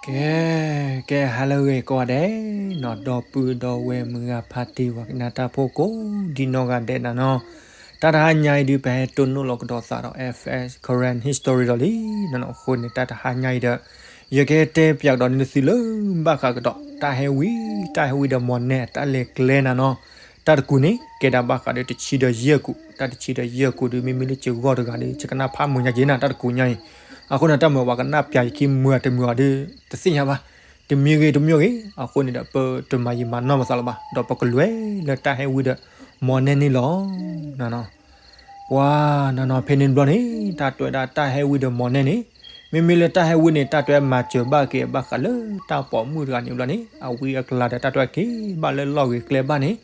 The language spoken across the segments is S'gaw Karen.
ကဲ, ကဲ ဟါလၢအဂ့ၤကိးဂၤဒဲး, နီၢ်ဒီပုၢ်ဒီဝဲၢ်မုၢ်ဂၤဖါတံၢ်ဝၤကနၣ်တၢ်ဖိကိးဒံနီၢ်ဂၤဒဲးနၤနီၤ, တၢ်တဟါညါအံၤဒုး ပဟဲတိၢ်နီၣ်လီၤကဒီးသးဒီး F S Karen History ဒီးလံ, နီၢ်နီၢ်အဃိန့ၣ် တၢ်တဟါညါအံၤဒီး ယကတဲပၠးကဒီးန့ၢ်သုလၢဘၣ်ဃးကဒီး တၢ်ဟဲဝံ, တၢ်ဟဲဝံဒီးမီၢ်နဲၣ် တၢ်လဲၤကျဲနၤနီၤ, တၢ်တကူာ်န့ၣ် ကဲဒၣ်ဘၣ်ဃးဒီးတဆံဒီးယဲၢ်ကူာ်, တၢ်တဆံဒီးယဲၢ်ကူာ်ဒုး မ့မ့ၢ်လၢကဂီၢ်တဂၤဒီး ယကနၣ်ဖးမုာ်ညါက့ၤနၤ တၢ်တကူာ်ညါအံၤ, အဃိန့ၣ် တၢ်မုာ်ပှၤကနၣ်ပၠးယခံမုာ်တမုာ်အီၤဒုး တသ့ၣ်ညါဘၣ်, တမံၤဂ့ၤတမံၤဂ့ၤ, အဃိန့ၣ်ဒီး ပတမၤယံာ်မၤနီၢ်ပသးလၢၤဘၣ်, ဒီးပကလဲၤလၢတၢ်ဟဲဝံဒီး မီၢ်နဲၣ်န့ၣ်လီၤ. ပှၤနီၢ်နီၢ်ဖဲန့ၣ်တဘျီန့ၣ် တၢ်တဲဝဲဒၣ်တၢ်ဟဲဝံဒီးမီၢ်နဲၣ်န့ၣ်, မ့မ့ၢ်လၢတၢ်ဟဲဝံန့ၣ် တၢ်တဲဝဲမၤစၢၤဘၣ်က့ၤဘၣ်ဃးလၢတၢ်ပိာ်မုၣ်တဂၤန့ၣ်ဘျီန့ၣ် အဝံအကလၤဒီးတၢ်တဲဝဲက့ၤဘၣ်လၢလီၢ်ဂ့ၤကျဲဘၣ်န့ၣ်,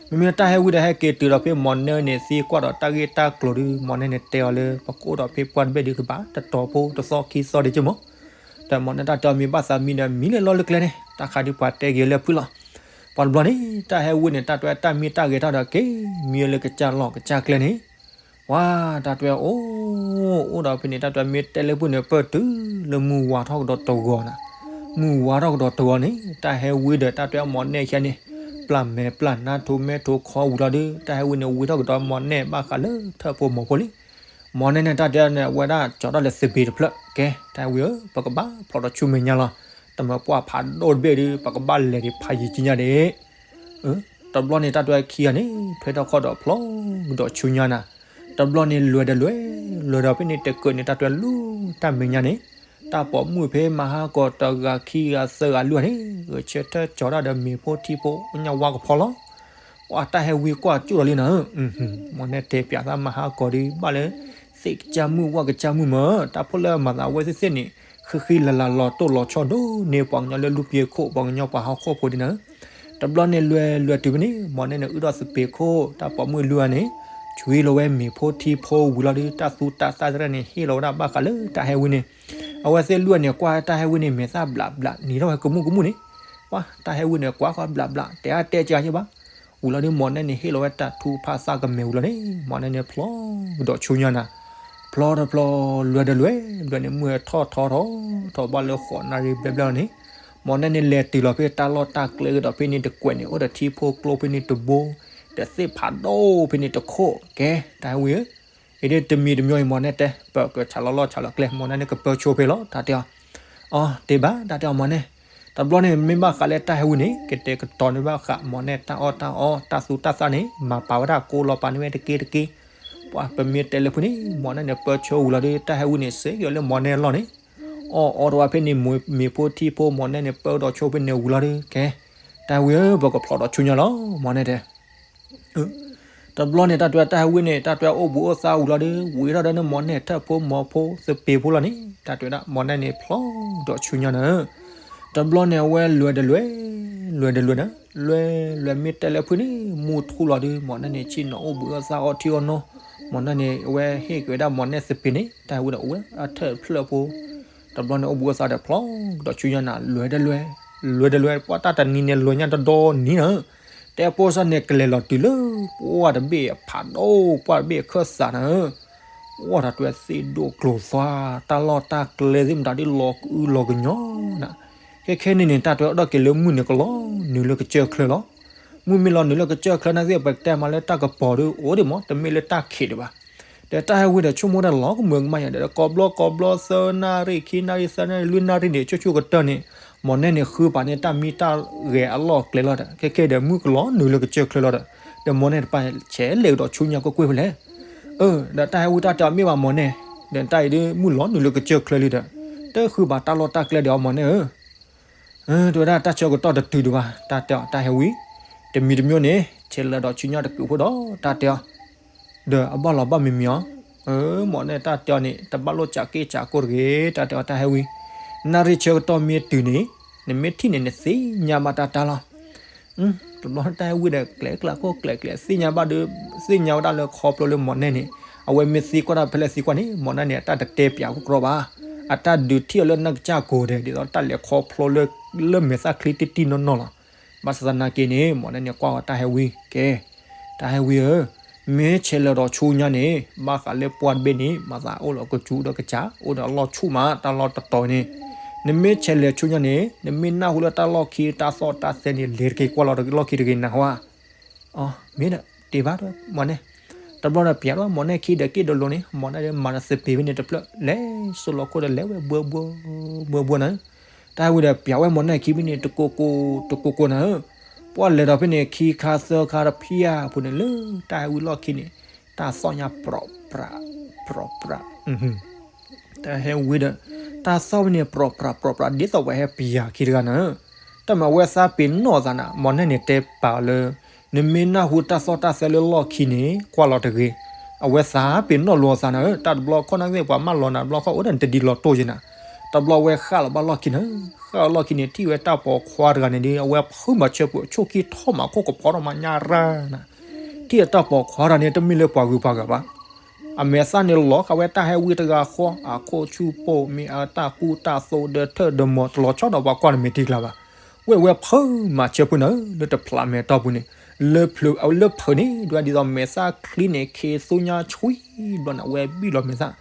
မ့မ့ၢ်လၢတၢ်ဟဲဝံဒီးဟဲက့ၤတုၤဒီးဖဲမီၢ်နဲၣ်န့ၣ် သံကွၢ်ဒီးတၢ်ဂ့ၢ်တၢ်ကျိၤဒုး မီၢ်နဲၣ်န့ၣ်တဲအီၤလၢ ပကအိၣ်ဒီးဖဲပှၢ်တဘ့ၣ်ဒုးကဘၣ်တတီၤဖိတသီခံသီဒံးက့မး, ဒီးမီၢ်နဲၣ်တၢ်တဲအီၤမ့ၢ်ဘၣ်သးမံဒီးမံလၢလီၢ်လၢကျဲန့ၣ် တၢ်ခါဒုးပှၤတဲက့ၤလၢဖုၣ်လီၤ. ပှၤတဘျီန့ၣ် တၢ်ဟဲဝံန့ၣ် တၢ်တဲဝဲတၢ်မံတၢ်ဂဲၤထီၣ်ဒီးက့ၤမံလၢကစၢ်လီၢ်ကစၢ်ကျဲန့ၣ်, ပှၤတၢ်တဲဝဲအိၣ်, အိၣ်ဒီးဖဲန့ၣ် တၢ်တဲဝဲမ့ၢ်တဲလၢဖုၣ်န့ၣ် ပၢၢ်တုၤလၢမုၢ်ဝါထီၣ်ကဒီးတဂီၤနၤ, မုၢ်ဝါထီၣ်ကဒီးတဂီၤန့ၣ် တၢ်ဟဲဝံဒီးတၢ်တဲဝဲမီၢ်နဲၣ်ခဲန့ၣ် ပျၢ်မဲာ်ပျၢ်နါထိးမဲာ်ထိးခီဝံၤလီၤဒုး တၢ်ဟဲဝံန့ၣ်ဝံထီၣ်ကဒီးမီၢ်နဲၣ်ဘၣ်ဃးလၢထၢၣ်ဖိမီၤဖိလံ. မီၢ်နဲၣ်န့ၣ် တၢ်တဲန့ၣ် အဝဲဒၣ်ကၠီထီၣ်လၢသပ့ၤတဖျၢၣ်, ကဲ တၢ်ဟဲဝံဧၢ, ပကဘၣ်ဖျီဒီးဆူမဲာ်ညါလီၤ. တမၢပှၢ်ဖးဒိၣ်တဘ့ၣ်ဒုး ပကဘၣ်လဲၤဒံးဖးယံာ်ကံညါဒံး တဘျီန့ၣ် တၢ်တဲဝဲခံဂၤန့ၣ် ထွဲထီၣ်ခီၣ်ဒီးဖျီကဒီးဆူညါနၤ, တဘျီန့ၣ်လွဲၤဒီးလွဲၤ, လွဲၤဒီးဖဲန့ၣ်တကၢၢ်န့ၣ် တၢ်တဲဝဲလူၤတၢ်မဲာ်ညါန့ၣ်, တၢ်ပိာ်မုၣ်ဖဲမၤဟါကီၢ်တဂၤခံဂၤသၢဂၤလွံၢ်ဂၤန့ၣ် ဂဲၤဆၢထၢၣ်ကၠီၤတၢ်ဒီးမ့ၤဖိထံဖိ ညၣ်ဝါကဖီလီၤ. ပှၤတၢ်ဟဲဝံကွၢ်ကၠိၣ်ဒီးလံနၤဧၢ, မီၢ်နဲၣ်တဲပၠးသးမၤဟါကီၢ်ဒုး ဘၣ်လၢသ့ၣ်ကစၢ်မုၣ်ဝၣ်ကစၢ်မုၣ်မၢ, တၢ်ဖိလၢမၤသးဝဲသ့ၣ်သ့ၣ်န့ၣ် ဃံဃံလၤလၤလီၤတိၢ်လီၤဆီဒိၣ်န့ၢ်ပှၤကညီလၢလူပျ့ၤခိၣ် ပှၤကညီပှၤဟီၣ်ခိၣ်ဖိဒ်နၤဧၢ. တဘျီန့ၣ်လွဲၤလွဲၤတုၤဖဲန့ၣ် မီၢ်နဲၣ်န့ၣ် အုၣ်ထီၣ်သပ့ၤခိၣ် တၢ်ပိာ်မုၣ်လွံၢ်ဂၤန့ၣ် ဆွံလီၤဝဲမ့ၤဖိထံဖိဝံၤလီၤဒုး တၢ်သူတၢ်သၣ်သ့ၣ်တဖၣ်န့ၣ် ဟ့ၣ်လီၤဝဲဒၣ်ဘၣ်ဃးလၢတၢ်ဟဲဝံန့ၣ်, အဝဲသ့ၣ်လွံၢ်ဂၤန့ၣ် ကွၢ်တၢ်ဟဲဝံန့ၣ် မဲာ်သၣ်ဘျးဘျး နံၤထီၣ်ဝဲကမူၣ်ကမူၣ်န့ၣ်, ပှၤတၢ်ဟဲဝံန့ၣ် ကွၢ်ကွၢ်ဘျးဘျး တဲအါတဲကါယဲၢ်ဘၣ်. ဝံၤလီၤဒုး မီၢ်နဲၣ်န့ၣ် ဟ့ၣ်လီၤဝဲတၢ်ထူဖးသၣ်ကမဲာ်ဝံၤလီၤန့ၣ် မီၢ်နဲၣ်န့ၣ်ဖျီကဒီးဆူညါနၤ, ဖျီတဖျီ လွဲၤတလွဲၤ, လွဲၤန့ၣ် မုၢ်ဟဲထီၣ်ထီထီထီထီၣ်ဘၣ်လၢဃိးနၣ်ရံၣ်ဘျဲၣ်ဘျဲၣ်လီၤန့ၣ်, မီၢ်နဲၣ်န့ၣ်လဲၤတုၤလီၤဖဲတၢ်လီၢ်တၢ်ကျဲကဒီးဖဲန့ၣ်တကွဲးန့ၣ် အိၣ်ဒီးထံဖိကျိဖဲန့ၣ်တဘိ, ဒီးသ့ၣ်ဖးဒိၣ်ဖဲန့ၣ်တခိၣ်, ကဲ တၢ်ဟဲဝံဧၢ, အံၤဒ်တမံၤတမံၤအံၤ မီၢ်နဲၣ်တဲ ပကဆးလီၤလီၢ်ဆးလီၤကျဲ မီၢ်နဲၣ်န့ၣ်ကပၢဆူဖဲလီၤ တၢ်တဲအီၤ, အီ တ့ၢ်ဘၣ် တၢ်တဲအီၤမီၢ်နဲၣ်, တဘျီန့ၣ် မ့ၢ်ဘၣ်ဃးလၢတၢ်ဟဲဝံန့ၣ် ကတဲာ်ကတီၤန့ၢ်ဘၣ်ဃး မီၢ်နဲၣ်တၢ်အီၣ်တၢ်အီ တၢ်သူတၢ်သၣ်န့ၣ် မၤပာ်ဝဲဒၣ်ကိးလီၤပာ်န့ၢ်ဝဲတက့တက့, ပှၤပမ့ၢ်တဲလၢဖုၣ်န့ၣ် မီၢ်နဲၣ်န့ၣ် ပၢဆူဝံၤလီၤဒုး တၢ်ဟဲဝံန့ၣ် စဲးက့ၤအီၤလၢမီၢ်နဲၣ်အလီၢ်န့ၣ်, အီၣ်အီတဝဲဖဲန့ၣ် မ့ၤဖိထံဖိ မီၢ်နဲၣ်န့ၣ် ပၢဒီးဆိဖဲန့ၣ်ဝံၤလီၤဒုး ကဲ တၢ်ဟဲဝံဧၢ ပကဖျီဒီးဆူညါလီၤ မီၢ်နဲၣ်တဲ တဘျီန့ၣ် တၢ်တဲတၢ်ဟဲဝံန့ၣ် တၢ်တဲအိၣ်ဘူးအိၣ်သါဝံၤလီၤဒုး ဝံၤထီၣ်ဒီးန့ၣ် မီၢ်နဲၣ်ထၢၣ်ဖိမီၤဖိသပ့ၤဖိလီၤန့ၣ် တၢ်တဲဒၣ် မီၢ်နဲၣ်န့ၣ်ဖျီဒီးဆူညါနၤဧၢ, တဘျီန့ၣ် အဝဲလွဲၤတလွဲၤ, လွဲၤတလွဲၤနၤ, လွဲၤလွဲၤမ့ၢ်တဲလၢဖုၣ်န့ၣ် မုၢ်ထူၣ်လီၤဒုး မီၢ်နဲၣ်န့ၣ် ဆ့ၣ်နီၤအိၣ်ဘူးအိၣ်သါအီထံအီနိ, မီၢ်နဲၣ်န့ၣ် အဝဲဟ့ၣ်က့ၤဝဲဒၣ်မီၢ်နဲၣ်သပ့ၤန့ၣ် တၢ်ဟဲဝံဒီးအိၣ်ဝဲအထၢၣ်ဖျၢၣ်ဖိ တဘျီန့ၣ် အိၣ်ဘူးအိၣ်သါဒီးဖျီကဒီးဆူညါနၤ လွဲၤတလွဲၤ, လွဲၤတလွဲၤ ပှၤတၢ်တနံၤန့ၣ် လွဲၤညါတဒီနံၤနၤဧၢ, တဲဖိစၢ်န့ၣ် ကလဲၤလီၤတုၤလၢ ပှၢ်တဘ့ၣ်အဖးဒိၣ် ပှၢ်တဘ့ၣ်အခၢၣ်စးနၤဧၢ, အိၣ်တၢ်တဲသ့ၣ်ဒိၣ်ကျိၤသွါ တၢ်လီၢ်တၢ်ကျဲသ့ၣ်မတၤဒ်လီၤကအုလီၤကညီနၤ, ခဲခဲန့ၣ်န့ၣ် တၢ်တဲအီၤဒီးက့ၤလၢမုၢ်န့ၣ်ကလီၤနုာ်လၢကစၢၢ်ချၢလီၤ, မုၢ်မ့ၢ်လီၤနုာ်လၢကစၢၢ်ချၢနာ်သ့ၣ် ပတဲမးလၢတၢ်ကပီၤဒီးအိၣ်ဒံးမး တမ့ၢ်လၢတၢ်ခံးဒံးဘၣ် ဒီးတၢ်ဟဲဝံဒီးဆိကမိၣ်တၢ်လီၤကမၢကမၣ်ယၤဒီး ကိးဘျီကိးဘျီ သၢနၣ်ရံၣ် ခံနၣ်ရံၣ် သၢနၣ်ရံၣ် လွံၢ်နၣ်ရံၣ်န့ၣ် ဆိဆိကတၢၢ်န့ၣ် မီၢ်နဲၣ်န့ၣ် ဃုပာ်န့ၣ် တၢ်မံတၢ်ဂဲၤအလီၢ်အကျဲလီၤဒီး ခဲခဲဒီး မုၢ်ကလီၤနုာ်လၢကစၢၢ်ချၢလီၤဒီး ဒီးမီၢ်နဲၣ်တပၢ်ဆဲးလဲၤကဒီးဆူညါကွ့ၢ်ကွ့ၢ်ဖဲလဲၣ် ဒီးတၢ်ဟဲဝံတၢ်တဲအီၤမ့ၢ်ဘၣ်မီၢ်နဲၣ်, ဒီးတၢ်အံၤဒ်မုၢ်လီၤနုာ်လၢကစၢၢ်ချၢလံဒီး တဃုဘၣ်တၢ်လီၢ်တၢ်ကျဲဒီးအီၤမီၢ်နဲၣ်ဧၢ တဲဝဲဒၣ်တၢ်ဆၢကတီၢ်တတုၤဒံးဘၣ် တၢ်တဲအီၤတၢ်ဟဲဝံ, တမံၤတမံၤန့ၣ် ဆဲးလဲၤဒီးဆူညါတကုာ်ဖိဒီး တၢ်တဲအီၤ, ဒီးအဘၣ်လီၤဘၣ်မံၤမံၤအီၤ, မီၢ်နဲၣ်တၢ်တဲအီၤန့ၣ် တဘၣ်လိၣ်စးက့စးကိၢ်တဂ့ၤ တၢ်တဲအီၤတၢ်ဟဲဝံ, နၣ်ရံၣ်ဆၢကတီၢ်မ့ၢ်တုၤန့ၣ် နမ့ၢ်ထံၣ်န့ၣ် နသ့ၣ်ညါဘၣ်တၢ်တၢ်လီၤ တဘျီတၢ်ဟဲဝံဒီး ကျဲၤကျးခိၣ်ကျဲၤကျဲၤ သ့ၣ်ညါဘၣ်ဒီး သ့ၣ်ညါဝဲဒၣ်လၢခီဖျိလၢမီၢ်နဲၣ်န့ၣ် အဝဲမ့ၢ်သံကွၢ်တၢ်ဖဲလဲၣ်သံကွၢ်န့ၣ် မီၢ်နဲၣ်န့ၣ် အတၢ်တတဲပၠးကီကီဘၣ်, အတၢ်ဒုးထံၣ်အီၤလၢနၢ်ကစၢ်ကိၤဒဲး ဒ်သိးတၢ်လဲၤခီဖျိလၢ လၢမဲာ်သၣ်ချံတံၢ်တံၢ်နီၢ်နီၢ်လီၤ. ဘၣ်ဆၣ်သနာ်က့န့ၣ် မီၢ်နဲၣ်န့ၣ်ကွၢ်ဝဲတၢ်ဟဲဝံ ကဲ တၢ်ဟဲဝံဧၢ, မ့ၢ်ဆဲးလဲၤဒီးဆူညါန့ၣ် ဘၣ်ဃးလၢပှၢ်တဘ့ၣ်န့ၣ် မၤသးအိၣ်လီၤကစူၤဒီးကစၢ် အိၣ်ဒီးအလီၢ်ဆူၣ်မး တၢ်လီၢ်တတီၤန့ၣ်, နမ့ၢ်ဆဲးလဲၤဆူညါန့ၣ် နမ့ၢ်နၢ်ဟူလၢတၢ်လီၢ်ခံတၢ်သီၣ်တၢ်သဲန့ၣ် လဲၤတက့ၤကွၢ်လီၤလီၢ်ခံတဂ့ၤနၤဟါ. အ မ့ၢ်ဒီး တ့ၢ်ဘၣ်ဒီး မီၢ်နဲၣ်. တဘျီဒီး ပျးထီၣ်ဝဲမီၢ်နဲၣ်ခံဒီးက့ၣ်ဒီးလိၤန့ၣ် မီၢ်နဲၣ်ဒီးမၤဒီးသပ့ၤဖဲန့ၣ်တဖျၢၣ် လဲၤစိလီၤခိၣ်ဒီးလဲၤဝဲဘှၢဘှၢ ဘှၢဘှၢနၤဧၢ. တၢ်ဟဲဝံၤဒီး ပျးဝဲမီၢ်နဲၣ်ခံဖဲန့ၣ် တကိကိ တကိကိနၤဧၢ. ပှၢ်လဲၤဒီးဖဲန့ၣ် ခံခါသၢခါတဖၣ်အပူၤန့ၣ် လၢတၢ်ဟဲဝံၤလီၢ်ခံန့ၣ် တၢ်သီၣ်ညါပြီၣ်ပြး ပြီၣ်ပြး တၢ်ဟဲဝံၤဒီး တၢ်သီၣ်ဖဲန့ၣ် ပြီၣ်ပြး ပြီၣ်ပြး ဒ်သိးပှၤဟဲပျးခံတဂၤနၤဧၢ. တၢ်မၤအဝဲသးပ့ၤနီၣ်သးနၤ မီၢ်နဲၣ်န့ၣ်တဲပာ်လၢ နမ့ၢ်နၢ်ဟူတၢ်သီၣ်တၢ်သဲလၢလီၢ်ခံန့ၣ် ကွၢ်လီၤတဂ့ၤ. အဝဲသးပ့ၤနီၣ်လိာ်သးနၤဧၢ. တၢ်တဘျီခီၣ်နၢ်သ့ၣ်ပှၤမၢလီၤနၤတဘျီခီၣ်အိၣ်ဒီးနတဒ်လီၤတိၢ်ယဲနၤ. တဘျီဝဲဃၣ်လီၤဘၣ်လီၢ်ခံနၤဧၢ. ဃၣ်လီၤလီၢ်ခံန့ၣ် ထံၣ်ဝဲတၢ်ပိာ်ခွါတဂၤန့ၣ်ဒီး အဝဲဖုးမၤဆၢပူၤ အဆိၣ်ကံထီၣ်မၤခိၣ်ကဖီထီၣ်မၤညါရၢ်နၤ. ထံၣ်အတၢ်ပိာ်ခွါတဂၤန့ၣ် တမ့ၢ်လၢပှၤဂုၤပှၤဂၤဘၣ်. အမဲာ်သၣ်န့ၣ်လီၤဃာ်ဝဲတၢ်ဟဲဝံတဂၤဃီ အခိၣ်ဆူၣ်ပိၢ်မ့ၢ်အတၢ်ကူတၢ်သိးဒီးထၢၣ်ဒီးမီၤတလီၤဆီဒီးပှၤကွၢ်နမဲာ်ထံကျါဘၣ်. ဝဲဝဲဖုးမၤဆၢဖိနၤဧၢ လၢတဖျးမဲာ်တီၢ်ပူၤန့ၣ် လၢဖျး လၢဖုးန့ၣ် ဒွဲဒ်သိးမဲာ်သၣ်ချံန့ၣ် ခ့သိညါဆှံဘျီန့ၣ် အဝဲဘံၣ်လီၤမဲာ်သၣ်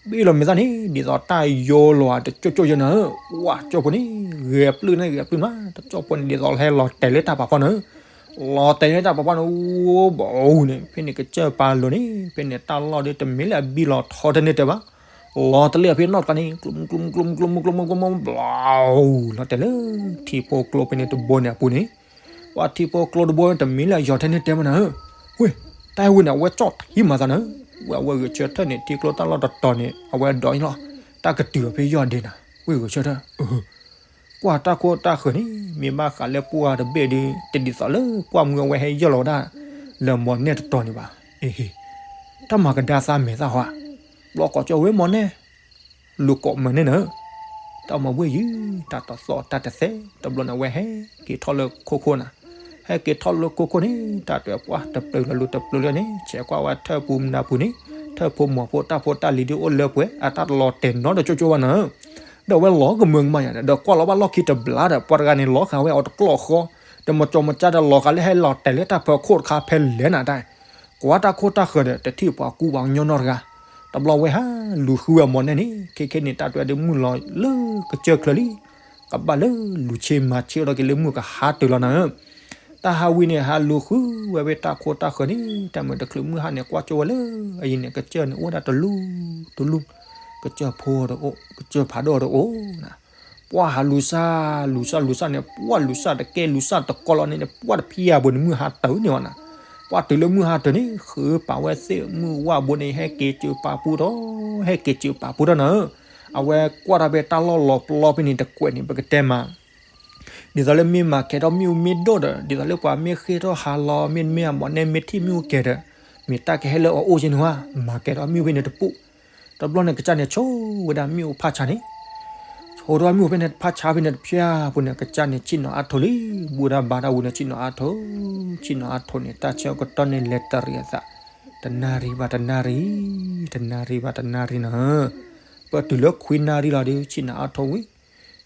ဘံၣ်လီၤမဲာ်သၣ်န့ၣ် ဒ်သိးတၢ်ယိလီၤတကၠိၢ်ကၠိၢ်ယဲနၤဧၢ. ဝဲကၠိၢ်ဖိန့ၣ် ဂဲၤပျုၢ်န့ၣ်ဂဲၤပျုၢ်မး တကၠိၢ်ဖိန့ၣ် ဒ်သိးဟဲလီၤတဲာ်လၢတၢ်ပာ်ဖီနၤဧၢ. လီၤတဲာ်လၢတၢ်ပာ်ဖီန့ၣ် အိၣ်ဘီအူန့ၣ် ဖဲန့ၣ်ကစၢၢ်ပာ်လိၤန့ၣ် ဖဲန့ၣ်တၢ်လီၢ်ဒီးတမ့ၢ်လၢအဘံၣ်လီၤထီတန့ၢ်တဲဘၣ်. လီၤတလ့ၢ်အဖဲနီၢ်တခါန့ၣ် ကျိမုကျိမုကျိမုကျိမုကျိမုကျိမု ဘျီ လီၤတဲာ်လၢထံဖိကျိဖဲန့ၣ်တဘိန့ၣ်အပူၤန့ၣ် ပှၤထံဖိကျိတဘိန့ၣ် တမ့ၢ်လၢအယီၤထဲန့ၢ်တဲမးနၤဧၢ. ဝ့ၢ် တၢ်ဟဲဝံၤန့ၣ် အဝဲကၠီၣ်ထံမၤသးနၤဧၢ. ဝဲအဝဲဂဲၤဆၢထၢၣ်န့ၣ် ထံကျိတၢ်လီၢ်တတီၤန့ၣ် အဝဲဒိးန့ၣ်လီၤ တၢ်ကတုၤအီၤဖဲယီၢ်ဒ့နၤ ဝ့ၢ်ဂဲၤဆၢထၢၣ် ကွၢ်တၢ်ခိၣ်တၢ်ဃၢၤန့ၣ် မ့ၢ်ဘၣ်ဃးလၢပှၢ်တဘ့ၣ်ဒီး တဒ်သိးလၢကွၢ်မုၢ်အဝဲဟဲယီၢ်လီၤဝဲဒၣ် လၢမီၢ်နဲၣ်တတီၤန့ၣ်ဘၣ်. အ့ဟ့ တၢ်မၤကဒါသးမဲာ်သၣ်ဟီဧါ. ဘျီကိးကၠီဝဲမီၢ်နဲၣ် လူၤကိးမုၢ်န့ၣ်နၤဧၢ. တၢ်မၤဝ့ၢ်ယုၤ တၢ်တသီၣ်တၢ်တသဲ တဘျီန့ၣ် အဝဲဟဲက့ၤထီၣ်လၢခိခိၣ်နၤ. ဟဲက့ၤထီၣ်လၢခိခိၣ်န့ၣ် တၢ်တဲပှၢ်တပျုၤလီၤလူၤတပျုၤလၢန့ၣ် ဆဲးကွၢ်ဝဲထၢၣ်ပူၤမနုၤပူၤန့ၣ် ထၢၣ်ဖိမီၤဖိတၢ်ဖိတၢ်လံၤဒ်အိၣ်လၢပှဲၤ အတၢ်တလီၤတဲာ်နီတကၠိၢ်ကၠိၢ်ဘၣ်နၤဧၢ. ဒီးအဝဲလီၤကမၢကမၣ်ယၤဒီး ကွၢ်လီၤဘၣ်လီၢ်ခံတဘျီဒီး ပှၤတဂၤန့ၣ် လီၤဃာ်ဝဲအီၤတကျီၢ်ဃီ ဒီးမၤကၠီမၤကၠါဒီးလီၤဃာ်လၢဟဲလီၤတဲာ်လၢတၢ်ဖီခိၣ်တခါဖဲလဲၣ်နၤတၢ် ကွၢ်တၢ်ခိၣ်တၢ်ဃၢၤဒီး တထံၣ်ပှၤကူပှၤကညီနီတဂၤ. တဘျီဝဲဟးလူၤဃုဝဲမီၢ်နဲၣ်န့ၣ် ခဲခဲန့ၣ် တၢ်တဲဒုးမုၢ်လီၤလၢကစၢၢ်ချၢလံ ကဘၣ်လၢလူၤဆ့မၤဆ့အီၤဒီးက့ၤလၢမုၢ်ကဟါတၢၤလီၤနၤဧၢ. တၢ်ဟးဝံၤန့ၣ် ဟးလူၤဃုဝဲဖဲတၢ်ခိၣ်တၢ်ဃၢၤန့ၣ် တၢ်မုာ်တချုးမုၢ်ဟါန့ၣ် ကွၢ်ကၠိဝဲလၢအယံၤန့ၣ် ကစၢၢ်န့ၣ် အိၣ်ဝဲဒၣ်တလူၢ်တလူၢ် ကစၢၢ်ဖိဒီးအိၣ် ကစၢၢ်ဖးဒိၣ်ဒီးအိၣ်နၤ. ပှၢ်ဟးလူၤစၢ် လူၤစၢ် လူၤစၢ်န့ၣ် ပှၢ်လူၤစၢ်တကဲလူၤစၢ်တကီလီၤန့ၣ် ပှၢ်တဖံးအဘိန့ၣ် မုၢ်ဟါတၢၤန့ၣ်အီၤနၤ. ပှၢ်တုၤလၢမုၢ်ဟါတၢၤန့ၣ် ဃုပာ်ဝဲသ့ၣ်မုၢ်ဝၣ်ဘိန့ၣ် ဟဲက့ၤစၢၤပာ်ပူထီၣ် ဟဲက့ၤစၢၤပာ်ပူထီၣ်နၤဧၢ. အဝဲကွၢ်ထီၣ်ဖဲတၢ်လီၢ်လီၤပျီဖဲန့ၣ်တကွဲးန့ၣ် ပကတဲမး ဒ်သိးလၢမ့ၢ်မၤကဲထီၣ်မ့ၣ်အူမ့ၢ်ဒိၣ်ဒီး ဒ်သိးလၢပှၤမ့ၢ်ဃ့ၢ်ထီၣ်ဟါလီၤ မ့တမ့ၢ်အမီၢ်နဲၣ်မ့ၢ်ထံၣ်မ့ၣ်အူကဲၤဒီး မ့ၢ်တၢ်ကဟဲလၢအအိၣ်က့န့ၣ်ဝဲ မၤကဲထီၣ်မ့ၣ်အူဖဲန့ၣ်တပူၤ. တဘျီန့ၣ် ကစၢ်န့ၣ်ဆိဝဲဒၣ်မ့ၣ်အူဖးဆါန့ၣ် ဆိထီၣ်မ့ၣ်အူဖဲန့ၣ်ဖးဆါဖဲန့ၣ်တဖျၢၣ်အပူၤန့ၣ် ကစၢ်န့ၣ်ဆ့ၣ်နီၤအါထိၣ်လံ. ဘူးဒၣ်ဘါတၢ်ဝံၤန့ၣ် ဆ့ၣ်နီၤအါထိၣ် ဆ့ၣ်နီၤအါထိၣ်န့ၣ် တၢ်ဆၢကတီၢ်န့ၣ်လဲၤတရံးအသး တနၣ်ရံၣ်ဘၣ်တနၣ်ရံၣ် တနၣ်ရံၣ်ဘၣ်တနၣ်ရံၣ်နၤဧၢ. ပတုၤလၢခွံနၣ်ရံၣ်လီၤဒီး ဆ့ၣ်နီၤအါထိၣ်ဝံၤ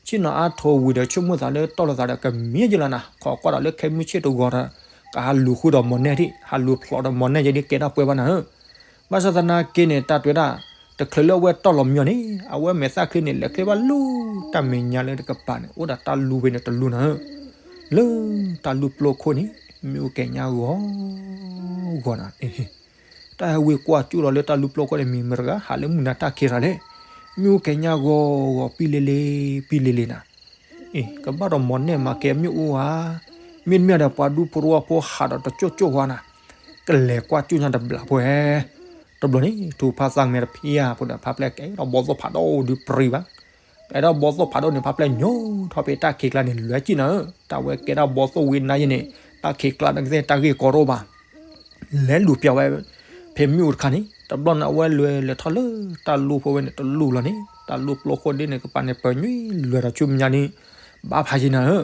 ဆ့ၣ်နီၤအါထိၣ်ဝံၤဒီး ဆိကမိၣ်သးလၢတီၢ်လိာ်သးဒီးကမံယလီၤနၤ ခိးကွၢ်ဒီးလၢခဲမုၢ်ဆ့ၣ်တဂီၤဒီး ကဟးလူၤဃုဒီးမီၢ်နဲၣ်ထံၣ် ဟးလူၤဖျိးဒီးမီၢ်နဲၣ်ယဲဒ်ကဲထီၣ်ပှဲၤဘၣ်နၤဧၢ. ဘၣ်ဆၣ်သနာ်က့န့ၣ် တၢ်တဲဝဲဒၣ် တချုးလၢအဝဲတီၢ်လီၤမံအီၤန့ၣ် အဝဲမဲာ်သၣ်ချံန့ၣ် လဲၤချ့ဘၣ်လူၤတၢ်မဲာ်ညါလၢတကပၤန့ၣ် အိၣ်ဒီးတၢ်လူၢ်ဖဲန့ၣ်တလူၢ်နၤဧၢ. လၢတၢ်လူၢ်ပျိခိၣ်န့ၣ် မ့ၣ်အူကဲၤညါဂီၤဂီၤနၤ တၢ်ဟဲဝံၤကွၢ်ကၠူၣ်လီၤလၢတၢ်လူၢ်ပျိခိၣ်န့ၣ် မ့ၢ်မတၤတဂၤ ဟးလၢမုၢ်နၤတၢ်ခံးရၤလဲၣ်. မ့ၣ်အူကဲၤညါဂီၤဂီၤ ပံလ့လ့ ပံလ့လ့နၤ. အ့ ကဘၣ်ဒီးမီၢ်နဲၣ်မၤကဲမ့ၣ်အူဧါ. မ့တမ့ၢ်ဒီးပှၤဒူဖိတဝီဖိဟးဒီးတကၠိၢ်ကၠိၢ်ဝါနၤ. ကလဲၤကွၢ်ကၠူၣ်ညါတဘျီဖိဧါ. တဘျီန့ၣ် ထူဖးသးမဲာ်တဖံးဧါ ဖိဒီးဖးဖျဲၣ်ကဲထီၣ်ဘီသိၣ်ဖးဒိၣ်ဒုးပြံဘၣ် ကဲထီၣ်ဘီသိၣ်ဖးဒိၣ်န့ၣ် ဖးဖျဲၣ်ညိထီၣ်ဖဲတၢ်ခံးကျါန့ၣ် လွဲကံၣ်နၤဧၢ. တၢ်ဝဲကဲထီၣ်ဘီသိၣ်ဝံၤနၤယဲန့ၣ် တၢ်ခံးကျါန့ၣ်ကသ့ၣ်တၢ်ဂ့ၢ်ကီတအိၣ်ဘၣ်. လဲၤလူၤပျီဝဲ ဖဲမ့ၣ်အူတခါန့ၣ် တဘျီန့ၣ် အဝဲလဲၤလဲၤထီၣ်လၢတၢ်လူၢ်ဖိဝဲန့ၣ်တလူၢ်လီၤန့ၣ် တၢ်လူၢ်ပျိခိၣ်ဒ်န့ၣ် ကပၤန့ၣ်ပၢၤညွံလွဲၤဒီးဆူမဲာ်ညါန့ၣ် ဘၣ်ဖးယံၤနၤဧၢ.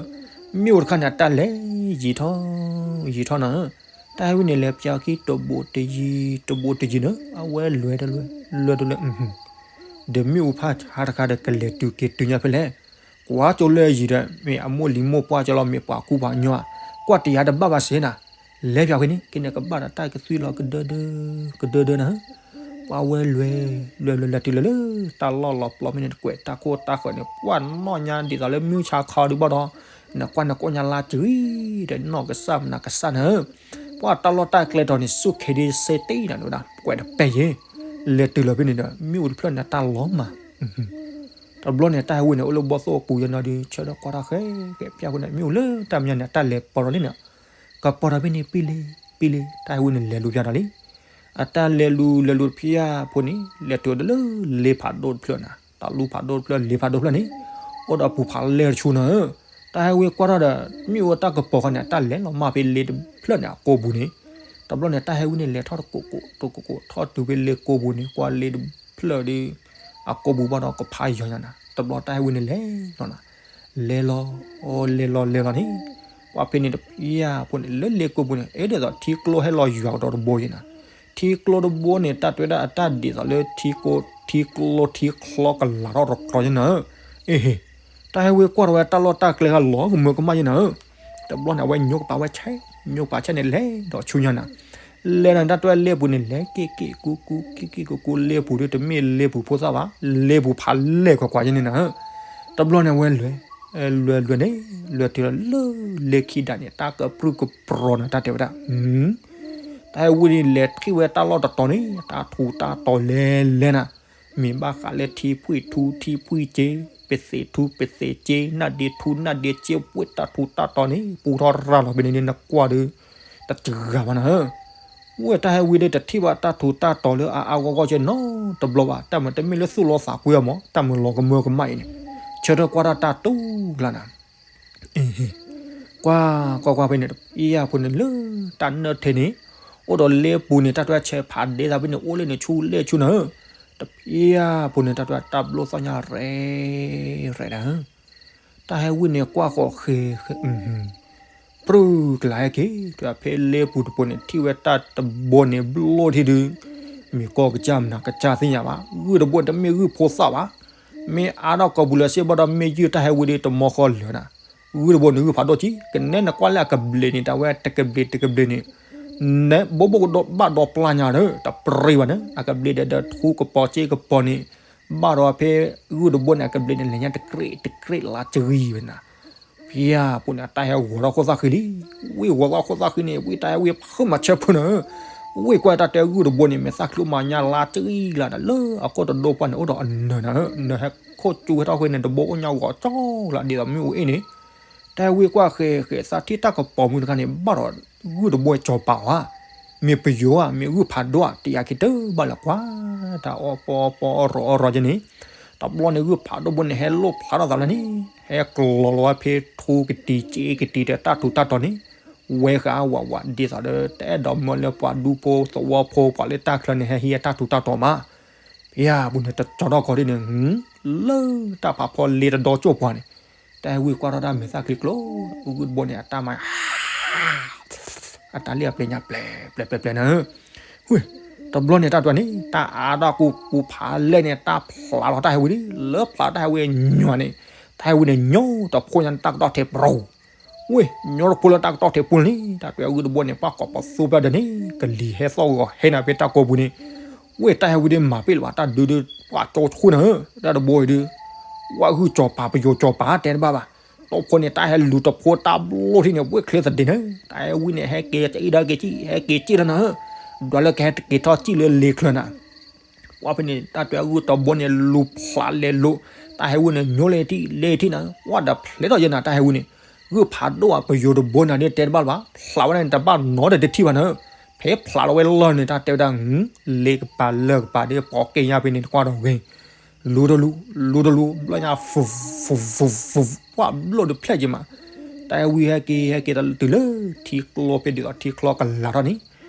မ့ၣ်အူတခါန့ၣ် အတၢ်လဲၤယံၤထီၣ် ယံၤထီၣ်နၤဧၢ. တၢ်ဟဲဝံၤန့ၣ် လဲၤပျီခံတဘိးတယံၤ တဘိးတယံၤန့ၣ် အဝဲလဲၤတလဲၤ လဲၤတလဲၤ ဒီးမ့ၣ်အူဖးဆါတခါဒီး ကလဲၤတုၤက့ၤတုၤညါဖဲလဲၣ်. ကွၢ်ကၠိလၢအယံၤဒီး မ့ၢ်အမိၢ်လံၤမိၢ်ပှၢ်ကၠီလီၤ မ့ၢ်ပှၤကူပှၤကညီဧါ. ကွၢ်တယါတဘၣ်ဘၣ်စ့ၢ်နၤ. လဲၤပျီဝဲန့ၣ် ကန့ၣ်ကဘၣ်ဒီးတၢ်ကသွံလီၤကဒၢဒၢ ကဒၢဒၢနၤဧၢ. ပှၤဝဲလဲၤ လဲၤလဲၤလဲၤတုၤလၢလၢ တၢ်လီၢ်လီၤပျီဖဲန့ၣ် တကွဲးတၢ်ခိၣ်တၢ်ဃၢၤန့ၣ် ပှၤနီၣ်ညါဒ်သိးလၢမုၢ်ဆါခီဒုးဘၣ်ဒီး နကွၢ်နကိးညါလါစံၤ ဒီးနီၢ်ကစၢ်မနၤကစၢ်နၤဧၢ, ပှၤတၢ်လီၢ်တၢ်ကျဲတီၤန့ၣ် စူၢ်ခ့ဒ့စ့တ့ၢ်နၤဒၣ် ကွဲးတပဲယဲ, လဲၤတုၤလီၤဖဲန့ၣ်ဒီး မ့ၣ်အူတဖျၢၣ်န့ၣ်တၢ်လီၤမၢ် တဘျီန့ၣ် တၢ်ဟဲဝံန့ၣ် အိၣ်လၢဘီၣ်သိၣ်အပူၤယဲနီၤဒီး ဆၢထၢၣ်ကွၢ်ထီၣ်ဃဲဃဲဖၠၣ်ဖိန့ၣ် မ့ၣ်အူလၢတၢ်မဲာ်ညါန့ၣ် အတၢ်လဲၤပီၤဒီးလံန့ၣ်, ကပီၤဒီးဖဲန့ၣ် ပံလ့ပံလ့ တၢ်ဟဲဝံန့ၣ်လဲၤလူၤဖၠၣ်ဒီးလံ, အတၢ်လဲၤလူၤလဲၤလူၤဖၠၣ်ဖိန့ၣ် လဲၤတုၤဒီးလၢလ့ဖးဒိၣ်တဖျၢၣ်နၤ, တၢ်လူၤဖးဒိၣ်တဖျၢၣ် လ့ဖးဒိၣ်တဖျၢၣ်န့ၣ် အိၣ်ဒီးပူၤဖးလဲၢ်တဆူနၤဧၢ, တၢ်ဟဲဝံကွၢ်ထီၣ်ဒီး မ့ၣ်အူအတၢ်ကပီၤဃီန့ၣ် အတၢ်လဲၤလီၤမၢ်ဖဲလ့တဖျၢၣ်န့ၣ် အကိာ်ပူၤန့ၣ်, တဘျီန့ၣ် တၢ်ဟဲဝံန့ၣ် လဲၤထီၣ်တကိးကိး တကိးကိး ထီၣ်တုၤဖဲလ့ကိာ်ပူၤန့ၣ် ကွၢ်လ့တဖျၢၣ်ဒီး အကိာ်ပူၤဘၣ်ဒီးကဖးယီၤညါနၤ, တဘျီတၢ်ဟဲဝံန့ၣ်လဲၤလီၤနၤ, လဲၤလီၤ လဲၤလီၤလဲၤလီၤန့ၣ်, ပှၤဖဲန့ၣ်တဖၠၣ်ဖိန့ၣ် လၢလ့ကိာ်ပူၤန့ၣ် အဲၣ်ဒိးသိးထံကျိဟဲလီၤယွၤကဒီးတဘိယဲနၤ, ထံကျိတဘိန့ၣ် တၢ်တွဲဒၣ်အတၢ်ဒ်သိးလၢ ထံကျိထံချီကလၤထီၣ်တကျီယဲနၤဧၢ, အ့ဟ့ တၢ်ဟဲဝံကွၢ်ထီၣ်ဝဲတၢ်လီၢ်တၢ်ကျဲဟဲလီၤကမၢကမၣ်ယဲနၤဧၢ, တဘျီန့ၣ် အဝဲညိကပၤဝဲဆဲး ညိကပၤဆဲးန့ၣ်လဲၤဒီးဆူညါနၤ, လဲၤနၤတၢ်တွဲလ့ပူၤန့ၣ် လဲၤက့ၣ်က့ၣ်ကူကူ က့ၣ်က့ၣ်ကူကူ လ့ပူၤဒီးတမ့ၢ်လ့ပူၤဖိသၣ်ဘၣ်, လ့ပူၤဖးလဲၢ်ကွၢ်ကွၢ်ယဲန့ၣ်နၤဧၢ, တဘျီန့ၣ် အဝဲလဲၤ လဲၤလဲၤန့ၣ် လဲၤတုၤလီၤလၢလ့ခံဒၣ်န့ၣ် တၢ်ကပြုၢ်ကပြီၤနၤ တၢ်တဲဝဲဒၣ် တၢ်ဟဲဝံန့ၣ် လဲၤထံၣ်ဝဲတၢ်လီၢ်တတီၤန့ၣ် တၢ်ထူးတၢ်တီၤလဲၤလဲၤနၤ, မ့ၢ်ဘၣ်ဃးလၢထံဖှံၣ်ထူထံဖှံၣ်စ့, ပသ့ၣ်ထူပသ့ၣ်စ့, နၢ်ဒ့ထူနၢ်ဒ့စ့ ဝဲတၢ်ထူးတၢ်တီၤန့ၣ် ပူထီၣ်ရၤလီၤဖဲန့ၣ်န့ၣ် နကွၢ်ဒီး တစှၤဘၣ်နၤဧၢ, ဝဲတၢ်ဟဲဝံဒီးတထံၣ်ဘၣ်တၢ်ထူးတၢ်တီၤလၢအါအါဂီၢ်ဂီၢ်ကဲနီတဘျီဘၣ်, တၢ်မၤတမ့ၢ်လၢသူၣ်လီသးကွံအီၤမး တၢ်မၤလီၤကမၢကမၣ်အံၤန့ၣ်, ဆၢထၢၣ်ကွၢ်ထီၣ်တၢ်တူၢ်ကျါနၤ ကွၢ်ကွၢ်ကွၢ်ဖဲန့ၣ် တဖၠၣ်ဖိန့ၣ်လၢတၢ်နၢၣ်ထဲန့ၣ် အိၣ်ဒီးလ့ပူၤန့ၣ် တၢ်တွဲဆဲးဖးဒဲသးဖဲန့ၣ် အိၣ်လၢန့ၣ်ဆူလဲၣ်ဆူနၤဧၢ, တဖၠၣ်ဖိန့ၣ် တၢ်တွဲတၢ်ဘျိသီၣ်ညါရဲၣ်ရဲၣ်နၤဧၢ, တၢ်ဟဲဝံန့ၣ်ကွၢ်ဃီၤဃဲၤဃဲၤ ပြုၢ်ကလၤဟဲက့ၤ တဖဲလ့ပူၤတဘိန့ၣ် ထံၣ်ဝဲတၢ်တဘိန့ၣ် ဘျိၣ်ထံဒု မ့ၢ်ကီၢ်ကစၢ်မနၤကစၢ်သ့ၣ်ညါဘၣ်, ဂုၢ်တဘိန့ၣ် တမ့ၢ်ဂုၢ်ဖိသၣ်ဘၣ်, မ့ၢ်အါထီၣ်ကီၢ်ပူၤလၢစ့ဘၣ်ဒီး မ့ၢ်ယုၢ်တၢ်ဟဲဝံဒီး တမီဃီလၢၤနၤ, ဂုၢ်တဘိန့ၣ် ဂုၢ်ဖးဒိၣ်ကံ ကနဲနကွၢ်လၢအကဘျံးန့ၣ် တၢ်ဝဲတကဘျံးတကဘျံးန့ၣ် နဲဘိဘိကဒီးဘၣ်ဒီးပျၢ်ညါဒီး တပြံဘၣ်န့ၣ် အကဘျံးဒီး ဒီးထူကပီၤစ့ကပီၤန့ၣ် ဘၣ်ဒီးဖဲဂုၢ်တဘိန့ၣ် အကဘျံးန့ၣ် လဲၤညါတကြ့းတကြ့းလါစဂံဝဲနၤ, ဖၠၣ်ဖိန့ၣ် အတၢ်ဟဲဂီၤထီၣ်ခိၣ်သၣ်ဃံလံ, ဝံၢ်ဂီၤထီၣ်ခိၣ်သၣ်ဃံန့ၣ် ဝံၢ်တၢ်ဟဲဝံဖုးမၤဆၢဖိနၤဧၢ, ဝံၢ်ကွၢ်တၢ်တဲဂုၢ်တဘိန့ၣ် မ့ၢ်သၣ်ချူမၤညါလါစဂံလါဒီး လၢအခိၣ်တဒိၣ်ပှၢ်န့ၣ် အိၣ်ဒီးအနၢၤနၤဧၢ, နၢၤဟဲခိၣ်ကၠူဟဲထီၣ်ဃ့န့ၣ် တဘိအိၣ်ညါဂီၤကၠီလၢဒ်သိးမ့ၣ်အူအ့ၣ်န့ၣ် တၢ်ဟဲဝံကွၢ်ဃဲၤဃဲၤသးထံၣ်တၢ်ကပီၤမုၢ်တခါန့ၣ် ဘၣ်ဒီးဂုၢ်တဘိစီၤပၤဧါ, မ့ၢ်ပယိၤဧါ မ့ၢ်ဂုၢ်ဖးဒိၣ်ဧါ တယာ်က့ၤတဘၣ်လၢၤကွၢ်, တၢ်အီၣ်ပီအီၣ်ပီအီၣ်ရီၤအီၣ်ရီၤက့ၤန့ၣ်, တဘျီန့ၣ်ဂုၢ်ဖးဒိၣ်ဘိန့ၣ် ဟဲလိၣ်ဖျါထီၣ်သးလၢန့ၣ် ဟဲကျီၤလီၤဝဲဖဲထူကတံၤစ့ကတံၤဒီးတၢ်ထူးတၢ်တီၤန့ၣ်, ဝဲဃာ်ဝးဝးဒ်သိးဒီး တအဲၣ်ဒိးမၢလၢပှၤဒူဖိသဝီဖိပှၤလၢတၢ်ချၢန့ၣ် ဟဲဟံးအတၢ်ထူးတၢ်တီၤမး ဖဲအပူၤန့ၣ် တကၠီထီၣ်ကီးဒ်န့ၣ် လၢတၢ်ဖးဖီလ့တဒီကၠိၣ်ပှၤန့ၣ်, တၢ်ဟဲဝံကွၢ်ထီၣ်တၢ်မဲာ်သၣ်ချံကျိ, ဂုၢ်တဘိန့ၣ် အတၢ်မၤ အတၢ်လ့ၣ်အပျဲညါပျဲပျဲပျဲနၤ, ဝ့ၢ်, တဘျီန့ၣ်တၢ်တွၤန့ၣ် တၢ်အါထီၣ်ကူပူၤဖးလဲၢ်န့ၣ် တၢ်ဖျးလီၤတၢ်ဟဲဝံဒ် လၢဖျးတၢ်ဟဲဝံညီန့ၣ်, တၢ်ဟဲဝံန့ၣ် ညီတဖိညါန့ၣ် တၢ်ကတီၢ်ထဲးပရိၤ ဝ့ၢ်, ညီတဖိလၢတၢ်ကတီၢ်ထဲးပူၤန့ၣ် တၢ်တွၤဂုၢ်တဘိန့ၣ် ပှၤကိးပသူဖျၢၣ်ဒီးန့ၣ် ကလံၤဟဲသီၣ်ဂီၤဟဲနၤဖဲတၢ်ကိးပူၤန့ၣ်, ဝ့ၢ်, တၢ်ဟဲဝံဒ်မၤပ့ၣ်လၢၤဘၣ် တၢ်ဒုဒု ပှၤကၠီဆူၣ်နၤဧၢ, တၢ်တဘိအံၤဒု ဝၣ်ဂုၢ်စီၤပၤပယိၤစီၤပၤတဲတဘၣ်ဘၣ်, တဖိန့ၣ် တၢ်ဟဲလူၤတဖိတၢ်ဘျိၣ်ထံန့ၣ် ဝ့ၢ်ချ့သဒ့န့ၣ်, တၢ်ဟဲဝံန့ၣ် ဟဲက့ၤအံၤဒီးက့ၤစံၣ် ဟဲက့ၤစံၣ်လီၤနၤဧၢ, ဒွးလၢကဟဲတက့ၤထီၣ်စံၣ်လၢလ့ချၢနၤ ပှၤဖဲန့ၣ် တၢ်တွၤဂုၢ်တဘိန့ၣ် လူၤဖျးလဲၤလိၤ, တၢ်ဟဲဝံန့ၣ် ညီလၢထံၣ်လၢထံၣ်နၤ, ဝၣ်ဒီးဖျဲးထီၣ်ယဲနၤ တၢ်ဟဲဝံန့ၣ်, ဂုၢ်ဖးဒိၣ်ဧါ ပယိၤတဘိနၤဒ်တဲတဘၣ်လၢၤဘၣ်, ဖျးဝဲဒၣ်န့ၣ် တဘၣ်နီတတထံၣ်ဘၣ်နၤ, ဖဲဖျးလီၤဝဲလီၢ်န့ၣ် တၢ်တဲဝဲဒၣ် လ့ကပၤလၢကပၤဒ်ပိာ်က့ၣ်ညါဖဲန့ၣ် တကွၢ်ဒီးဂ့ၤ, လူၤတလူၤ လူၤတလူၤ ဘျီညါ ပှၢ်ဘျိၣ်ဒီးဖျဲးက့ၤမး, တၢ်ဟဲဝံဟဲက့ၤ ဟဲက့ၤတုၤလၢထံကျိဖဲဒ်သိးထံကျိကလၤထီၣ်န့ၣ်,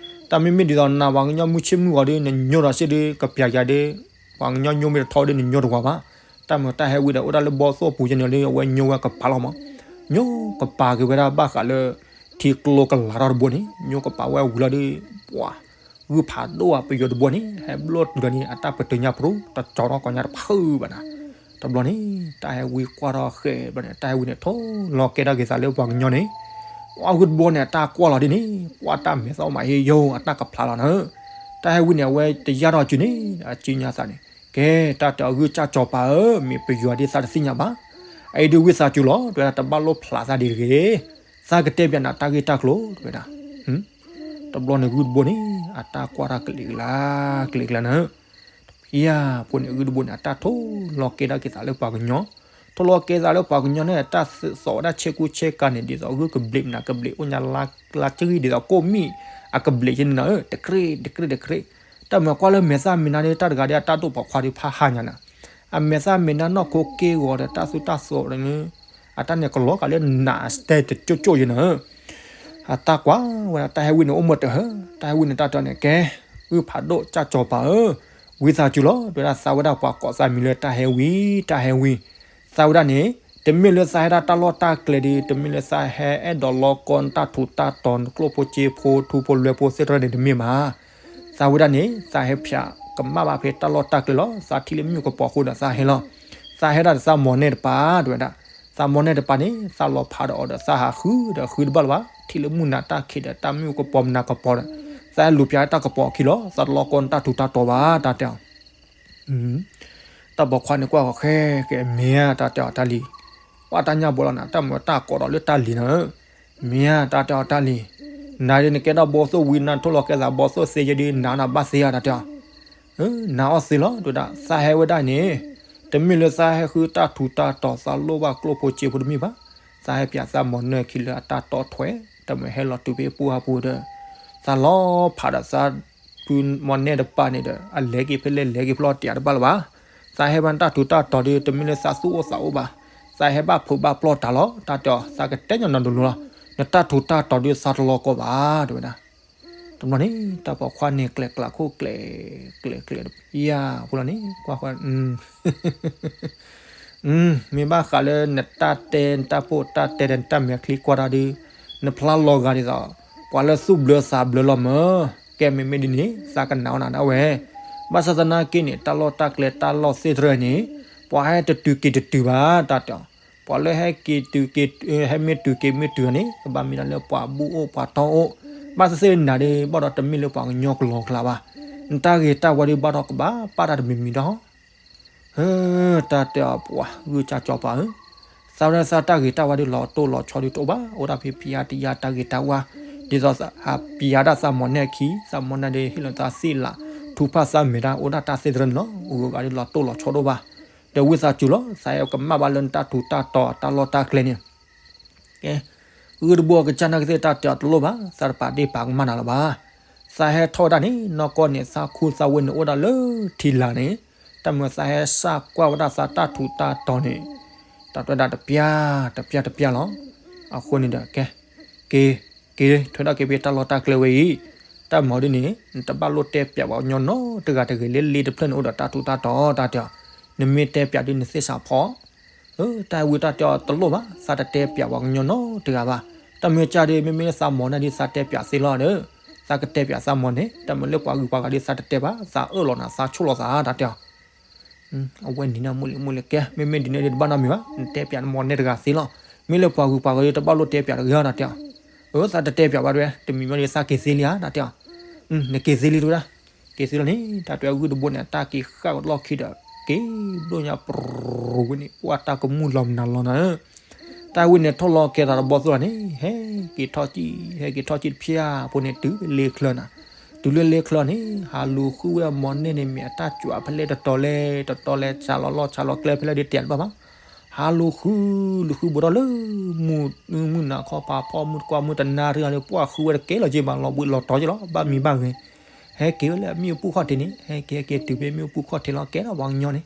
တၢ်မ့မ့ၢ်ဒ်သိးနၤပှၤကညီမုၢ်ဆ့ၣ်မုၢ်ဂီၤဒီး နညိဒီးစ့ၢ်ဒီး ကပျးယၤဒီး ပှၤကညီညိမ့ၢ်တထီဒီး နညိတဝၤဘၣ်, တၢ်မၤတၢ်ဟဲဝံဒီး အိၣ်ဒၣ်လၢဘီၣ်သိၣ်ပူၤယဲန့ၣ်လၢအဝဲညိဝဲကပၤလီၤမး, ညိကပၤက့ၤဝဲဒၣ်ဘၣ်ဃးလၢ ထံကျိကလၤထီၣ်တဘိန့ၣ် ညိကပၤဝဲဝံၤလီၤဒီး ပှၤ ဂုၢ်ဖးဒိၣ်ဧါ ပယိၤတဘိန့ၣ် ဟဲဘျိၣ်တုၤဒီးန့ၣ် အတၢ်ပတုာ်ညါပရူၤ တကၠီထီၣ်ကီးညါတဖုဘၣ်နၤ, တဘျီန့ၣ် တၢ်ဟဲဝံကွၢ်ထီၣ်ဃဲၤဘျီန့ၣ် တၢ်ဟဲဝံန့ၣ် ထိၣ်လီၤကဲထီၣ်က့ၤသးလၢပှၤကညီန့ၣ်, ပှၤဂုၢ်တဘိန့ၣ် အတၢ်ကွၢ်လီၤဒ်န့ၣ် ပှၤတၢ်မဲာ်သီၣ်မးဟ့ယိာ် အတၢ်ကဖျါလီၤနၤ, တၢ် တၢ်ဟဲဝံန့ၣ် အဝဲတယၢ်ထီၣ်စုန့ၣ် အစုညါသးန့ၣ် ကဲ တၢ်တဲအီၤ ဂုၢ်စၢ်ကၠီၤပၤဧၢ, မ့ၢ်ပယွၤဒ်သးတသ့ၣ်ညါဘၣ်. အအံၤဒုးဝံသးစူၤလီၤ တဲဝဲဒၣ်, တဘၣ်လိၣ်ဖျးသးဒ်တဂ့ၤ, သးကတဲပၠးနၤတၢ်ဂ့ၢ်တၢ်ကျိၤ တဲဝဲဒၣ်. တဘျီန့ၣ်ဂုၢ်တဘိန့ၣ် အတၢ်ကွၢ်တၢ်ကလံၤကလါ ကလံၤကလါနၤ ဖံယၤဖိန့ၣ် ဂုၢ်တဘိန့ၣ် အတၢ်ထိၣ်လီၤကဲဒၣ်က့ၤသးလၢပှၤကညီ, ထိၣ်လီၤကဲသးလၢပှၤကညီန့ၣ် တၢ်သိးဝဲဒၣ်ဆ့ကူဆ့ကၤန့ၣ် ဒ်သိးဂုၢ်ကဘျံးမနၤကဘျံး အိၣ်ညါလါလါကရံၣ် ဒ်သိးကိၣ်မံၣ်အကဘျံးက့န့ၣ်နၤဧၢ, တကြ့တကြ့တကြ့, တၢ်မၤကွၢ်လၢမဲာ်သၣ်မဲာ်နါဒ်တၢ်တဂၤဒ်အတၢ်ဒိၣ်ပိာ်ခွါဒ်ဖးဟါညါနၤ, အမဲာ်သၣ်မဲာ်နါနီၢ်ခိက့ၢ်ဂီၤဒီးတၢ်သူတၢ်သိးန့ၣ် အတၢ်န့ၣ်ကလီၤကးလၢနးစတဲတကၠိၣ်ကၠိၣ်ယဲနၤဧၢ. အတၢ်ကွၢ်ဝဲဒၣ် တၢ်ဟဲဝံန့ၣ် အိၣ်မၢတဟၢ, တၢ်ဟဲဝံန့ၣ် တၢ်တဲန့ၣ် ကဲ ဂုၢ်ဖးဒိၣ်စၢ်ကၠီၤပၤဧၢ, ဝံသးစူၤလီၤ တဲဝဲဒၣ်, သးဝဲဒၣ်ပှၤကိးသးမံၤလၢတၢ်ဟဲဝံ, တၢ်ဟဲဝံ, သးဝဲဒၣ်န့ၣ် တမ့ၢ်လၢသးဟဲဒၣ်တၢ်လီၢ်တၢ်ကျဲဒီး တမ့ၢ်လၢသးဟဲအဲၣ်ဒိးလီကီနတၢ်ထူးတၢ်တီၤ နကျိၣ်ဖိစ့ဖိထူဖိလွဲဖိသ့ၣ်တဖၣ်န့ၣ်တမ့ၢ်ဘၣ်. သးဝဲဒၣ်န့ၣ် သးဟဲဖၠးကမၣ်ဘၣ်ဖဲတၢ်လီၢ်တၢ်ကျဲလီၤ. သးထံၣ်လၢမုၣ်ကပီၤအဃိဒီးသးဟဲလီၤ. သးဟဲဒၣ်ဒီးသးမိၢ်နဲၣ်တပၤ တဲဝဲဒၣ်, သးမိၢ်နဲၣ်တပၤန့ၣ် သးလီၤဖးဒီးအီၤဒီး သးဟးဃုဒီးဃုတဘၣ်လၢၤဘၣ်, ထံၣ်လၢမုၢ်နၤတၢ်ခံးဒီးတၢ်မုၣ်ကပီၤမနၤကပီၤဒီး သးဟဲလူၤပၠးတၢ်ကပီၤအခံလီၤ. သးတလီကီနတၢ်ထူးတၢ်တီၤဘၣ် တၢ်တဲအီၤ. တၢ်ပိာ်ခွါန့ၣ်ကွၢ်ဃီၤဃဲကဲ မ့ၢ်ဧါ တၢ်တဲအီၤတၢ်လံၤ, ပှၤတၢ်ညၣ်ဘီလီၤနၤ တၢ်မၤတၢ်ကိးဒီးလၢတၢ်လံၤနၤဧၢ, မ့ၢ်ဧါ တၢ်တဲအီၤတၢ်လံၤ, နၤဒ်နကဲထီၣ်ဘီသိၣ်ဝံၤ နထိၣ်လီၤကဲသးဘီသိၣ်သ့ယဲဒ် နၤနၤဘၣ်သ့ဧါ တၢ်တဲအီၤ. နၤအီၣ်သ့လီၤ တဲဝဲဒၣ်, သးဟဲဝဲဒၣ်န့ၣ် တမ့ၢ်လၢသးဟဲဃုတၢ်ထူးတၢ်တီၤ သးလိၣ်ဘၣ်ကျိၣ်ဖိစ့ဖိတမ့ၢ်ဘၣ်, သးဟဲပၠးသးမိၢ်နဲၣ်ခံလၢအတၢ်တီထွဲ တမ့ၢ်ဟဲလီၤတုၤဖဲပူၤဟးပူၤဒီး သးလီၤဖးဒီးသး ပုၢ်မိၢ်နဲၣ်တပၤန့ၣ်ဒီး အလဲၤက့ၤဖဲလဲၣ်လဲၤက့ၤဖဲလဲၣ်တယၤတဘၣ်လၢၤဘၣ်. သးဟဲဘၣ်နတၢ်ထူးတၢ်တီၤဒီး တမ့ၢ်လၢသးသူၣ်အိၣ်သးအိၣ်ဘၣ်, သးဟဲဘၣ်ဖုးဘၣ်ပျီၢ်တၢ်လီၤ တၢ်တဲအီၤ. သးကတဲညီနုၢ်ဒိၣ်လီၤ, နတၢ်ထူးတၢ်တီၤဒီးသးတလီကီဘၣ် တဲဝဲဒၣ်. တဘျီန့ၣ် တၢ်ပိာ်ခွါန့ၣ်ကျဲးကျးခိၣ်ကျဲး ကျဲးကျဲး ယၤဖိလီၤန့ၣ် ကွၢ်ဃီၤ မ့ၢ်ဘၣ်ဃးလၢနတၢ်တဲ နတၢ်ပိာ်တၢ်တဲဒီးနတၢ်မဲာ်ချံကွၢ်တၢ်ဒီး နဖျါလီၤဂာ်ဒ်သိး ပှၤလၢသူၣ်ဘျၢသးဘျၢလီၤမၢ်, ကဲမ့မ့ၢ်ဒ်န့ၣ် သးကနၣ်အီၣ်နၤဒၣ်ဝဲ. ဘၣ်ဆၣ်သနာ်က့န့ၣ် တၢ်လီၢ်တၢ်ကျဲတၢ်လီၢ်သ့ၣ်တဖၣ်န့ၣ် ပှၤဟဲတတုၤက့ၤတတုၤဘၣ် တၢ်တဲအီၤ. ပှၤလၢဟဲက့ၤတုၤက့ၤ ဟဲမ့ၢ်တုၤက့ၤမ့ၢ်တုၤန့ၣ် ကဘၣ်မ့ၢ်ဒၣ်လၢပှၤဘူၣ်အိၣ်ပှၤတီအိၣ်, ဘၣ်သ့ၣ်သ့ၣ်နၤဒ် ဘၣ်ဒီးတမ့ၢ်လၢပှၤကညီကလီၤကျါဘၣ်, နတၢ်ဂ့ၤတၢ်ဝါဒ်ဘၣ်ဒီးကဘၣ်ပာ်တၢ်တမံၤမံၤဒီး တၢ်တဲအီၤပှၤဂုၢ်စၢ်ကၠီၤပၤဧၢ, သးဝဲဒၣ်သးတၢ်ဂ့ၤတၢ်ဝါဒ်လီၤတိၢ်လီၤဆီဒ်တအိၣ်ဘၣ်, အိၣ်ဒၣ်ဖဲပျးတယါတၢ်ဂ့ၤတၢ်ဝါ, ဒ်သိးပျးဒၣ်သးမိၢ်နဲၣ်ခံ, သးမိၢ်နဲၣ်ဒီးဟ့ၣ်လီၤသးသ့ၣ်လး ထူဖၣ်သးမဲာ်တၢ် အိၣ်ဒၣ်တၢ်သ့ၣ်တဖၣ်န့ၣ်လီၤ. အိၣ်ဂၤဒ်လီၤတိၢ်လီၤဆီတအိၣ်ဘၣ်, ဒီးဝံသးစူၤလီၤ သးဟဲကမၣ်ဘၣ်လၢနတၢ်ထူးတၢ်တီၤတၢ်လီၢ်တၢ်ကျဲန့ၣ် ကဲ, ဂုၢ်တဘိအကစၢ်နာ်က့သ့ၣ်တၢ်တဲအီၤတလိၣ်ဘၣ်, သးတပာ်ဒ့ၣ်ပာ်ကမၣ်နၤလၢၤဘၣ်. သးဟဲထီၣ်ဝဲဒၣ်န့ၣ် နီၢ်ကီၢ်န့ၣ် သးခူသးဝ့ၢ်န့ၣ်အိၣ်ဒၣ်လၢထံလာ်န့ၣ်, တၢ်မၤသးဟဲစၢ်ကွၢ်ဝဲဒၣ်သးတၢ်ထူးတၢ်တီၤန့ၣ်, တၢ်တဲဝဲဒၣ်တပျၢ်တပျၢ်တပျၢ်လီၤ. အဃိန့ၣ်ဒီး ကဲ, က့ၤ, က့ၤထွဲထီၣ်က့ၤဖဲတၢ်လီၢ်တၢ်ကျဲဝဲအံၤ, တၢ်မၤဒ်န့ၣ် နတဘၣ်လိၣ်တဲပၠးပှၤကညီနီတဂၤတဂ့ၤလၢလ့တဖျၢၣ်န့ၣ်အိၣ်ဒီးတၢ်ထူးတၢ်တီၤ တၢ်တဲအီၤ, နမ့ၢ်တဲပၠးဒ်နသ့စးဖီ တၢ်ဝံတၢ်တဲအီၤတလိၣ်ဘၣ်, သးတတဲပၠးပှၤကညီနီတဂၤဘၣ်. တၢ်မ့ၢ်ကစၢ်ဒီး မ့မ့ၢ်လၢသးမိၢ်န့ၣ်ဒီး သးတဲပၠးသ့လီၤဒီး, သးကတဲပၠးသးမိၢ်န့ၣ် တၢ်မ့ၢ်လၢပှၤဂုၤပှၤဂၤဒီး သးတတဲဘၣ်, သးအၢၣ်လီၤနၤ သးဆိၣ်လီၤသး တၢ်တဲအီၤ. အဝဲနံၤန့ၣ် မုၢ်လံမုၢ်လံ ကဲ မ့မ့ၢ်ဒ်န့ၣ်ဒီး တဘၣ်နီတမံၤဘၣ်, နတဲပၠးနမိၢ်န့ၣ်တဂၤသ့လီၤ. မ့ၢ်လၢပှၤဂုၤပှၤဂၤဒီး တဘၣ်လိၣ်တဲပၠးတဂ့ၤ တၢ်တဲအီၤ. အၢ သးတတဲပၠးဘၣ်တဲဝဲ, တမံၤမံၤဒီး သးက့ၤသ့လံဧါ တၢ်တဲအီၤ. နက့ၤသ့လံတဲဝဲဒၣ်, က့ၤသ့လီၤန့ၣ် တၢ်တဲအီၤ ဂုၢ်တဘိန့ၣ် အတၢ်က့ၤဃၣ်ကလီၢ်ခံဒီး က့ၤဘျိညါ ပြူၤဝဲန့ၣ် ပှၢ်တၢ်ကမူၣ်လီၤမနုၤလီၤနၤဧၢ. တၢ်ဝံန့ၣ်ထီၣ်လီၤကဲသးတဘီသိၣ်လီၤန့ၣ် ဟဲက့ၤထီၣ်ကံၣ် ဟဲက့ၤထီၣ်ကံၣ်တဖျၢၣ်ဖိန့ၣ် တုၤလၢလ့ချၢနၤ, တုၤလၢလ့ချၢန့ၣ် ဟးလူၤဃုဝဲအမိၢ်န့ၣ်န့ၣ် မ့ၢ်အတၢ်ကွၢ်ဖဲလဲၣ်တတီၤလဲၣ် တတီၤလဲၣ် ဆးလီၤလီၢ်ဆးလီၤကျဲဖဲလဲၣ်ဒီးတဲတဘၣ်ဘၣ်. ဟးလူၤဃု လူၤဃုဘူးထီၣ်လၢ မုၢ်နၤခီပၤဖီ မုၢ်တကွၢ်မုၢ်တနၣ်ရံၣ်လီၤဒီး ပှၢ်ဃုဝဲတကဲလီၤက့ဘၣ် လီၤဘှံးလီၤတီၤက့လီၤ ဘၣ်မံဘၣ်ဂဲၤ ဟဲက့ၤဝဲလၢအမ့ၣ်အူပူၤခီၣ်ထံးန့ၣ် ဟဲက့ၤဟဲက့ၤတုၤဖဲမ့ၣ်အူပူၤခီၣ်ထံးလီၤ ကဲထီၣ်ပှၤကညီန့ၣ်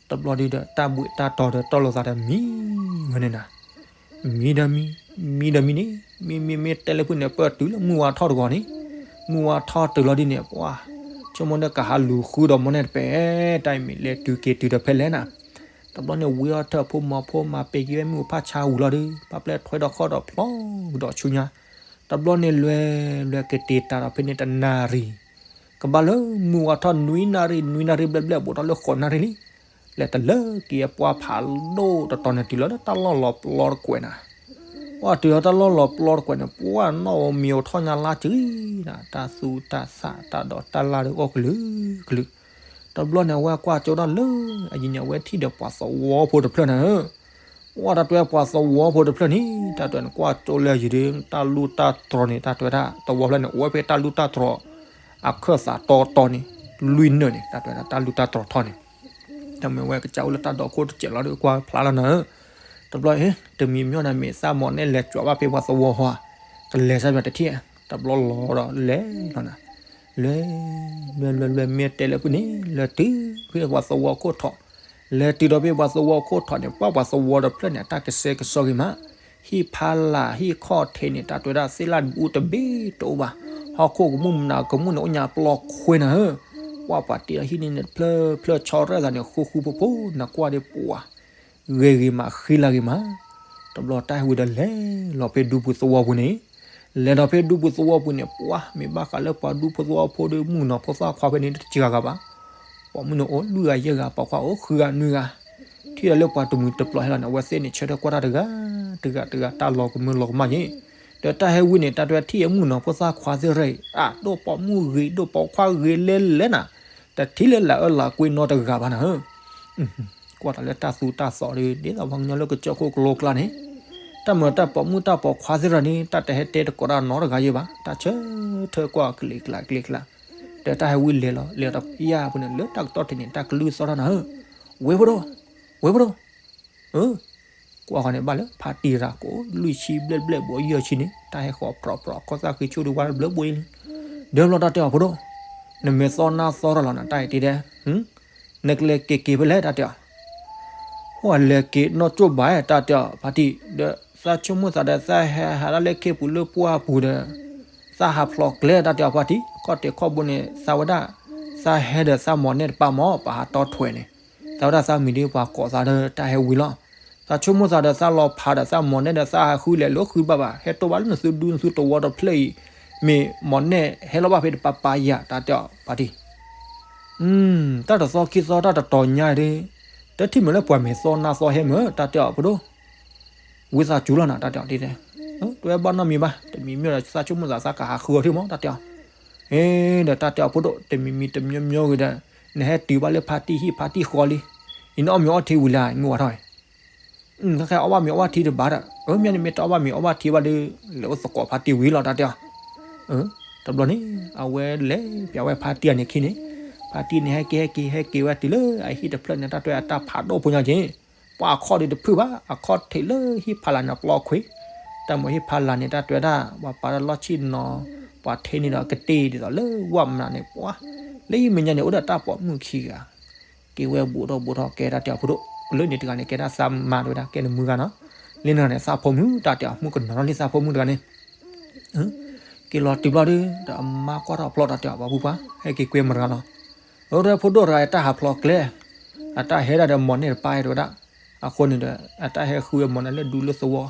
တဘျီဒုဒီး တၢ်ဘှံးတၢ်တီၤဒီးတီၢ်လိာ်သးဒီးမံဝဲန့ၣ်နၤ မံဒီးမံ မံဒီးမံန့ၣ် မ့မ့ၢ်မ့ၢ်တဲလၢဖုၣ်န့ၣ် ပၢၢ်တုၤလၢမုၢ်ဝါထီၣ်တဂီၤန့ၣ် မုၢ်ဝါထီၣ်တုၤလီၤဒ်န့ၣ် ပှၢ် ဆိကမိၣ်ဒီးကဟးလူၤဃုဒီးမိၢ်န့ၣ်တပဲာ် တၢ်အံၤမ့ၢ်လဲၤတုၤက့ၤတုၤဒီးဖဲလဲၣ်နၤ တဘျီန့ၣ်ဝံအီၣ်ထၢၣ်ဖိမီၤဖိမၤပ့ၤက့ၤဝဲမ့ၣ်အူဖးဆါဝံၤလီၤဒီး ပာ်ပျဲၢ်ထွဲဒီးခီၣ်ဒီးဖျီကဒီးဆူညါ တဘျီန့ၣ်လွဲလွဲက့ၤတ့ၢ်တၢ်ဒီးဖဲန့ၣ်တနၣ်ရံၣ် ကဘၣ်လၢမုၢ်ဝါထီၣ်နွံနၣ်ရံၣ် နွံနၣ်ရံၣ်ဘျဲၣ်ဘျဲၣ် ဘူးထီၣ်လၢဃိးနၣ်ရံၣ်လံ လဲၤတလၢက့ၤအပှၢ်ဖးဒိၣ်တတီၤန့ၣ်တုၤလီၤလၢတၢ်လီၢ်လီၤပျီတကွဲးနၤ ပှၢ်တုၤလီၤတၢ်လီၢ်လီၤပျီတကွဲးန့ၣ် ပှၢ်နီၣ်ဧိၤမံၤဧိၤထီၣ်ညါလါစုၤနၤ, တၢ်သူတၢ်သၣ်တၢ်ဒိးတၢ်လၢ်ဒီးအီၣ်ကလုာ်ကလုာ်. တဘျီန့ၣ် အဝဲကွၢ်ကၠိဒၣ်လၢ အယံၤန့ၣ် အဝဲထံၣ်ဒီးပှၤသဝီဖိတဖျၢၣ်နၤဧၢ. ပှၢ်တၢ်တဲပှၤသဝီဖိတဖျၢၣ်န့ၣ် တၢ်တဲန့ၣ် ကွၢ်ကၠိလၢအယံၤဒီး တၢ်လူၢ်တၢ်တြီၤန့ၣ် တၢ်တဲဝဲဒၣ် သဝီဖျၢၣ်န့ၣ် အိၣ်ဝဲဖဲတၢ်လူၢ်တၢ်တြီၤ အခၢၣ်သးတီတီန့ၣ် လွံၢ်နၢၣ်န့ၣ် တၢ်တဲဝဲဒၣ်တၢ်လူၢ်တၢ်တြီၤထီန့ၣ် တမ့ၢ်ဝဲကစၢ်အိၣ်လၢတၢ်ဒိးခိၣ်တစဲးလီၤဒီးကွၢ်ဖျါလီၤနၤဧၢ. တဘျီ တမံၤမ့ၢ်န့ၣ် မ့ၢ်သးမိၢ်နဲၣ်လဲၤကွၢ်ဘၣ်ဖဲပှၤသဝီဟီဧါ, ကလဲၤစၢ်ပၠးတထံၣ်, တဘျီလီၤဒီးလဲၤလီၤနၤ, လဲၤ လဲၤ လဲၤ လဲၤ မ့ၢ်တဲလၢဖုန့ၣ် လဲၤတုၤဖဲပှၤသဝီခိၣ်ထီၣ်, လဲၤတုၤဒီးဖဲပှၤသဝီခိၣ်ထီၣ်န့ၣ် ပှၢ်ပှၤသဝီတဖျၢၣ်န့ၣ် အတၢ်ကဆှဲကဆှီဂ့ၤမး, ဟံၣ်ဖးလၢ်ဟံၣ်ခီၣ်ထံးန့ၣ် တၢ်တဲဝဲဒၣ်သ့ၣ်လၣ်ဒူတဘ့ၣ်တအိၣ်ဘၣ်, ဟီၣ်ခိၣ်ကမူၣ်မနုၤကမူၣ်န့ၣ် အိၣ်ညါပျီခွဲနၤဧၢ, ပှၢ်ပှၤတ့လီၤဟံၣ်န့ၣ် ဖျၢၣ်ဖျၢၣ်ဆီရဲၣ်သးန့ၣ် ဃူဃူဖိးဖိး နကွၢ်ဒီးပှၤ ဂ့ၤဂ့ၤမး ဃံလၤဂ့ၤမး, တဘျီတၢ်ဟဲဝံၤဒီးလဲၤလီၤဖဲဒူပူၤသဝီပူၤန့ၣ်, လဲၤဒီးဖဲဒူပူၤသဝီပူၤန့ၣ် ပှၢ်မ့ၢ်ဘၣ်ဃးလၢပှၤဒူဖိသဝီဖိဒီး မုၣ်ကနီၤဖိသၣ်ခွါဖဲန့ၣ် တစှၤဂၤဘၣ်, ပိာ်မုၣ်န့ၣ်အိၣ်လွံၢ်ဂၤယဲၢ်ဂၤ ပိာ်ခွါအိၣ်ဃုဂၤနွံဂၤ, ထံၣ်ဒီးလၢပှၤတမှံၤတပျီၤဟဲလီၤန့ၣ် အဝဲသ့ၣ်န့ၣ် ဆၢထၢၣ်ကွၢ်တၢ်တဂၤ တဂၤတဂၤ တၢ်လီၤကမၢလီၤကမၣ်ယ့ၣ်, ဒီးတၢ်ဟဲဝံၤန့ၣ် တၢ်တဲထံၣ်အမုၣ်ကနီၤဖိသၣ်ခွါသ့ၣ်ရၢၣ်အံၤ အဒိၣ်ပိာ်မုၣ်ဂ့ၤ ဒိၣ်ပိာ်ခွါဂ့ၤလဲၤလဲၤနၤ, တထံၣ်လၢလၢအၢလၢကွ့နီတဂၤဘၣ်နၤဧၢ ကွၢ်တၢ်လၢတၢ်သူတၢ်သီဒီး ဒ်သိးပှၤကညီလၢကစၢၢ်ခိၣ်ကလိကျါန့ၣ်, တၢ်မၤတၢ်ပိာ်မုၣ်တၢ်ပိာ်ခွါသ့ၣ်ရၢၣ်န့ၣ် တၢ်တဟဲတဲတကိးတၢ်နီတဂၤယဲၢ်ဘၣ်, တၢ်ဆၢထၢၣ်ကွၢ်ကလံၤကျါကလံၤကျါ, ဒီးတၢ်ဟဲဝံၤလဲၤလီၤ လဲၤဒီးဖဲယၢ်ပူၤန့ၣ် လၢတၢ်ကတီၢ်ထံးန့ၣ် တၢ်ကလုၢ်သီၣ်ထီၣ်နၤဧၢ, ဝဲဖိဒိၣ်, ဝဲဖိဒိၣ် ကွၢ်ဃီန့ၣ် ဘၣ်လၢဖါတံၢ်ရၤကိးလွံၢ်ဆံဘျဲၣ်ဘျဲၣ်ဘိးယဲၢ်ဆံန့ၣ် တၢ်ဟဲဃီၤပြီၤပြီၤ ခီၣ်သၣ်ဃ့ဆူၣ်ဒီးဝါဘျၢဘိအံၤလံ, ဒီးဘျီတၢ်တဲအီၤဖိဒိၣ်, နမ့ၢ်သီနါသီထီၣ်လီၤနၤ တၢ်အံၤတ့ၢ်ဒဲး, နကလဲၤက့ၤက့ၤဖဲလဲၣ် တၢ်တဲအီၤ, ဟိၣ်အလဲၤက့ၤနီၢ်ကၠိၣ်ဘၣ် တၢ်တဲအီၤဖါတံၢ်, ဒီးသးဆိကမိၣ်သးဒီးသးဟဲဟးဒၣ်လၢခ့ပူၤလၢပှၢ်ပူၤဒီး သးဟးဖျိးကျဲ တၢ်တဲအီၤဖါတံၢ်, ခီၣ်ထံးခီၣ်ဘိန့ၣ် သးဝဲဒၣ် သးဟဲဒီးသးမိၢ်နဲၣ်တပၢ်မၢ် ပဟးတီထွဲန့ၣ်, သးဝဲဒၣ်သးမံၤဒ်ပှၤကိးသးဒီးတၢ်ဟဲဝံၤလီၤ, သးဆိကမိၣ်သးဒီးသးလီၤဖးဒီးသးမိၢ်နဲၣ်ဒီးသးဟးဃုလဲၤလၢဃုဘၣ်ဘၣ် ဟဲတိၢ်ဘၣ်လၢနသုဒူနသုသဝီတဖျၢၣ်အံၤ, မ့ၢ်မိၢ်နဲၣ်ဟဲလီၤဘၣ်ဖဲတပၢ်ပၢ်ယၤ တၢ်တဲအီၤဖါတံၢ် တၢ်တသီခံသီတၢ်တတီၤညါဒီး တထံၣ်မ့ၢ်လၢပှၤမ့ၢ်သီနါသီဟဲမ့ၢ် တၢ်တဲအီၤဖိဒိၣ်, ဝံသးစူၤလီၤနၤ တၢ်တဲအီၤဒ်လဲၣ်, တဝဲဘၣ်နီတမံၤဘၣ် တမံၤမ့ၢ်ဒီးသးဆိကမိၣ်သးသးကဟးဃုအီၤထံမၢ် တၢ်တဲအီၤ, ဒီးတၢ်တဲအီၤဖိဒိၣ် တမံၤမံၤတမံၤမံၤဂ့ၤဒီး နဟဲတုၤဘၣ်လၢဖါတံၢ်ဟံၣ်ဖါတံၢ်ဃီလံ, အံၤနအီၣ်မ့ၤအီထံဝံၤလံ မုၢ်ဝါထီၣ် ခဲခဲအီၣ်ဘၣ်မ့ၤအီၣ်ဘၣ်ထံတဘၣ်ဒီး အၢ မ့ၢ်န့ၣ်မ့ၢ်တအီၣ်ဘၣ်မ့ၤအီၣ်ဘၣ်ထံဘၣ်ဒီး လဲၤအိၣ်သကိးဖါတံၢ်ဝံၤလီၤ တၢ်တဲအီၤ, တဘျီန့ၣ် အဝဲလဲၤပၠးဝဲဖါတံၢ်အန့ၣ်ခံန့ၣ်, ဖါတံၢ်န့ၣ် ဟဲက့ၤဟဲက့ၤဟဲက့ၤဝဲတုၤလၢအဟံၣ်တဖျၢၣ်န့ၣ် တၢ်တဲအတၢ်ဖးဒိၣ်ဖိညါက့ၤ, ပှၢ်အခီၣ်ဒုးတဖုၣ်ဘၣ် အခီၣ်ထံးလၢဟံၣ်ဖးလၢ်န့ၣ်ပျီခွံ, တၢ်မ့ၢ်ဟံၣ်ဖးလၢ်န့ၣ် တၢ်တဲဝဲဒၣ် ပှၤပာ်လၢလီၢ်ဆံၣ်နီၤ, ပှၤထဲန့ၣ်ဒီးကတ့ၢ်ဒ်သိးလၢဝၣ်မနုၤန့ၣ် ပှၤ လၢဟံၣ်မဲာ်ညါန့ၣ် အိၣ်ဒီးတၢ်ပိာ်မုၣ်ခံဂၤ က့ၤဝဲဘူးထီၣ်ဘူးထီၣ် ကဲတၢ်တဲအီၤဖိဒိၣ်, လၢန့ၣ်တဂၤန့ၣ် ကဲဒၣ်သးမါတဝဲဒၣ် ကဲနမုၢ်ဂၤနီၤ, လၢန့ၣ်တဂၤန့ၣ် သးဖိမုၣ် တၢ်တဲအီၤ မုၣ်ကနီၤလီၤလံသးဖိမုၣ်တဂၤန့ၣ်, က့ၤလီၤတုၤဘျီဒီး ဒီးအမါကွၢ်ထီၣ်ဖျီၣ်တၢ်တဲအီၤ ပှၤဖိပှၢ် ဟဲက့ၤကွဲမတၤဂၤလီၤ, အဝဲဖိဒိၣ်တဂၤအတၢ်ဟးဖျိးကျဲ, အတၢ်ဟဲဒၣ်ဒီးမိၢ်နဲၣ်တပၢ်တဝဲဒၣ်, အဃိန့ၣ်ဒီး အတၢ်ဟဲဃုအမိၢ်နဲၣ်လၢဒူလၢသဝီ,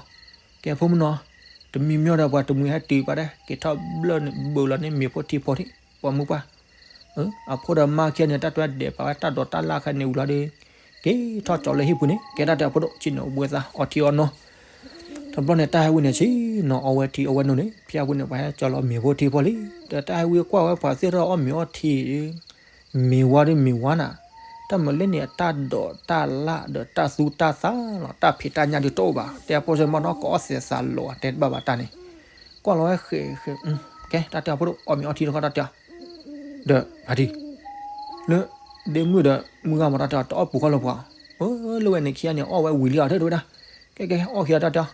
ကဲဖိမုၣ်နီၤ, တမံၤမံၤဒီးပှၤတမှံၤဟဲတုၤပှၤဒဲး က့ၤထီၣ်ဘျၢၣ်န့ၣ် ဘၢၣ်လီၤန့ၣ်မ့ၤဖိထံဖိထံး ပှၤမုၢ်ပှၢ် အဖိဒီးမါခံဂၤန့ၣ် တၢ်တဲဒဲးပာ်ဝဲတၢ်ဒိးတၢ်လၢ်ခဲန့ၣ်ဝံၤလီၤဒီး က့ၤထီၣ်ကၠီလၢဟံၣ်ပူၤန့ၣ် ကဲတၢ်တဲအီၤဖိဒိၣ် ဆ့ၣ်နီၤဘှဲသးအီထံအီနိ, တဘျီန့ၣ် တၢ်ဟဲဝံၤန့ၣ် ဆ့ၣ်နီၤအီဝဲထံအီဝဲနိန့ၣ် ဖဲအပူၤန့ၣ် ပှၤဟဲကၠီလီၤမ့ၤဖိထံဖိလံ, ဒီးတၢ်ဟဲဝံၤကွၢ်ဝဲပှၤသ့ၣ်ထီၣ်အီၣ်မ့ၤအီထံ မ့ၤဝါဒီးမ့ၤဝါနၤ, တၢ်မၤလၢန့ၣ် အတၢ်ဒိးတၢ်လၢ်ဒီးတၢ်သူတၢ်သၣ်လီၤ တၢ်ဖံးတၢ်ညၣ်ဒုးတအိၣ်ဘၣ် တဲအဖိစၢမီၢ်နီၤ ကအီၣ်စဲးသးလီၤ တဲတဘၣ်ဘၣ်တၢ်န့ၣ်, ကွၢ်လီၤဝဲဃဲးဃဲး, ကဲတၢ်တဲအီၤဖိဒိၣ် အီၣ်မ့ၤအီထံတခီတၢ်တဲအီၤ, ဒီးဖါတံၢ် လၢ ဒ့မုၣ်ဒီးမုၢ်ဂၤမတၤတဲအီၤ တအီၣ်ပူၤဃီလၢပှၤ, လၢဝဲန့ၣ်ခံဂၤန့ၣ် အီၣ်ဝဲဝံၤလံအီၤ တဲဝဲဒၣ်, ကဲကဲ အီၣ်ခံဂၤတၢ်တဲအီၤ,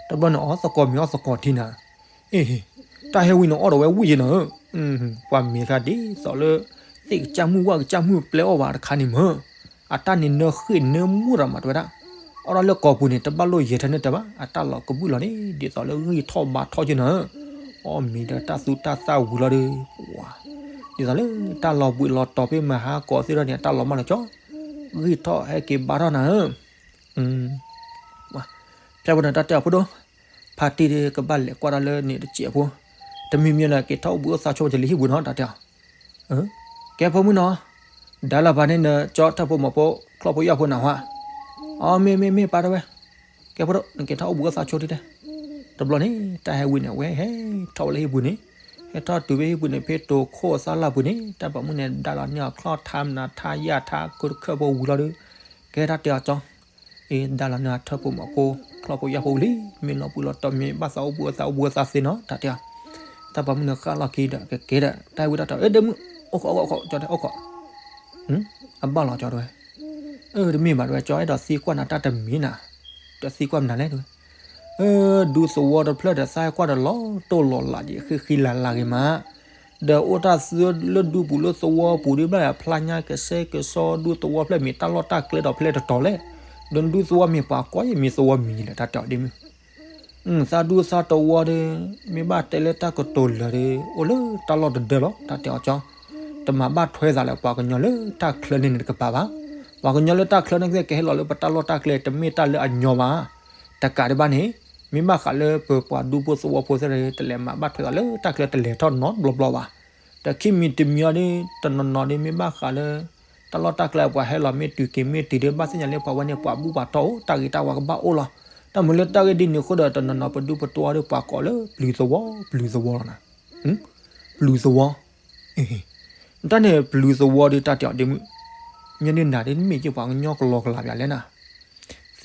တဘျီန့ၣ် အီၣ်သကိးမ့ၤအီၣ်သကိးထံနၤ, အ့ တၢ်ဟဲဝံၤန့ၣ် အီၣ်ဒီးဝဲဝံၣ်က့ၤနီၤဧၢ, ပှၤမ့ၤခါဒ်သိးလၢ သ့ၣ်ကစၢ်မုၣ်ဝၣ်ကစၢ်မုၣ်ပျဲအီၣ်ဘၣ်တခါန့ၣ်မၢ်, အတၢ်န့ၣ်နၢဃ့ၢ်နၢမူၣ်ရၤမးတဲဝဲဒၣ်, အီၣ်ဒၣ်လၢကိာ်ပူၤန့ၣ် တဘၣ်လိၣ်ယဲၤထဲန့ၣ်တဲဘၣ် အတၢ်လီၤကဘုၣ်လီၤန့ၣ် ဒ်သိးလၢဂံၢ်ထီၣ်ဘါထီၣ်က့ၤနီၤဧၢ, အီၣ်မ့ၤဒီးတၢ်သူတၢ်သၣ်ဝံၤလီၤဒီး ပှၤ ဒ်သိးလၢတၢ်လီၤဘှံးလီၤတီၤဖဲမဟါကီးသ့ၣ်ထီၣ်န့ၣ် အတၢ်လီၤမၢ်လီၤကၠီ, ဂံၢ်ထီၣ်ဟဲက့ၤဘါထီၣ်နၤဧၢ, ဖဲပှၤန့ၣ်တၢ်တဲအီၤဖိဒိၣ်, ဖါတံၢ်ဒီးကဘၣ်လဲၤကွၢ်တၢ်လၢန့ၣ်တစဲးဖိ, တမံၤမံၤလၢက့ၤထီၣ်အိၣ်ဘှံးအိၣ်သးဆိပတလံၤဟံၣ်ပူၤနီၤ တၢ်တဲအီၤ, ကဲဖိမုၣ်နီၤ, ဒါလီၤပာ်န့ၣ်နကၠီထၢၣ်ဖိမီၤဖိ ချီၣ်ဖိယာ်ဖိနၢ်ဟူဧါ, အီ မ့ၢ်မ့ၢ်မ့ၢ်ပၢ်တဝဲ, ကဲဖိဒိၣ် နက့ၤထီၣ်အိၣ်ဘှံးအိၣ်သးဆိဒ်တဲ တဘျီန့ၣ် တၢ်ဟဲဝံန့ၣ် အဝဲဟဲထီၣ်ဝဲလၢဟံၣ်ပူၤန့ၣ်, ဟဲထီၣ်တုၤဖဲဟံၣ်ပူၤန့ၣ် ဖဲတိၤခိၣ်အသၣ်လၢ်ပူၤန့ၣ် တၢ်ပိာ်မုၣ်န့ၣ် ဒါလီၤန့ၢ်အီၤချီၣ်ထါမနၤထါယၣ်ထါခိၣ်တခၢၣ်ဖိဝံၤလီၤဒီး ကဲတၢ်တဲအီၤကၠီ, အ့ ဒါလီၤန့ၢ်အထၢၣ်ဖိမီၤဖိ ချီၣ်ဖိယၣ်ဖိဝံၤလံ, မ့ၢ်လီၤပှံၤလီၤတီၤ မ့ၢ်ဘၣ်သးအိၣ်ဘှံးအိၣ်သးအိၣ်ဘှံးအိၣ်သးသ့နီၤ တၢ်တဲအီၤ. တၢ်ပိာ်မုၣ်န့ၣ်ဃၣ်လီၤခံဒီး ကကဲဒီး တၢ်ဟဲဝံတၢ်တဲအီၤ အ့ ဒ့မုၣ် အိၣ်ခိးအိၣ်ခိးအိၣ်ခိး ကၠီတဲအိၣ်ခိး အဘၣ်လီၤကၠီတဲဝဲ, အၢ တမ့ၢ်ဘၣ်တဲဝဲ ကၠီအဲၣ်ဒိးသံကွၢ်နၤတၢ်တမံၤနၤ, ဒီးသံကွၢ်မနုၤလဲၣ်တဲဝဲ, အၢ ဒူသဝီတဖျၢၣ်ဒီး သးဟဲကွၢ်ဒီးလီၤတိၢ်လီၤလးက့ၤ ဃံဃံလၤလၤဂ့ၤမး, ဒီးအိၣ်တၢ်သၢလၢဒူပူၤလၢသဝီပူၤဒ်ဘၣ် ဖျါညါကဆှဲကဆှီ ဒူသဝီဖျၢၣ်မ့ၢ်တၢ်လီၢ်တၢ်ကျဲဒီးဖဲလဲၣ်တတီၤလဲၣ်, ဒီးဒူသဝီမ့ၢ်ပှၤကွၢ်ယဲၢ်မ့ၢ်သဝီမံၤလဲၣ် တၢ်တဲအီၤဒ့မုၣ် သးဒူသးသဝီဒီး မ့ၢ်ဘၣ်တဲလၢတၢ်ကတိၤလၢာ်ဒီး အိၣ်လၢတၢ်လီၢ်တဒၢလီၤ တၢ်တဲအီၤကၠီ, တမၤဘၣ်ထွဲသးလၢပှၤကညီလၢတၢ်ချၢန့ၣ်န့ၣ်တကပၤဘၣ်, ပှၤကညီလၢတၢ်ချၢန့ၣ်ကဟဲလီၤလၢပတၢ်လီၢ်တၢ်ကျဲ တမ့ၢ်တၢ်လၢအညီဘၣ်, တကးဒံးဘၣ်န့ၣ် မ့ၢ်ဘၣ်ဃးလၢပပှၤဒူဖိသဝီဖိသ့ၣ်တဖၣ် တလဲၤမၤဘၣ်ထွဲသးလၢတၢ်ချၢတလဲၤထီၣ်နီတဘျီဘျီဘၣ်, ဒီးခံမံၤတမံၤအံၤဒီး တနီၤနီၤဒီး မ့ၢ်ဘၣ်ဃးလၢ တၢ်လီၢ်တၢ်ကျဲပှၤဟဲလီၤမ့ၢ်တုၤက့ၤ မ့ၢ်တုၤဒီး ဘၣ်သ့ၣ်ညါလၢပှၤဝဲန့ၣ် ပှၤဘူၣ်ပှၤတီၢ်အိၣ် တၢ်ဂ့ၤတၢ်ဝါကဘၣ်အိၣ်လီၤ, တၢ်မုာ်လၢတၢ်ဂ့ၢ်ဒ်န့ၣ်အဃိဒီး တနီၤနီၤပဒူပတီၢ်ဒီး ပှၤကိးလၢပျုၤသဝီ ပျုၤသဝီလီၤနၤ, ပျုၤသဝီ တၢ်န့ၣ်ပျုၤသဝီဒီး တၢ်တဲအီၤဒ့မုၣ်, မ့ၢ်န့ၢ်နၤဒ်မ့ၢ်က့ၤပှၤကညီကလီကလီပၠးလဲၣ်နၤ,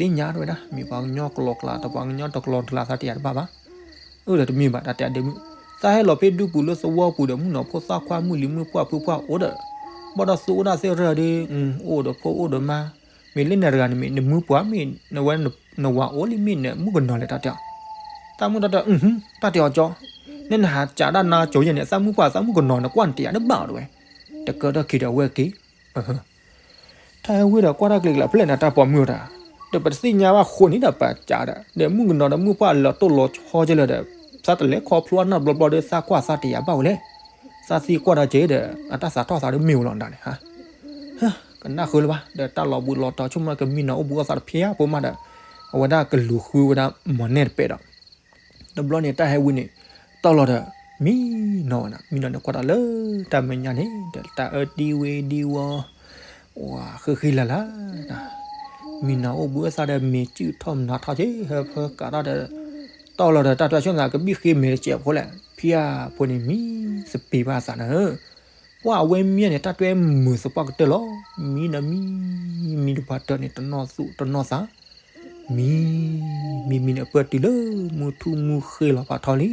သ့ၣ်ညါတဝဲဒၣ် မ့ၢ်ပှၤကညီကလီကလီ တပှၤကညီတကလီကလီသးတယၤတဘၣ်ဘၣ်, အၢ ဒီးတမ့ၢ်ဘၣ် တၢ်တဲအီၤဒ့မုၣ်, သးဟဲလီၤဖဲဒူပူၤလၢသဝီပူၤဒီး မုၣ်ကနီၤဖိသၣ်ခွါ မုၣ်လံၤမုၣ်ပှၢ်ဖုပှၢ်အိၣ်ဒီး ဘၣ်ဒီးသူအိၣ်ဒၣ်သ့ၣ်ရၢဒီး အိၣ်ဒီးဖိအိၣ်ဒီးမါ, မ့ၢ်လၢနၤတဂၤန့ၣ် မ့ၢ်နမုၢ်ပှၢ် မ့ၢ်နဝဲ နဝၤအိၣ်လံ မ့ၢ်နမုၣ်ကနီၤလဲၣ် တၢ်တဲအီၤ, တၢ်မုၣ်တၢ်တဲ တၢ်တဲအီၤကၠီ, နဲနဟးကးဒၣ်နါကၠိယဲၢ်န့ၣ် သးမုၢ်ပှၢ်သးမုၣ်ကနီၤ နကွၢ်နတယၤတဘၣ်အီၤတဝဲ, တကၢထီၣ်ခံဒီးအဝဲက့ၤ တၢ်ဟဲဝံဒီးကွၢ်တၢ်ကျဲၤကျဲၤဖျဲၣ်နၤ တၢ်ပိာ်မုၣ်တၢ်, ဒီးပတသ့ၣ်ညါဘၣ်ဃိန့ၣ်ဒီးပကးဒီး ဒီးမုၣ်ကနီၤဒီးမုၢ်ပှၢ်လၢာ်တိၢ်လီၤဆီကလဲၣ်ဒီး သးတလဲၤခီဖျိအနၢ်ဘျီဘျီဒီး သးကွၢ်သးတယၤဘၣ်ဝဲလဲၣ်, သးသံကွၢ်ဒီးက့ၤဒီး အတၢ်သးထီၣ်သးဒီးမ့ၢ်ဝဲလီၤနၤန့ၣ်, ကနၣ်ဃုလၢၤဘၣ် ဒီးတၢ်လီၤဘှံးလီၤတီၤ ဆိကမိၣ်ကမံနီၤအိၣ်ဘှံးအိၣ်သးတဖျဲဖိမးဒီး အဝဲဒၣ်ကလူၤဃုဝဲဒၣ်မီၢ်နဲၣ်တပဲဒီး တဘျီန့ၣ် တၢ်ဟဲဝံန့ၣ် တီၢ်လီၤဒီး မံနီၤဝဲနၤ မံနီၤန့ၣ်ကွၢ်တၢ်လၢတၢ်မဲာ်ညါန့ၣ် ဒီးတၢ်အၢဒံဝ့ဒံဝီ ဝၤဃံဃံလၤလၤ မံနီၤအိၣ်ဘှံးအိၣ်သးဒီး မ့ၢ်စုၣ်ထီၣ်မနၤထီၣ်က့ၤ ဟၢဖၢကးထီၣ်ဒီး တီၢ်လီၤဒီး တၢ်တဲဆိကမိၣ်သး ကဘံၣ်ဃ့မဲာ်တစဲးဖိလဲၣ် ဖံဧၢ ဖိန့ၣ်မံသပ့ၤဘၣ်သးနၤဧၢ, ပှၢ်အဝဲမံန့ၣ် တၢ်တွဲမုာ်သပှၢ်ကတၢၢ်လီၤ, မံဒီးမံ မံတပှၢ်တၢၢ်န့ၣ် တနီၣ်သူၣ်တနီၣ်သး မံ မံမံန့ၣ် အပၢၢ်တုၤလၢမုၢ်ထူၣ်မုၢ်ဃ့လီၤဖးထီလံ,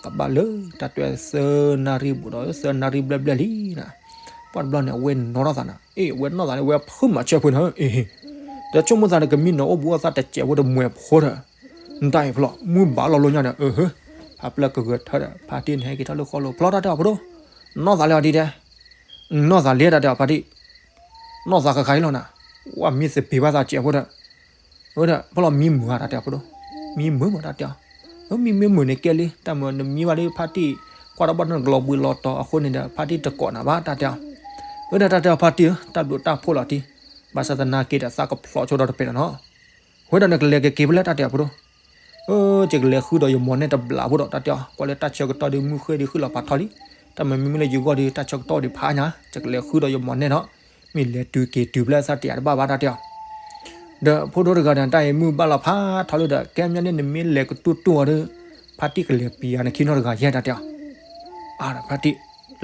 ကဘၣ်လၢတၢ်တွဲသၢနၣ်ရံၣ်ဘူးဒီး သၢနၣ်ရံၣ်ဘျဲၣ်ဘျဲၣ်လံနၤ, ပှၢ်တဘျီန့ၣ် အဝဲနီၣ်ထီၣ်သးနၤ, အ့ အဝဲနီၣ်သးန့ၣ် အဝဲဖုးမၤဆၢဖိနၤ, အ့ ဒီးဆိကမိၣ်သးန့ၣ် ကမံနီၤအိၣ်ဘှံးအိၣ်သးတစဲးဖိတမှဲၤဖိဒီး နတၢ်အံၤဖျီၣ် မုၢ်ဘၣ်လီၤလိညါဒီး အဟၢ ဖးပျၢၢ်ကဂၢၤထၢဒီး ဖါတံၢ်န့ၣ် ဟဲက့ၤထီၣ်လၢဃီလိာ် ဖျီၣ်တၢ်တဲအီၤဖိဒိၣ်, နီၣ်သးလံအီၤဒ်တဲ နီၣ်သးလံတၢ်တဲအီၤဖါတံၢ်, နီၣ်သးဃၣ်ဃၣ်အံၤလီၤနၤ, ဝဲမံသပ့ၤဘၣ်သးစဲးဖိဒီး အၢဒီး ဖျီၣ်မံမုာ်ဧါတၢ်တဲအီၤဖိဒိၣ်, မံမုာ်မးတၢ်တဲအီၤ, အၢ မံမုာ်မုာ်န့ၣ်ကဲလံ တၢ်မၤနမံဘၣ်ဒီးဖါတံၢ် ကွၢ်တၢ်ဘၣ်နကလီၤဘှံးလီၤတီၤအဃိန့ၣ်ဒီး ဖါတံၢ်တကိးနၤဘၣ်တၢ်တဲအီၤ, အၢဒီးတၢ်တဲအီၤဖါတံၢ်ဧၢ တၢ်ဘျုးတၢ်ဖှိၣ်လီၤတံၢ်, ဘၣ်ဆၣ်သနာ်က့ဒီးသးကဖျီၣ်ဆိဒီးတပဲာ်လီၤနီၤ ဝဲဒီးနကလဲၤကက့ၤဖဲလဲၣ်တၢ်တဲအီၤဖိဒိၣ်, အၢ ယကလဲၤဃုဒီးယမီၢ်နဲၣ်တဘျီဖိဒီးတၢ်တဲအီၤ, ကွၢ်လၢတၢ်ဆၢကတီၢ်ဒီးမုၢ်ဃ့ဒီးဃ့လီၤဖးထီလံ, တၢ်မၤမံမုၢ်လၢယဂီၢ်ဒီးတၢ်ဆၢကတီၢ်ဒီးဖးညါ, ယကလဲၤဃုဒီးယမီၢ်နဲၣ်နီၤ, မ့ၢ်လဲၤတုၤက့ၤတုၤဖဲလဲၣ်သးတယၤတဘၣ်ဘၣ်တၢ်တဲအီၤ, ဒီးဖိဒိၣ်တဂၤဒီးတၢ်အံၤမုၢ်ဘၣ်လီၤဖးထီလံဒီး ကဲမညီန့ၣ် နမ့ၢ်လဲၤကတူၢ်တူၢ်အီၤဒီး ဖါတံၢ်ကလဲၤပျးနခံနီတဂၤယဲၢ်တၢ်တဲအီၤ အါ ဖါတံၢ်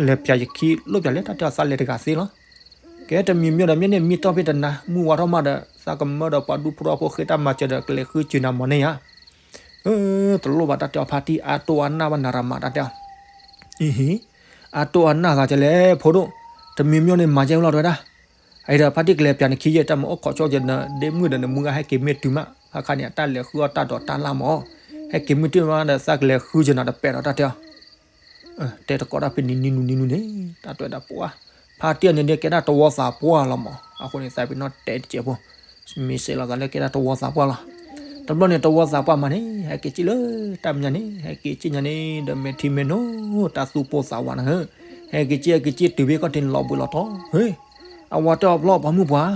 လဲၤပျးယခံလိၣ်ပျးလဲၣ်တၢ်တဲအီၤ သးလဲၤတဂၤသ့လီၤ, ကဲတမံၤမံၤဒီး မ့ၢ်န့ၣ်မံတီၢ်ဖဲတနၤ မုၢ်ဝါထီၣ်မးဒီး သးကမၢဒီးပှၤဒူဖိထီဖိဃ့တၢ်မၤစၢၤဒီး ကလဲၤဃုစၢၤနၤမီၢ်န့ၣ်ဧါ, အၢ တလိၣ်ဘၣ်တၢ်တဲအီၤ ဖါတံၢ်အါတိၢ်အါနၢ်ဘၣ်နၤရမးတၢ်တဲအီၤ, အံၤဟံ အါတိၢ်အါနၢ်သးကလဲၣ်ဖိဒိၣ်, တမံၤမံၤန့ၣ်မၤယဲၢ်လီၤတဝဲဒၣ် အံၤဒီးဖါတံၢ်ကလဲၤပျးနခံယဲၢ် တၢ်မၤအိၣ်ခိးဆိကနၤ ဒ့မုၣ်ဒီးနမုၢ်ဂၤဟဲက့ၤမ့ၢ်တုၤမး အခါန့ၣ် အတၢ်လဲၤဃုအီၣ်တၢ်ဒိးတၢ်လၢ်မး, ဟဲက့ၤမ့ၢ်တုၤမးဒီး သးကလဲၤဃုစၢၤနၤတပဲာ်ဒီးတၢ်တဲအီၤ တဲတကိးတၢ်ဖဲနံၤနံၤနံၤနံၤနံၤန့ၣ် တၢ်တွဲဒၣ်ပှၢ်, ဖါတံၢ်အန့ၣ်ဒ်ကဲဒၣ်တဝီသးပှၢ်လီၤမး, အဃိန့ၣ် သးပ့ၤနီၣ်တဲတစဲးဖိ, မ့ၢ်စဲးလီၤသးလၢကဲဒၣ်တဝီသးပှၢ်လီၤ. တဘျီန့ၣ် တဝီသးပှၢ်မးန့ၣ် ဟဲက့ၤစံၣ်လၢတၢ်မဲာ်ညါန့ၣ် ဟဲက့ၤစံၣ်ညါန့ၣ် ဒီးမဲာ်ထံမဲာ်နိ တၢ်သူၣ်ပိၢ်သးဝးနၤဧၢ, ဟဲက့ၤစံၣ် ဟဲက့ၤစံၣ်တုၤဖဲခီၣ်ထံးန့ၣ်လီၤဘှံးလီၤတီၤ, ဟ့ၣ်, အဝၤတဲအီၤဖျီၣ်ပှၤမုၣ်ပှၢ်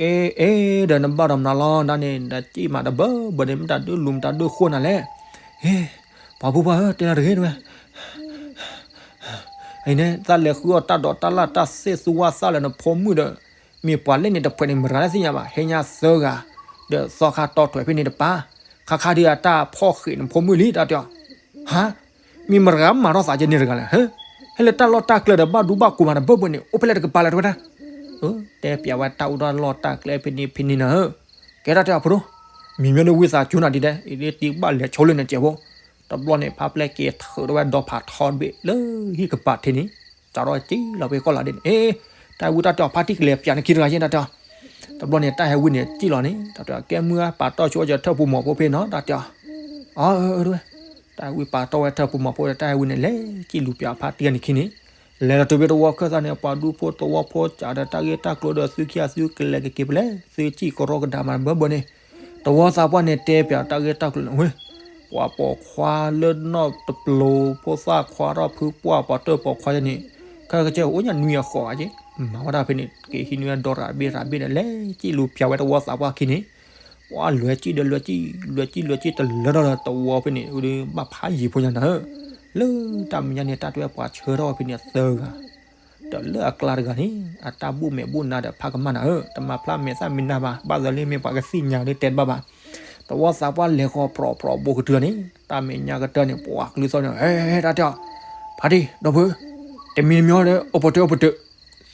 အ့ အ့ ဒီးနဘၣ်ဒီးမနုၤလီၤ ဒၣ်န့ၣ် ဒီးစံၣ်မးတဘၣ်ဘၣ်န့ၣ် မတၤဒုးလူၤ မတၤဒုးဃိနၤလဲၣ်. ဟ့ၣ်, ပှၤဖိပှၢ်ဧၢ တဲနၤတဂ့ၤတဝဲ, အံၤန့ၣ် သးလဲၤဃုအီၣ်တၢ်ဒိးတၢ်လၢ် တၢ်သ့ၣ်သူဝါသးလၢနဖိမုၣ်ဒီး မ့ၢ်ပှၤလဲၣ်န့ၣ်တဖှဲးန့ၣ် မတၤတသ့ၣ်ညါဘၣ် ဟဲညါသၢဂၤ, ဒီးသီခါတီထွဲဖဲန့ၣ်တပၤ, ခါခါဒုးအတၢ်ဖီၣ်ဃံးနဖိမုၣ်လံ တၢ်တဲအီၤ, ဟါ, မ့ၢ်မတၤဂၤမၤထီၣ်သးကဲန့ၣ်တဂၤလဲၣ်, ဟဲလၢတၢ်လီၢ်တၢ်ကျဲဒီးဘၣ်ဒူဘၣ်ကိးမးတဘၢဘၢန့ၣ် အိၣ်ဖဲလဲၣ်တကပၤလဲၣ်တဝဲဒၣ်, တဲပျးဝဲတၢ်အိၣ်တၢ်လီၢ်တၢ်ကျဲဖဲန့ၣ်ဖဲန့ၣ်နၤဧၢ, ကဲတၢ်တဲအီၤဖိဒိၣ်, မံၤမ့ၢ်ဒၣ်ဝံသးစူၤနၤဒ်လဲၣ် အံၤဒ်တံၢ်ဘၣ်လဲၤဆိလၢနစဲးဖိ, တဘျီန့ၣ် ဖါပျဲၢ်က့ၤထုးထီၣ်ဝဲဒီဖးထီတဘ့ၣ်လၢဟံၣ်ကပၤထံးန့ၣ်, စးထီၣ်စံၣ်လီၤဖဲကီၢ်လၤဒ့န့ၣ်, တၢ်ဝံတၢ်တဲအီၤဖါတံၢ်ကလဲၤပျးနခံတဂၤယဲၢ်တၢ်တဲအီၤ, တဘျီန့ၣ် တၢ်ဟဲဝံန့ၣ်စံၣ်လီၤန့ၣ် တၢ်တဲအီၤ ကဲမုၢ်ဂၤ ပာ်တီၢ်ဆိအီၣ်ကၢထၢၣ်ပူၤမီၤဖိဖဲနီၤ တၢ်တဲအီၤ, အဝဲ တၢ်ဝံပာ်တီၢ်ဝဲထၢၣ်ပူၤမီၤဖိဒီး တၢ်ဟဲဝံန့ၣ် လဲၤစံၣ်လူၤပျးဖါတံၢ်န့ၣ်ခံန့ၣ်, လဲၤလီၤတုၤဖဲသဝီခၢၣ်သးန့ၣ် ပှၤဒူဖိသဝီဖိစးဒီးတၢ်ဂ့ၢ်တၢ်ကျိၤဒီးသုခံဂၤသုကလဲၤကက့ၤဖဲလဲၣ် သုစံၣ်ကရီကဒါမးတဘၢဘၢန့ၣ်, သဝီသးပှၢ်န့ၣ်တဲပျးတၢ်ဂ့ၢ်တၢ်ကျိၤန့ၣ်ဝဲ, ပှၤပိာ်ခွါလၢနီၢ်တပျိၤ ဖိသၣ်ခွါထီၣ်ဖုပှၢ်ပှၤတၢၢ်ပိာ်ခွါန့ၣ်, ခဲကစၢၢ်အိၣ်ညါနွံအဃိးဂၤက့, မၤဝဲဒၣ်ဖဲန့ၣ် က့ၤဟံးန့ၢ်ဝဲဒီရးဘ့ၣ်ရးဘ့ၣ်ဒီး လဲၤစံၣ်လူၤပျးဝဲသဝီသးပှၢ်ခံန့ၣ်, ပှၤလွဲၤစံၣ်ဒီးလွဲၤစံၣ်, လွဲၤစံၣ်လွဲၤစံၣ်တလၢထီၣ်လၢသဝီဖဲန့ၣ် ဘၣ်ဖးယံာ်ဖိညါနၤဧၢ, လၢတၢ်မဲာ်ညါန့ၣ် တၢ်တဲဝဲပှၤဆှၢထီၣ်ဝဲဖဲန့ၣ်သၢဂၤ ဒီးလၢအကျါတဂၤန့ၣ် အတၢ်ဘူၣ်မဲာ်ဘူၣ်နါဒီးဖးကမၣ်နၤဧၢ, တမၤဖျါမဲာ်သၣ်မဲာ်နါဘၣ်, ဘၣ်သးလၢမ့ၢ်ပှၤကသ့ၣ်ညါလၢတဲတဘၣ်ဘၣ်. သဝီသးပှၢ်လဲၤဃီၤပြီၤပြီၤဘိကတၢၢ်န့ၣ် တၢ်မဲာ်ညါကတၢၢ်န့ၣ် ပှၤကလုၢ်သီၣ်န့ၣ် ဟဲ ဟဲ တၢ်တဲအီၤ, ဖါတံၢ် ဒီဖု, တမံၤတမံၤဒီး အိၣ်ပတုာ်အိၣ်ပတုာ်,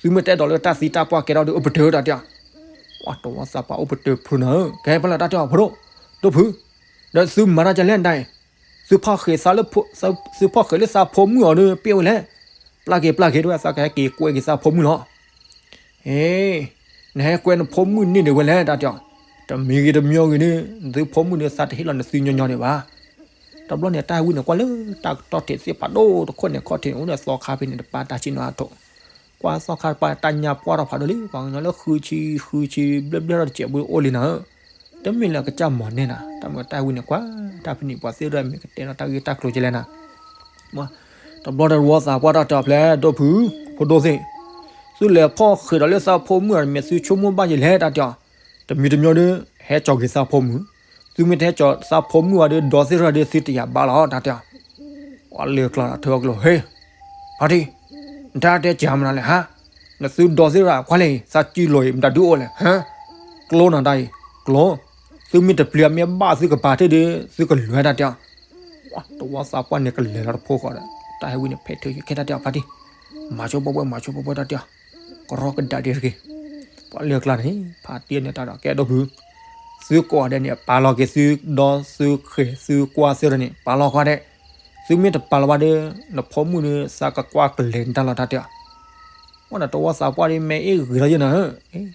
သုမ့ၢ်တအဲၣ်ဒိးလၢတၢ်သံတၢ်ပှၢ်ကဲထီၣ်ဒီး အိၣ်ပတုာ်တၢ်တဲအီၤ, သဝီသးပှၢ်အိၣ်ပတုာ်ဖုနၤဧၢ, ကဲဖဲလဲၣ်တၢ်တဲအီၤ ဖိဒိၣ်, ဒီဖု, ဒီးသုမၤတၢ်ကလဲၣ်ဒၣ်အံၤ သုဖီၣ်ဃံးသးလၢ သုဖီၣ်ဃံးလၢသးဖိမုၣ်အီၤဒီး ပ့ၢ်ဝဲလဲၣ်, ပျၢ်က့ၤပျၢ်က့ၤတဝဲ သးကဟဲက့ၤကွဲက့ၤသးဖိမုၣ်လီၤ. အ့, နဟဲကွဲနဖိမုၣ်န့ၣ်ဒ်ဝဲလဲၣ် တၢ်တဲအီၤ, တမံၤဂ့ၤတမံၤဂ့ၤန့ၣ် နသုဖိမုၣ်န့ၣ်သးတဟ့ၣ်လီၤနသုညီညီန့ၣ်ဘၣ်. တဘျီန့ၣ် တၢ်ဟဲဝံန့ၣ် ကွၢ်လၢတၢ်ကတီၢ်ထံးသ့ၣ်ဖးဒိၣ်တခိၣ်န့ၣ် ခီၣ်ထံးန့ၣ် အိၣ်ဒီးသီခါဖဲန့ၣ် တပၢ်တၢ်ဆံၣ်နီၤအါထီၣ်, ကွၢ်သီခါတပၢ်တၢ်ညါပှၢ်ထီၣ်ဖးဒိၣ်လံ ပှၤကညီလၢဃုဆံဃုဆံဘျဲၣ်ဘျဲၣ်ထီၣ်တစဲးဖိအိၣ်လံနၤဧၢ, တမ့ၢ်လၢအကစၢ်မၤန့ၢ်နၤ တၢ်မ့ၢ်တၢ်ဟဲဝံန့ၣ် ကွၢ်တၢ်ဖဲန့ၣ် ပှၤသ့ၣ်ရၢမ့ၢ်ကတဲလီၤတၢ်ဂ့ၢ်တၢ်ကျိၤကလဲၣ်နၤ တဘျီဒီးသဝီသးပှၢ်တၢ်တဲအီၤဖဲလဲၣ် ဒီဖု, ဖိဒိၣ်သ့ၣ်, သုလဲၤဖီၣ်ဃံးဒီးလၢသးဖိမုၣ်အီၤ မ့ၢ်သုဆိကမိၣ်ဘၣ်ယဲလဲၣ် တၢ်တဲအီၤ, တမံၤတမံၤဒီး ဟဲကၠီၤက့ၤသးဖိမုၣ်, သုမ့ၢ်တဟဲကၠီၤသးဖိမုၣ်အီၤဒီး ဒီသ့ၣ်ရၢဒီးသုတယာ်ဘၣ်လီၤ တၢ်တဲအီၤ, ပှၤလဲၤကျါထၢအကျိၤ ဟ့ၣ်, ဖါတံၢ်, နတၢ်တဲကမနၤလဲၣ်ဟါ, နသုဒီသ့ၣ်ရၢကွၢ်လဲၣ် သးစုလိၤအံၤ မတၤဒုအိၣ်လဲၣ် ဟါ, ကျိနၤတၢ်အံၤ, ကျိ, သုမ့ၢ်တပျံၤမ့ၢ်ဘၣ်သုကပၤထၢၣ်ဒီး သုကလွဲၢ်တၢ်တဲအီၤ, သဝီသးပှၢ်န့ၣ်ကလဲၤလီၤတဖိဃီဒီး တၢ်ဟဲဝံန့ၣ် ဖဲထုးယခဲတၢ်တဲအီၤဖါတံၢ်, မၤဆိပှဲၤပှဲၤ မၤဆိပှဲၤပှဲၤတၢ်တဲအီၤ, ကရီကဒးဒ့တဂ့ၤ, ပှၤလၢကျါန့ၣ် ဖါတံၢ်န့ၣ်တၢ်ဒီးကဲဒီဖု, သုကိးဂၤဒဲးန့ၣ် ပာ်လီၤက့ၤသုဒီသုဃ့သုကွၢ်သ့ၣ်တဖၣ်န့ၣ် ပာ်လီၤကွၢ်ဒဲး, သုမ့ၢ်တပာ်လီၤဘၣ်ဒီး နဖိမုၣ်ဒီးသးကကွၢ်ကလဲၤနတၢ်လီၤတၢ်တဲအီၤ, ဝဲဒီးသဝီသးပှၢ်ဒ်မ့ၢ်အ့ၣ်ဂ့ၤလီၤယဲနၤဧၢ,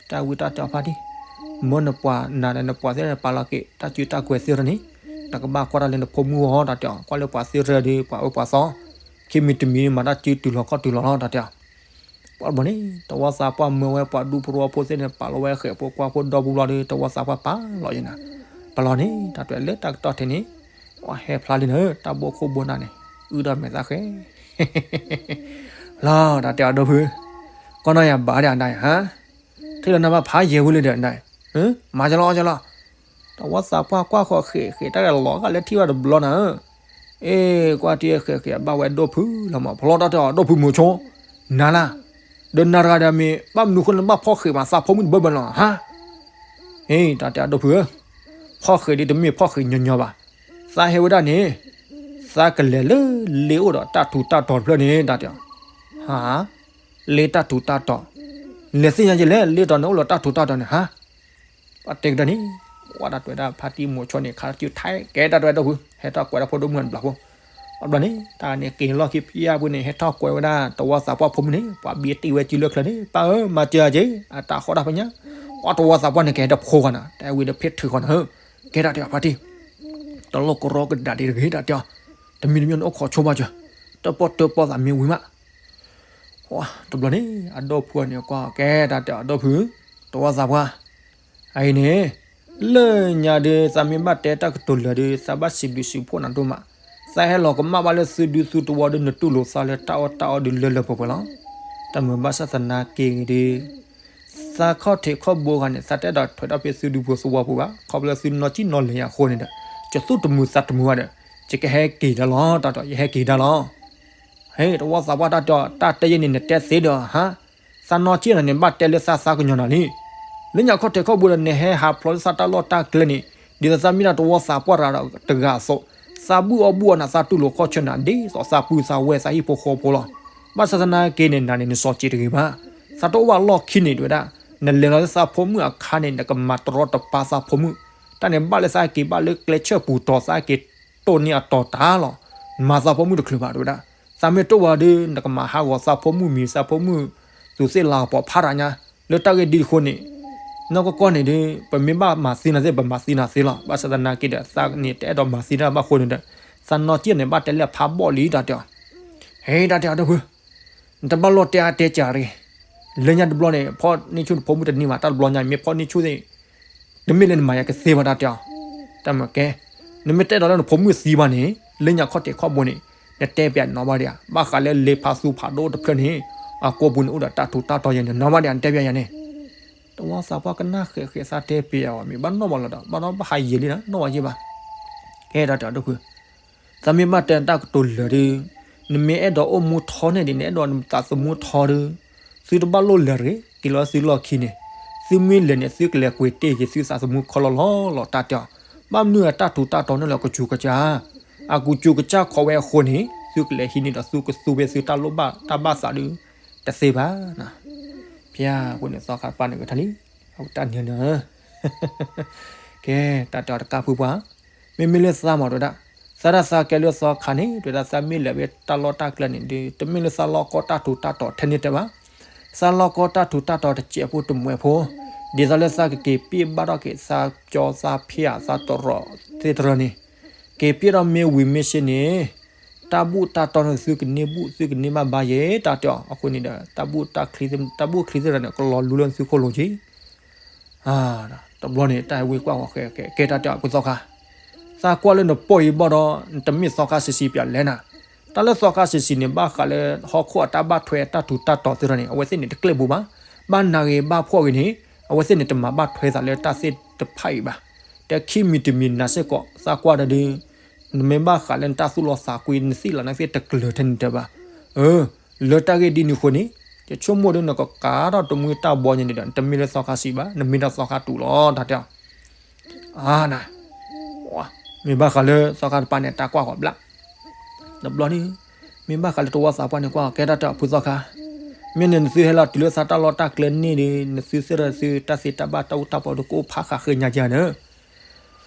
တၢ်ဝံတၢ်တဲအီၤဖါတံၢ်, မၢနပှၤနၤဒီးနပှၤသ့ၣ်တဖၣ်န့ၣ် ပာ်လီၤက့ၤတၢ်စုတၢ်ကွဲၤသ့ၣ်တဖၣ်န့ၣ်, နကဘၣ်ကွၢ်တၢ်လၢနဖိမုၣ်အဂီၢ်တၢ်တဲအီၤ, ကွၢ်လၢပှၤသ့ၣ်တဖၣ်ဒီး ပှၤအၢပှၤသီ, ခံမံၤတမံၤမၤတၢ်စုတုၤလီၤခီၣ်တုၤလီၤလီၤတၢ်တဲအီၤ ပှၤဘၣ်န့ၣ် သဝီသးပှၢ်မၢဝဲပှၤဒူဖိသဝီဖိသ့ၣ်န့ၣ် ပာ်လီၤဝဲဃဲၤဖိကွၢ်ဖိဒီပူၤဘျီဒီး သဝီသးပှၢ်ပာ်လီၤယဲနၤ, ပလီၤန့ၣ် တၢ်တဲလၢတၢ်ကတီၢ်ထဲန့ၣ်, ပှၤဟဲဖျါလံနၤဧၢ တၢ်ဘိခိၣ်ဘိနၢ်န့ၣ်, အုၣ်ဒီးမဲာ်သၣ်ဃဲ လီၤ တၢ်တဲအီၤဒီဖု, ကီၢ်နီၢ်ယၤဘၣ်ဒၣ်ဒၣ်ဟါ, ထံၣ်လီၤနၤဘၣ်ဖးယဲၢ်ဝံၤလံဒီးဒၣ်, မၤကလီကလီ, သဝီသးပှၢ်ကွၢ်ဃီၤဃဲၤဃဲၤတၢ်လီၤဂာ်လၢထံၣ်ဘၣ်တဘျီနၤဧၢ, အ့ ကွၢ်တ့ၢ်ဃဲၤဃဲၤဘၣ်ဝဲဒိၣ်ဖုလီၤမး ဖျီတၢ်တဲအီၤဒိၣ်ဖုမိၤဆိ, နၤလၢ, ဒီးနၤတဂၤဒီးမ့ၢ် ဘၣ်မနုၤဃိနဘၣ်ဖီၣ်ဃံးမးသးဖိမုၣ်တဘၢဘၢလီၤဟါ အ့ တၢ်တဲအီၤဒိၣ်ဖုဧၢ, ဖီၣ်ဃံးဒ်တမ့ၢ်ဖီၣ်ဃံးညီညီဘၣ်, သးဟဲဝဲဒၣ်န့ၣ်, သးကလဲၤလၢလ့အိၣ်ဒီးတၢ်ထူးတၢ်တီၤတဖျၢၣ်န့ၣ် တၢ်တဲအီၤ, ဟါ, လ့တၢ်ထူးတၢ်တီၤ, လဲၤသ့ၣ်ညါယဲလဲၣ် လ့တီၤန့ၣ်အိၣ်လီၤတၢ်ထူးတၢ်တီၤန့ၣ်ဟါ, ပှၤတဲကတၢၢ်န့ၣ်, ဝဲဒၣ်တဲဝဲဒၣ်ဖါတံၢ်မိၤဆိန့ၣ် ခါတၢ်စုထဲကဲတၢ်တဲဝဲဒိၣ်ဖု ဟဲထီၣ်ကွဲးတၢ်ဖိဒိၣ်မုၢ်တဘျီဖိ, အဘျီန့ၣ် တၢ်န့ၣ်က့ၤလီၢ်ခံဖျါပူၤန့ၣ် ဟဲထီၣ်ကွဲးဝဲဒၣ်သဝီသးပှၢ်ဖိမုၣ်န့ၣ် ပှၤဘံတ့ၢ်ဝဲစုလၢချၢန့ၣ် ပၢ်ဧၢ မၤစၢၤက့ၤ အတၢ်ဃီတၢ်ဖညါ, ပှၤသဝီသးပှၢ်န့ၣ်ကဟဲတဖိဃီနၤ တၢ်ဝံၤဒီးဖ့ထုးဃီနၤဧၢ, ကဲတၢ်တဲအီၤဖါတံၢ်, တလိၣ်ကရီကဒးဒ့တဂ့ၤတၢ်တဲအီၤ, တမံၤတမံၤန့ၣ်အိၣ်ခိးဆိဘၣ်စၢၤ, တပီၢ်တပီၢ်သးမ့ၢ်ဝံၤမး တဘျီန့ၣ် အဒိၣ်ဖုအီၤန့ၣ်ကွၢ်ကဲတၢ်တဲအီၤဒိၣ်ဖု, သဝီသးပှၢ်, အအံၤန့ၣ်, လၢညါဒီး သးမ့ၢ်ဘၣ်တဲတၢ်ကတိၤလၢာ်ဒီး သးဘၣ်စံးဘျုးစံးဖှိၣ်နၤဒိၣ်မး, သးဟဲလီၤကမၣ်ဘၣ်လၢသုဒူသုသဝီဒီး နတူၢ်လိာ်သးလၢတၢ်အီၣ်တၢ်အီဒီးလၢလၢပှဲၤပှဲၤလီၤ. တၢ်မုာ်ဘၣ်ဆၣ်သနာ်က့ဒီး သးခီၣ်ထံးခီၣ်ဘိဂၤန့ၣ် သးတအဲၣ်ဒိးထွဲဒီးဖဲသုဒူပူၤသဝီပူၤဘၣ်, ခီဖျိသုနီၢ်ကံၣ်နီၢ်လဲၤယၤအဃိန့ၣ်ဒီး ယသူၣ်တမုာ်သးတမုာ်ဘၣ်ဒီး ယကဟဲက့ၤဒၣ်လီၤ တၢ်တဲအီၤ ယဟဲက့ၤဒၣ်လီၤ. ဟဲ သဝီသးပှၢ်တၢ်တဲအီၤ တၢ်တဲယဲန့ၣ် နတဲသ့ဒီးဟါ, သးနီၢ်ကံၣ်နၤန့ၣ် ဘၣ်တဲလၢသးသးကညီၤနၤလံ. လၢညါခီၣ်ထံးခီၣ်ဘိဒီး နဟဲဟးဖျိးလၢသးတၢ်လီၢ်တၢ်ကျဲန့ၣ် ဒ်သိးသးမ့ၢ်ဒၣ်တဝီသးပှၢ်တဂၤဒီးတဂၤအသိး, သးဘူၣ်အီၣ်ဘူၣ်အီနၤ သးတူၢ်လိာ်ခီၣ်ဆၢနၤ ဒ်သိးသးပုၢ်သးဝဲၢ်သးဟံၣ်ဖိဃီဖိလီၤ. ဘၣ်ဆၣ်သနာ်က့န့ၣ် နၤန့ၣ် နစီၤစ့တဂ့ၤဘၣ်. သးတအိၣ်ဘၣ်လီၢ်ခံန့ၣ် တဲဝဲဒၣ်, နလဲၤလီၤလၢသးဖိမုၣ်အခါန့ၣ် နကမၤတရီတပါသးဖိမုၣ်, တၢ်န့ၣ်ဘၣ်လၢသးက့ၤဘၣ်လၢကျဲဆၢၣ်ပူၤတီၤ သးက့ၤတိၢ်န့ၢ်အတီၤတၢ်လီၤ. မၤသးဖိမုၣ်တချုးဘၣ် တဲဝဲဒၣ်. သးမ့ၢ်တအိၣ်ဘၣ်ဒီး နကမၤဟးဂီၤသးဖိမုၣ်မံၤ သးဖိမုၣ်သူးသ့ၣ်လၤကပီၤဖးတၢ်ညါ, လၢတၢ်ဂ့ၢ်ဒ်အဃိန့ၣ် နီၢ်ကီၢ်ကီၢ်န့ၣ်ဒီး ပမ့ၢ်ဘၣ်မၤသံနၤသ့ၣ် ပမၤသံနၤသ့လီၤ. ဘၣ်ဆၣ်သနာ်က့ဒီး သးန့ၣ်တအဲၣ်ဒိးမၤသံတၢ်ဘၣ်အဃိန့ၣ်ဒီး သးနီၢ်ကၠံၣ်န့ၣ် ဘၣ်တဲလဲၣ်ဖးဘီၣ်လံ တၢ်တဲအီၤ. ဟဲ တၢ်တဲအီၤ ဒီပုၢ်, နတဘၣ်လီၢ်တဲအါတဲစှၤတဂ့ၤ. လၢညါတဘျီန့ၣ် ဖီၣ်န့ၢ်ဆူၣ်နဖိမုၣ်တန့ၢ်ဘၣ်, တၢ်တဘျီညါ မ့ၢ်ဖီၣ်န့ၢ်ဆူၣ်သ့ၣ် တမ့ၢ်လၢနမၤယၤကသ့ဘၣ် တၢ်တဲအီၤ. တၢ်မ့ၢ်ကဲ, နမ့ၢ်တအဲၣ်ဒိးလၢနဖိမုၣ်သံဘၣ်န့ၣ် လၢညါခီၣ်ထံးခီၣ်ဘိန့ၣ် နတဲပျးနီၣ်ဘၣ်ဒံးဧါ, ဘၣ်ဃးလၢလ့ဖးသူဖးဒိၣ်တဖျၢၣ်န့ၣ် အကိာ်ပူၤန့ၣ်အိၣ်ဒီးတၢ်ထူးတၢ်တီၤယဲန့ၣ် နီၣ်ဘၣ်ဒံးဧါ, နတဲပျးယၤန့ၣ်. တဝီသးပှၢ်ကနၣ်ဃဲးဃဲး သးတဲပျးအီၤ မ့ၢ်ဘၣ်နီၣ်ဘၣ်လီၤဒီး ဘၣ်ဒီးဘၣ်ဟးယံာ်လံဒီး နီၣ်ဘၣ်ယဲဘၣ်. ကဲ တၢ်တဲအီၤ ဒီပုၢ်, သးမ့ၢ်ဘၣ်တဲနတၢ်ကတိၤလၢာ်ဒီး နမ့ၢ်အဲၣ်ဒိးအိၣ်မူထီန့ၢ်ဒံး နအဲၣ်ဒိးနသးသမူထီဒီး သုတဘၣ်လိၣ်လဲၤတဂ့ၤ, က့ၤလီၤသုလီၢ်ခံန့ၣ်, သုမ့ၢ်လဲၤန့ၣ် သုကလဲၤကွံာ်တ့ၢ်က့ၤသုသးသမူခီလီၤလီၤလီၤ တၢ်တဲအီၤ. ဘၣ်မနုၤအတၢ်ထူးတၢ်တီၤန့ၣ်လၢကစူၤကစၢ်, အကူစူၤကစၢ်ခီဝဲအဃိန့ၣ် သုကလဲၤဟံးန့ၢ်ဒီးသုကသူဝဲသုတၢ်လိၣ်ဘၣ်တၢ်ဘၣ်သးဒီး တသ့ဘၣ်. ဖဲအဃိန့ၣ် သီခါတပၤန့ၣ်ကထါလံ, အတၢ်နၢၤနၢၤ ကဲ တၢ်တဲအီၤတကးဖုပှၤ, မ့မ့ၢ်လၢသးမး တဲဝဲဒၣ်, သးဒၣ်သးကဲလၢသီခါန့ၣ် တဲဝဲဒၣ် သးမ့ၢ်လဲၤဝဲတၢ်လီၢ်တၢ်ကျဲန့ၣ်ဒီး တမ့ၢ်လၢသးလီၢ်ကီတၢ်ထူးတၢ်တီၤထဲန့ၣ်တဲဘၣ်. သးလီၢ်ကီတၢ်ထူးတၢ်တီၤတစဲးဖိတမှဲးဖိ, ဒ်သိးလၢသးကက့ၤပျ့ၢ်ဘၣ်ထီၣ်က့ၤ သးကၠီသးဖ့အသးတရီးသ့ၣ်တဖၣ်န့ၣ်, က့ၤပျ့ၢ်ထီၣ်မ့ၢ်ဝံၤမ့ၢ်စ့န့ၣ် တၢ်ဘူၣ်တၢ်တီန့ၣ် သုကန့ၢ်ဘူၣ် သုကန့ၢ်ဘၣ်ဘါယဲ တၢ်တဲအီၤ. အဃိန့ၣ်ဒီး တၢ်ဘူၣ်တၢ်ချံသ့ၣ်တဖၣ်န့ၣ် ကလီၤလူလၢသုခိၣ်လိၤက့ၤ တဘျီန့ၣ် တၢ်ဟဲဝံကွၢ်ဃီဃဲ ကဲ တၢ်တဲအီၤ ဖုသီခါ, သးကွၢ်လၢနပိာ်အံၤဘၣ်ဒီး နတမ့ၢ်သီခါဆံးဆံးပျးလဲၣ်နၤ. တၢ်လၢသီခါဆံးဆံးန့ၣ် ဘၣ်ဃးလၢဟီၣ်ခိၣ်အတၢ်ဘၣ်ထွဲတၢ်ထူးတၢ်တီၤသ့ၣ်တဖၣ်န့ၣ် အဝဲသ့ၣ်န့ၣ်တကျဲးပူၤဘၣ်. ဘၣ်နၤဂ့ၤဘၣ်ဖှီၣ်ဂ့ၤန့ၣ် အဝဲသ့ၣ်န့ၣ်တမၤဘၣ်ထွဲသးလၢတၢ်သ့ၣ်တဖၣ်အံၤဘၣ်. တခံမံၤတမံၤနၤစ့ၢ်ကီး သးကွၢ်ဒီးဒုး နမ့ၢ်ဘၣ်ဃးလၢနတၢ်သူၣ်လီသးကွံ နသ့ၣ်လီၤနသ့ၣ်တကျၢၤထဲန့ၣ်တဲဘၣ်. အၢ လၢတၢ်ဂ့ၢ်ဒ်န့ၣ်အဃိန့ၣ် ယဆိကမိၣ်ဒီးနကကးထီၣ်တမှံတၢ်ဘီညါန့ၣ်ဒီး နတမ့ၢ်လၢသီခါဆံးဘၣ် နမ့ၢ်ဒၣ်သီခါတူာ်လီၤ တၢ်တဲအီၤ. အါနၤ မ့ၢ်ဘၣ်ဃးလၢသီခါတပၤန့ၣ် တၢ်ကွၢ်ဃီၤဘျါ တဘျီန့ၣ် မ့ၢ်ဘၣ်ဃးလၢတဝီသးပှၢ်န့ၣ် ကွၢ်ကဲတၢ်တဲအီၤ ဖုသီခါ, မ့ၢ်န့ၣ် နသုဟဲလီၤတုၤလၢသးတၢ်လီၢ်တၢ်ကျဲန့ၣ်ဒီး နသုသ့ၣ်ဒီးသုတၢ်သ့တၢ်ဘၣ်တၢ်အူတၢ်ပီဒီးကအိၣ်ဖးဃာ်ဃ့ညါကန့ၣ်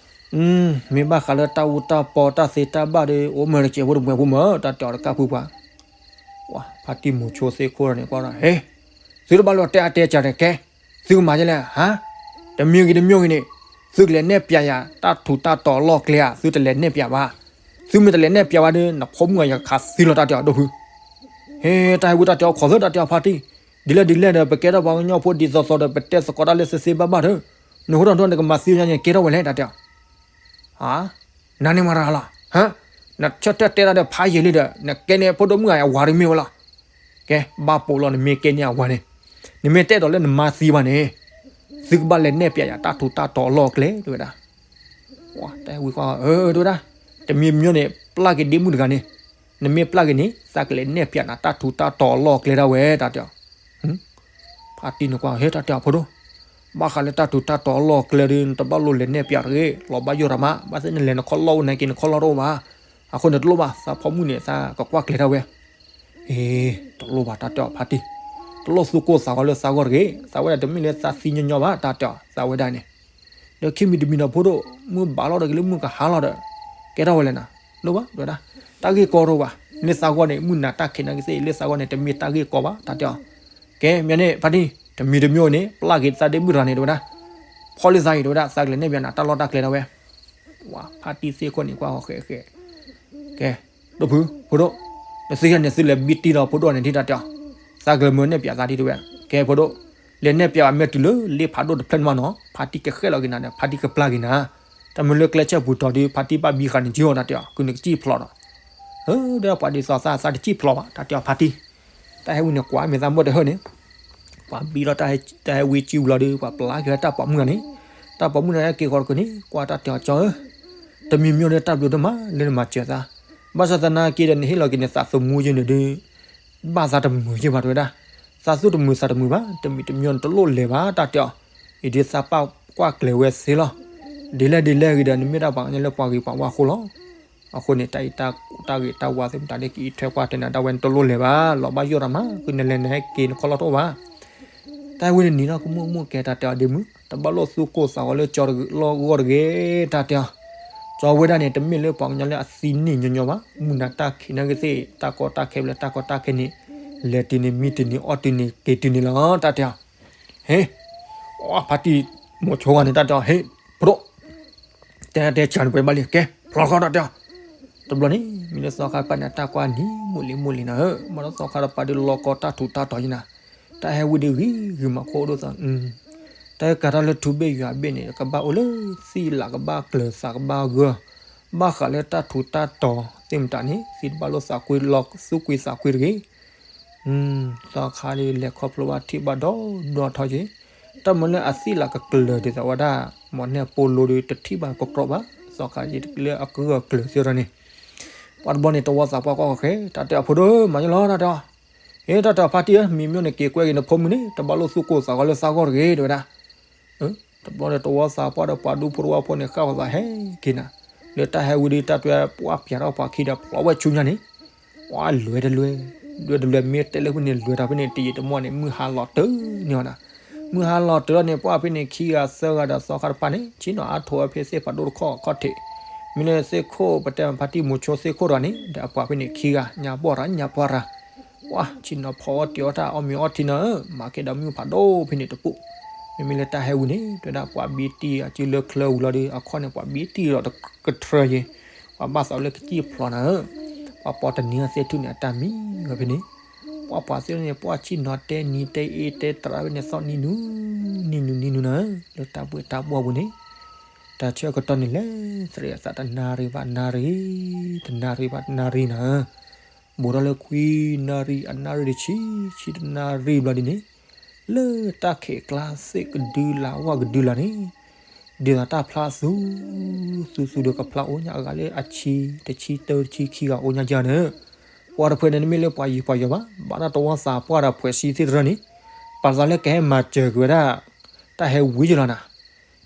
မ့ၢ်ဘၣ်ဃးလၢတၢ်အူတၢ်ပီတၢ်သ့တၢ်ဘၣ်ဒီး အိၣ်မ့ၢ်တစဲးဖိတမှဲးဖိမ့ၢ် တၢ်တဲအီၤတကးဖုပှၤ ဖါတံၢ်မူဆိသ့ၣ်ခိၣ်န့ၣ် ကွၢ်ဒီး ဟ့ သုတဘၣ်လီၤတဲအါတဲစှၤန့ၣ် ကဲ သုကမၤဒ်လဲၣ် ဟါ, တမံၤဂ့ၤတမံၤဂ့ၤန့ၣ် သုကလဲၤနဲၣ်ပျးယၤ တၢ်ထူးတၢ်တီၤအလီၢ်ကျဲဧါ သုတလဲၤနဲၣ်ပျးဘၣ်, သုမ့ၢ်တလဲၤနဲၣ်ပျးဘၣ်ဒီး နဖိမုၣ်အံၤယကခးသံလီၤ တၢ်တဲအီၤဒိၣ်ဖု, ဟ့ တၢ်ဟဲဝံတၢ်တဲအီၤခီၣ်သၢ တၢ်တဲအီၤဖါတံၢ်, ဒ်လဲၣ်ဒ်လဲၣ်ဒီး ပကဲထီၣ်ပှၤကညီဖိဒ်သိးသိးဒီး ပတဲသကိးတၢ်လၢသ့သ့ဘၣ်ဘၣ်ဒီး, နဟိထီၣ်ဒိၣ်နကမၤသံညါန့ၣ် ကဲထီၣ်ဝဲလဲၣ် တၢ်တဲအီၤ နၤန့ၣ်မၤရၤလီၤ, နဆၢထၢၣ်တဲတၢ်ဒီးဖးယံာ်လံဒီး နကဲန့ၣ်ဖိဒိၣ်မုၣ်ဂၤအဝၤတမ့ၢ်ဝဲလီၤ. ကဲ ဘၣ်ပိာ်လီၤ နမ့ၢ်ကဲန့ၣ်အဝၤန့ၣ်, နမ့ၢ်တအဲၣ်ဒိးလၢနမါသံဘၣ်န့ၣ်, သုကဘၣ်လဲၤနဲၣ်ပျးယၤတၢ်ထူးတၢ်တီၤအလီၢ်အကျဲ တဲဝဲဒၣ်. တၢ်ဟဲဝံၤကွၢ် အၢ တဲဝဲဒၣ်, တမံၤမံၤန့ၣ် ပျၢ်က့ၤဒ့မုၣ်တဂၤန့ၣ်, နမ့ၢ်ပျၢ်က့ၤန့ၣ် သးကလဲၤနဲၣ်ပျးနၤတၢ်ထူးတၢ်တီၤအလီၢ်အကျဲဒၣ်ဝဲ တၢ်တဲအီၤ ဖါတံၢ်န့ၣ်ကွၢ် ဟ့ တၢ်တဲအီၤဖိဒိၣ်, ဘၣ်ဃးလၢတၢ်ထူးတၢ်တီၤအလီၢ်အကျဲဒီး နတဘၣ်လိၣ်လဲၤနဲၣ်ပျးတဂ့ၤ, လီၤဘၣ်ယိၣ်တၢ်မး, ဘၣ်သ့ၣ်နလဲၤနခီၣ်လီၢ်အိၣ်နာ်က့ နခီၣ်လီၢ်တအိၣ်ဘၣ်, အဃိန့ၣ်တလိၣ်ဘၣ်, သးဖိမုၣ်န့ၣ် သးကကွၢ်ကျဲၤဒၣ်ဝဲ. အ့ တလိၣ်ဘၣ် တၢ်တဲအီၤဖါတံၢ်, တလိၣ်သူၣ်ကိၢ်သးဂီၤလၢသးဂီၢ်တဂ့ၤ, သးဝဲဒၣ်တမ့ၢ်လၢသးသံညီညီဘၣ် တၢ်တဲအီၤ သးဝဲဒၣ်န့ၣ် ဒီးခံမံၤတမံၤဒီးဖိဒိၣ်, မုၢ်ဘၣ်လီၤဒီးက့ၤလၢမုၢ်ကဟါလီၤဒီး, ကဲထီၣ်ဝဲလဲၣ်နၤ, လိၣ်ဘၣ် တဲဝဲဒၣ်, တၢ်ဂ့ၢ်ကီတအိၣ်ဘၣ်, လၢသးဂီၢ်န့ၣ် မုၢ်နၤတၢ်ခံးနာ်က့သ့ၣ် လၢသးဂီၢ်န့ၣ် တမ့ၢ်တၢ်ဂ့ၢ်ကီဘၣ် တၢ်တဲအီၤ. ကဲ မ့ၢ်န့ၣ် ဖါတံၢ် တမံၤတမံၤန့ၣ် ပျၢ်က့ၤသးဒ့မုၣ်တဂၤန့ၣ် တဲဝဲဒၣ်, ဖီၣ်လၢသးအံၤ တဲဝဲဒၣ် သးကလဲၤနဲၣ်ပျးနၤတၢ်လီၢ်တၢ်ကျဲဒၣ်ဝဲ. ဖါတံၢ်သ့ၣ်ခိၣ်န့ၣ်ကွၢ်ဃီဃဲးဃဲး, ကဲ ဒိၣ်ဖု ဖိဒိၣ်, နသုဟဲန့ၣ် သုလဲၤဘံတံၢ်ဒီးဖိဒိၣ်န့ၣ်ထံၣ် တၢ်တဲအီၤ, သးကလဲၤမၢနဲၣ်ပျးသးဒ်တဲဝဲ. ကဲဖိဒိၣ်, လဲၤနဲၣ်ပျးဘၣ်မ့ၢ်တုၤလၢလ့ဖးဒိၣ်တဖျၢၣ်န့ၣ်မးနီၤ ဖါတံၢ်ကဃဲၣ်လီၤက့ၤနၤဒီး ဖါတံၢ်ကပျၢ်က့ၤနၤ, တၢ်မ့ၢ်လၢကျဲဆၢပူၤတီၤဒီး ဖါတံၢ်ဘၣ်ဘံဃာ်န့ၣ်ကၠံအီၤ တၢ်တဲအီၤ, ကုၤန့ၣ်ကစံၣ်ဖျိးဒီး, ဒီးပှၤဒ်သိးသး သးတစံၣ်ဖျိးဘၣ် တၢ်တဲအီၤဖါတံၢ်. တၢ်ဟဲဝံၤန့ၣ်ကွၢ်မ့ၢ်သးမၢတဟၢၣ်န့ၣ်, ပှၤဘံထီၣ်တၢ်ဟဲဝံစံၣ်ဝံၤလီၤဒီး ပှၤပျၢ်က့ၤဝဲတၢ်ပိာ်မုၣ်ဂၤန့ၣ်, တၢ်ပိာ်မုၣ်န့ၣ်ဟဲက့ၤဃီတကုၤန့ၣ် ကွၢ်တၢ်တဲအီၤကၠီဧၢ, တမံၤမံၤန့ၣ်တၢ်ဘျုးဒိၣ်မးလၢနမၤစၢၤသး, ဘၣ်ဆၣ်သနာ်က့ဒီး နဟ့ၣ်လီၤက့ၤနသးသမူယဲန့ၣ်ဒီး ဘၣ်သးတမုာ်ယဲဘၣ် တဲဝဲဒၣ်, သးသူၣ်တမုာ်သးတမုာ်ဘၣ်, တမံၤတမံၤန့ၣ်တလိၣ်လဲၤဘၣ် တၢ်တဲအီၤ, အံၤဒ်သးပာ်ကွၢ်ကျဲၤဝဲသ့လီၤ. ဒ်လဲၣ်ဒ်လဲၣ်ဂ့ၤဒီး နမ့ၢ်ဒၣ်ပှၤကညီလၢပှၤဂ့ၤပှၤဝါအဃိလီၤ. အဃိန့ၣ် တၢ်အံၤတၢ်ဂ့ၤတၢ်ဝါသ့ၣ်မတၤဒ်က့ၤအံးထွဲကွၢ်တဲနၤဒၣ်ဝဲ နတလိၣ်လဲၤဘၣ်, လီၤဘၣ်ယိၣ်တၢ်မး, ဃုနလဲၤနဟဲက့ၤနခီၣ်လီၢ်တအိၣ်ဘၣ်. တၢ်ဟဲဝံၤန့ၣ်နံၤထီၣ်ကမူၣ်ကမူၣ်ကဲတၢ်တဲအီၤဒ့မုၣ်, တဘၣ်လိာ်သူၣ်ကိၢ်သးဂီၤလၢကၠီတဂ့ၤလီၢ်ဂီၢ်တဂ့ၤ တၢ်တဲအီၤ. ကၠီဝဲဒၣ်န့ၣ် တမ့ၢ်လၢပှၤကညီလၢအသံန့ၢ်ညီညီဘၣ်, မုၢ်နၤတၢ်ခံးနၢ်ဂ့ၤသ့ၣ် တၢ်ကီတၢ်ခဲဘျဲၣ် တၢ်ကီတၢ်ခဲန့ၣ် လဲၤတုၤန့ၣ် မံတုၤန့ၣ် အီၣ်တုၤန့ၣ် က့ၤတုၤန့ၣ်လီၤ တၢ်တဲအီၤ. ဟ့, ဖါတံၢ်မိၤဆိဂၤန့ၣ် တၢ်တဲအီၤ ဟ့, ဖဒိၣ် တဲတဲဆၢန့ၣ်ပှဲၤဘၣ်လံ ကဲ ဖျီဃီ တၢ်တဲအီၤ. တဘျီန့ၣ် မ့ၢ်လၢသီခါတပၤန့ၣ် အတၢ်ကွၢ်နံၤမုၢ်လံမုၢ်လံနၤဧၢ, မ့ၢ်လၢသီခါတပၤဒုးလီၤကီတၢ်ထူးတၢ်တီၤယံၤနၤ, တၢ်ဟဲဝံၤဒုးဂံၤဂုာ်မၤခိၣ်ဒိၣ်သး, တၢ်ကၤတၢ်လၢထူဘ့ၣ်ယွၤဘ့ၣ်န့ၣ် ကဘၣ်အိၣ်လၢသံၣ်လးကဘၣ်ကျၢၤသးကဘၣ်ဂၢၢ်, ဘၣ်ဃးလၢတၢ်ထူးတၢ်တီၤသ့ၣ်မတၤန့ၣ် သံတဘၣ်လိာ်သးကွံလီၤသူၣ်ကွံသးကွံတဂ့ၤ သီခါဒုးလဲၤခီဖျိဘၣ်ထံၣ်ဘၣ်ဒီဒီထီၣ်က့ၤ, တၢ်မၤလၢအသံၣ်လးကကျၢၤဒ်သိးဝဲဒၣ် မ့ၢ်နဲၣ်ပိာ်လိဒုးတထံၣ်ဘၣ်ကကြီဘၣ်, သီခါယံၤလၢအကဂၢၢ်ကျၢၤသ့ၣ်ဒီးန့ၣ်, ပှၤတဘျီန့ၣ် တဝီသးပှၢ်ကွၢ်ဃီဃဲ တၢ်တဲအီၤ ဖိဒိၣ်မၤညီလီၤ တၢ်တဲအီၤ, ဟ့ တၢ်တဲအီၤ ဖါတံၢ်ဧၢ မံၤမ့ၢ်န့ၣ်က့ၤကွဲက့ၤနဖိမုၣ်န့ၣ် တဘၣ်လိာ်သူၣ်ကိၢ်သးဂီၤလၢသးဂီၢ်တဂ့ၤ တဲဝဲဒၣ် တဘျီဒီးတဝီသးပှၢ်ဒီးပှၤဒူဖိတဝီဖိန့ၣ် ဃၣ်ဝဲသးဟဲက့ၤနၤ, လၢတၢ်ဟဲဝံၤဒီး တၢ်တဲပှၢ်ပၠးထီၣ်ပှၤခံဒီး ဖျိဝဲဆူညါန့ၣ်, ပှၤလွဲတလွဲ, လွဲတလွဲမ့ၢ်တဲလၢဖဲန့ၣ် လွဲတၢ်ဖဲန့ၣ် တယံာ်တမီၢ်န့ၣ် မုၢ်ဟါလီၤတၢၢ်န့ၢ်အီၤနၤ, မုၢ်ဟါလီၤတၢၢ်လီၤန့ၣ် ပှၢ်ဖဲန့ၣ်ခံဂၤသၢဂၤဒီးသီခါတပၤန့ၣ် ဆ့ၣ်နီၤအါထိးဝဲဖဲသ့ၣ်ဖးဒိၣ်တခီၣ်ခီၣ်ထံး, မ့ၢ်လၢသ့ၣ်ခိၣ်ပတဲဖါတံၢ်မိၤဆိသ့ၣ်ခိၣ်တဂၤန့ၣ် ဒီးအပှၤဖဲန့ၣ်ခံဂၤ ညါပှၢ်ရၤ ညါပှၢ်ရၤ ပှၤဆ့ၣ်နီၤဖီအီၣ်တ့ၤအီၣ်တၢ်အီၣ်မ့ၤအီထံနၤဧၢ, မၤကဲဒီးမုၢ်ဖးဒိၣ်ဖဲန့ၣ်တပူၤ, မ့မ့ၢ်လၢတၢ်ဟဲဝံၤန့ၣ် တဲဝဲဒၣ်ပှၤဘံတံၢ်အစုလၢချၢဝံၤလီၤဒီး အခီၣ်န့ၣ် ပှၤဘံတံၢ်လီၤတကထြၢယ့ၤ, ပှၤဘၣ်သးလၢကစံၣ်ဖျိးနၤဧၢ, ပှၤပိာ်တနံၤအသ့ၣ်ထူၣ်န့ၣ် အတၢ်မံဝဲဖဲန့ၣ်, ပှၤပှၤသ့ၣ်န့ၣ် ပှၤဆ့ၣ်နီၤတဲနံၤတဲအ့တဲတရၣ်ဖဲန့ၣ် သီၣ်နံၤနူၤ နံၤနူၤနံၤနူၤနၤဧၢ, လၢတၢ်ဘှ့ၣ်တၢ်ဘှီၣ်ပူၤန့ၣ် တၢ်ဆၢကတီၢ်န့ၣ်လဲၤသရံးအသးတနၣ်ရံၣ်ဘၣ်နၣ်ရံၣ်, တနၣ်ရံၣ်ဘၣ်တနၣ်ရံၣ်နၤဧၢ, ဘူးထီၣ်လၢခွံနၣ်ရံၣ် အနၣ်ရံၣ်တဆံ ဆံတနၣ်ရံၣ်ဘျီဒ်န့ၣ်, လၢတၢ်ခဲးကျါသ့ၣ်ကဒုလၢဝၣ်ကဒုလၢန့ၣ်, ဒ်သိးတၢ်ဖျါသူ, သူသူဒီးကဖျါအိၣ်ညါအဂၤလၢအဆံ, တဆံတၢ တဆံခံဂၤအိၣ်ညါကန့ၣ်, ပှၤတဖုန့ၣ် တမ့ၢ်လၢပှၤယံၤပှၤယီၤဘၣ်, ဘၣ်တၢ်တဝီသးပှၢ်ဒီးဖှဲးဆံသ့ၣ်တရၢန့ၣ်, ပာ်သးလၢကဟဲမၤစၢၤက့ၤဝဲဒၣ် တၢ်ဟဲဝံၤကလီၤနၤ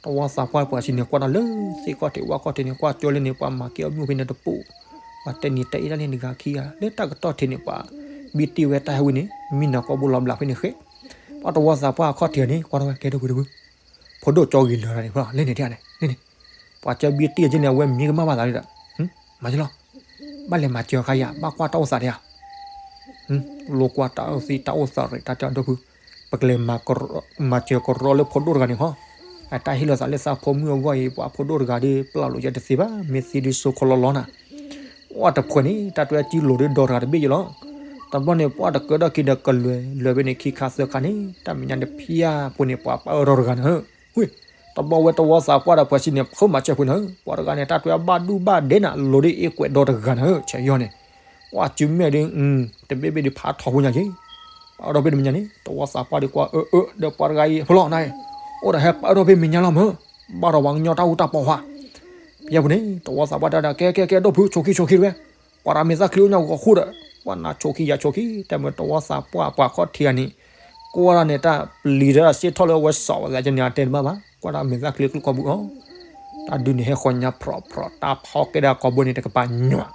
တဝီသးပှၢ်ပှၤစံးန့ၣ် ကွၢ်တၢ်လၢသ့ၣ်ခီၣ်ထံးဝၣ်ခီၣ်ထံးန့ၣ် ကွၢ်ကၠီလၢန့ၣ် ပှၤမၤကဲအီၣ်မ့ၣ်အူဖဲန့ၣ်တပူၤ, ပှၤတဲနံၤတဲအ့တၢ်န့ၣ်တဂၤခံဂၤ လၢတၢ်ကတီၢ်ထံးန့ၣ် ပှၤဘံတံၢ်ဝဲတၢ်ဟဲဝံၤန့ၣ် မံနီၤကီၢ်ဘိလီၤဘျးဖဲန့ၣ်ဃဲ, ပှၤတဝီသးပှၢ်အခီၣ်ထံးန့ၣ် ကွၢ်ထီၣ်ဝဲကဲဒိၣ်ဖုဒိၣ်ဖု, ဖိဒိၣ်ကၠီဂ့ၤလၢာ်တၢ်န့ၣ် ဖဲလဲၣ်န့ၣ်တၢ်န့ၣ်န့ၣ်, ပှၤကၢဘံတံၢ်က့န့ၣ် အဝဲမံကမၣ်ဘၣ်သးလံဒီး, မၤကလီၤ, ဘၣ်လဲၤမၤစၢၤခါယၤ ဘၣ်ကွၢ်တၢ်အိၣ်သးဒံးဧါ လိကွၢ်တၢ်အိၣ်သံတၢ်အိၣ်သးရ့း တၢ်တဲအီၤဒိၣ်ဖု, ပကလဲၤမၤစၢၤကရီလၢဖိဒိၣ်တဂၤန့ၣ်ဟီ, အတၢ်ဟ့ၣ်လီၤသးလၢသးဖိမုၣ်အဂီၢ်အံၤ ပှၤဖိဒိၣ်တဂၤဒီး ပျၢ်လိာ်ယဲတသ့ဘၣ် မ့ၢ်သံဒုးစိခီလီၤလီၤနၤ, ပှၢ်တဖှဲးန့ၣ် တၢ်တဲအီၤကံလိၤဒုးဒီတဂၤတဘ့ၣ်ယလီၤ, တဘျီန့ၣ် ပှၢ်တကၢထီၣ်ခံဒီးကလွဲၤ လွဲၤဖဲန့ၣ်ခံခါသၢခါန့ၣ် တၢ်မဲာ်ညါတဖၠါဖိန့ၣ် ပှၤပၢၢ်ထီၣ်တဂၤနၤဧၢ, ဝ့ၢ် တဘျီဝဲတဝီသးပှၢ်ဒီးဖှဲးဆံန့ၣ် ဖုမၤစၢၤဖုနၤဧၢ, ပှၤတဂၤန့ၣ် တၢ်တဲအီၤဘၣ်ဒူၣ်ဘၣ်ဒဲးနၤ လိၤဒ်အ့ကွဲးဒီတဂၤနၤဧၢ, ဆဲးယီၤန့ၣ်, ပှၢ်စုမဲာ်ဒုး တဘ့ၣ်ဘ့ၣ်ဒုးဖးထီဖိညါက့ၤ, ပှၢ်အၢထီၣ်ဖဲတမဲာ်ညါန့ၣ် တဝီသးပှၢ်ဒုးကွၢ်အၢအၢဒီးပှၤတဂၤအံၤ ဖုလီၤနၤ, အိၣ်ဒီးဟဲပှၢ်အၢထီၣ်ဖဲမဲာ်ညါလီၤမၢ်, ဘၣ်ဒီးပှၤကညီတၢ်အူတၢ်ပီၢ်ဟါ, ဖဲအပူၤန့ၣ် တဝီသးပှၢ်တဲဒီး ကဲကဲကဲ ဒိၣ်ဖု ဆိးခံဆိးခံတဝဲ, ပှၤတဂၤမဲာ်သၣ်ချံအိၣ်ညါဂီၤဃိဒီး, ပှၢ်နၤဆိးခံယၤဆိးခံ တၢ်မ့ၢ်တဝီသးပှၢ်ပှၤခီၣ်ထံးဂၤန့ၣ်, ကွၢ်ဒၣ်န့ၣ်တၢ်ပျံၤဒီးစ့ၢ်ထီၣ်လၢအဝဲစီၤဝဲသးကန့ၣ် အတဲတဘၣ်ဘၣ်, ကွၢ်ဒၣ်မဲာ်သၣ်ချံကျိကီၢ်ပူၤအီၤ, တၢ်ဒုးန့ၣ်ဟဲဃီၤညါဖြီးဖြီး တၢ်ဖီကဲဒၣ်ကီၢ်ဘိန့ၣ်တကပၤညွး,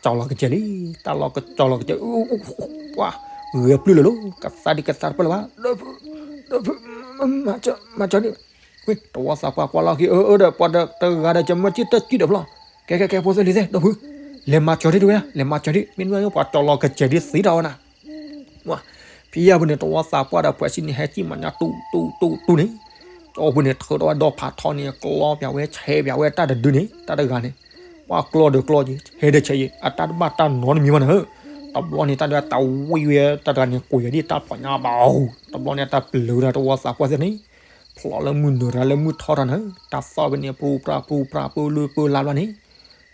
တၢ်ကၠီၤလီၤကစဲၤလံ, တၢ်လီၤကၠီၤလီၤကစဲၤ, ပှၢ်, ဂဲၤပျုၢ်လၢၤလီၤ, ကသါဒံးကသါတပၢၢ်လၢၤဘၣ်, ဒိၣ်ဖု, ဒိၣ်ဖု, မၤစၢၤဒံး, ဝ့ၢ် တဝီသးပှၢ်ကွၢ်လီၤခံအၢအၢဒီး ပှၤတဂၤဒီးကမၢကံၣ်တၢ်ကံၣ်ဒီးဖျီ, ကဲကဲကဲ ဖိသၢလံၤသ့ၣ် ဒိၣ်ဖု, လဲၤမၤစၢၤဒံးတဝဲ, လဲၤမၤစၢၤဒံး မ့ၢ်နမ့ၢ်ပှၤကၠီၤလီၤကစဲၤဒံးသံတၢ်ဝဲနၤ ဝါ, ဖဲအပူၤန့ၣ် တဝီသးပှၢ်ဒီးဖှဲးဆံန့ၣ် ဟဲစံၣ်မၤညါတူတူတူတူန့ၣ်, ကၠီပူၤန့ၣ် ထုးထီၣ်ဝဲဒီဖးထီန့ၣ် ကျီပၠးဝဲ ဆဲးပၠးဝဲတၢ်တဒုန့ၣ် တၢ်တဂၤန့ၣ်, ပှၢ်ကျီဒီးကျီက့ၤ ဟဲဒီးဆဲးယံၤ အတၢ်တဘၣ်တၢ်နီတမံၤဘၣ်နၤဧၢ, တဘျီန့ၣ် တၢ်ဒုးတၢ်ဝံၣ်ဝဲ တၢ်တဂၤန့ၣ် ကွံာ်ဝဲဒ်တၢ်ဖီၣ်ညါဘၣ်အူ, တဘျီန့ၣ် တၢ်ပျၢၤဝဲဒၣ်တဝီသးပှၢ်သ့ၣ်န့ၣ်, ဖျိးလၢမုၢ်နုာ်ရၤလၢမုၢ်ထီၣ်တၢ်နၤဧၢ, တၢ်သီၣ်ဖဲန့ၣ် ပူပြၢ်ပူပြၢ် ပၢလုၢ်ပၢလါဘျီန့ၣ်,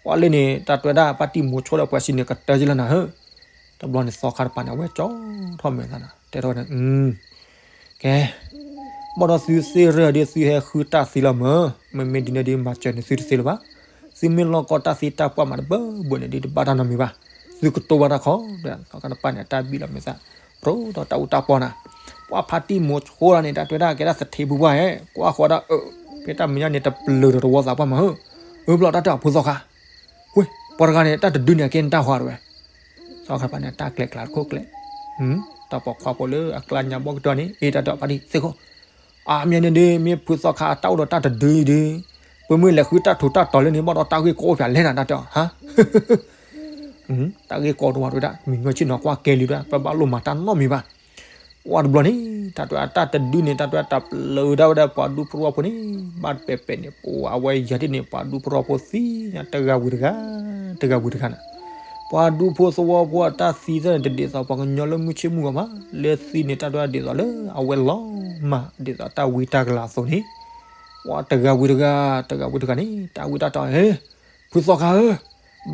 ပှၢ်လၢန့ၣ် တၢ်တဲဝဲဒၣ် ဖါတံၢ်မိၤဆိဒီးဖှဲးဆံန့ၣ် ကတၢၢ်က့ၤလီၤနၤဧၢ, တဘျီန့ၣ် သီခါတပၤန့ၣ် အဝဲကၠီထီၣ်မဲာ်သးနၤ တဲထီၣ်ဝဲန့ၣ်, ကဲ, ဘၣ်ဒီးသုသ့ၣ်ရၢၢ်ဒ်သုဟဲဃုတၢ်သံလီၤမၢ်, မ့မ့ၢ်ဒ်န့ၣ်ဒ်မၤစၢၤန့ၣ်သုတသ့လၢၤဘၣ်, သုမ့ၢ်လီၢ်ကီတၢ်သံတၢ်ပှၢ်မးတဘၢဘၢန့ၣ်ဒ် တဘၣ်တၢ်နီတမံၤဘၣ်, သုကတိၤဘၣ်တၢ်ခီ, သီခါတပၤန့ၣ် အတၢ်ဘံၣ်လီၤမဲာ်သး, ရိဒီးတၢ်အူတၢ်ပီနၤ, ပှၢ်ဖါတံၢ်မိၤဆိဒၣ်န့ၣ် တၢ်တဲဝဲဒၣ်ကဲဒၣ်သထ့ဖုပှၢ်ဧဲ, ကွၢ်ဃီဒၣ်အၢ, ဖဲ တၢ်မဲာ်ညါန့ၣ် တပျၢၤဒီးတဝီသးပှၢ်မးဧၢ, အၢဘျီတၢ်တဲအီၤ ဖုသီခါ, ဝ့ၢ် ပှၤတဂၤန့ၣ် တၢ်တဒုန့ၣ် အကဲန့ၣ်တၢ်ဟီတဝဲ, သီခါတဖၣ်န့ၣ် တၢ်ကျဲၤကျါတခိၣ်ကျဲၤ, တၢ်ပိာ်ခွါဖိလၢအကျါညါဘီကတၢၢ်န့ၣ် အ့ တၢ်တဲအီၤ ဖါတံၢ်သ့ၣ်ခိၣ်, အါမ့ၢ်န့ၣ်ဒီး မ့ၢ်ဖုသီခါအတၢ်အိၣ်ဒီးတၢ်တဒုအံၤဒီး, ပမ့ၢ်လဲၤဃုတၢ်ထူးတၢ်တီၤလၢန့ၣ် ဘၣ်ဒီးတၢ်ဂ့ၢ်ကီအိၣ်ဖျါလဲၣ်နၤ တၢ်တဲအီၤ ဟါ တၢ်ဂ့ၢ်ကီတဝဲတဝဲဒၣ် မံၤညီဆ့ၣ်နီၤကွၢ်ကဲလံတဝဲ ပဘၣ်လိၣ်မၤတၢ်နီတမံၤဘၣ်. ပှၤတဘျီန့ၣ် တၢ်တဲအီၤ တၢ်တဒုန့ၣ် တၢ်တဲအီၤ တပျၢၤဒၣ်ဝဲဒၣ်ပှၤဒူဖိသဝီဖိန့ၣ် ဘၣ်တပဲာ်ပဲာ်န့ၣ် ပှၤအဝဲယၤဒ်န့ၣ် ပှၤဒူဖိသဝီဖိသံညါတဂၤဝံၤတဂၤ, တဂၤဝံၤတဂၤနၤ, ပှၤဒူဖိသဝီဖိအတၢ်သံသၢန့ၣ် တဒ်သိးပှၤကညီလၢမုၢ်ဆ့ၣ်မုၢ်ဂီၤဘၣ်, လၢသံန့ၣ် တၢ်တဲအီၤ ဒ်သိးလၢအဝဲလီၤမၢ် ဒ်သိးတၢ်ဝံတၢ်ကလၤအသိးန့ၣ်, ပှၤတဂၤဝံၤတဂၤ တဂၤဝံၤတဂၤန့ၣ် တၢ်ဝံတၢ်တီၤ ဖုသီခါဧၢ,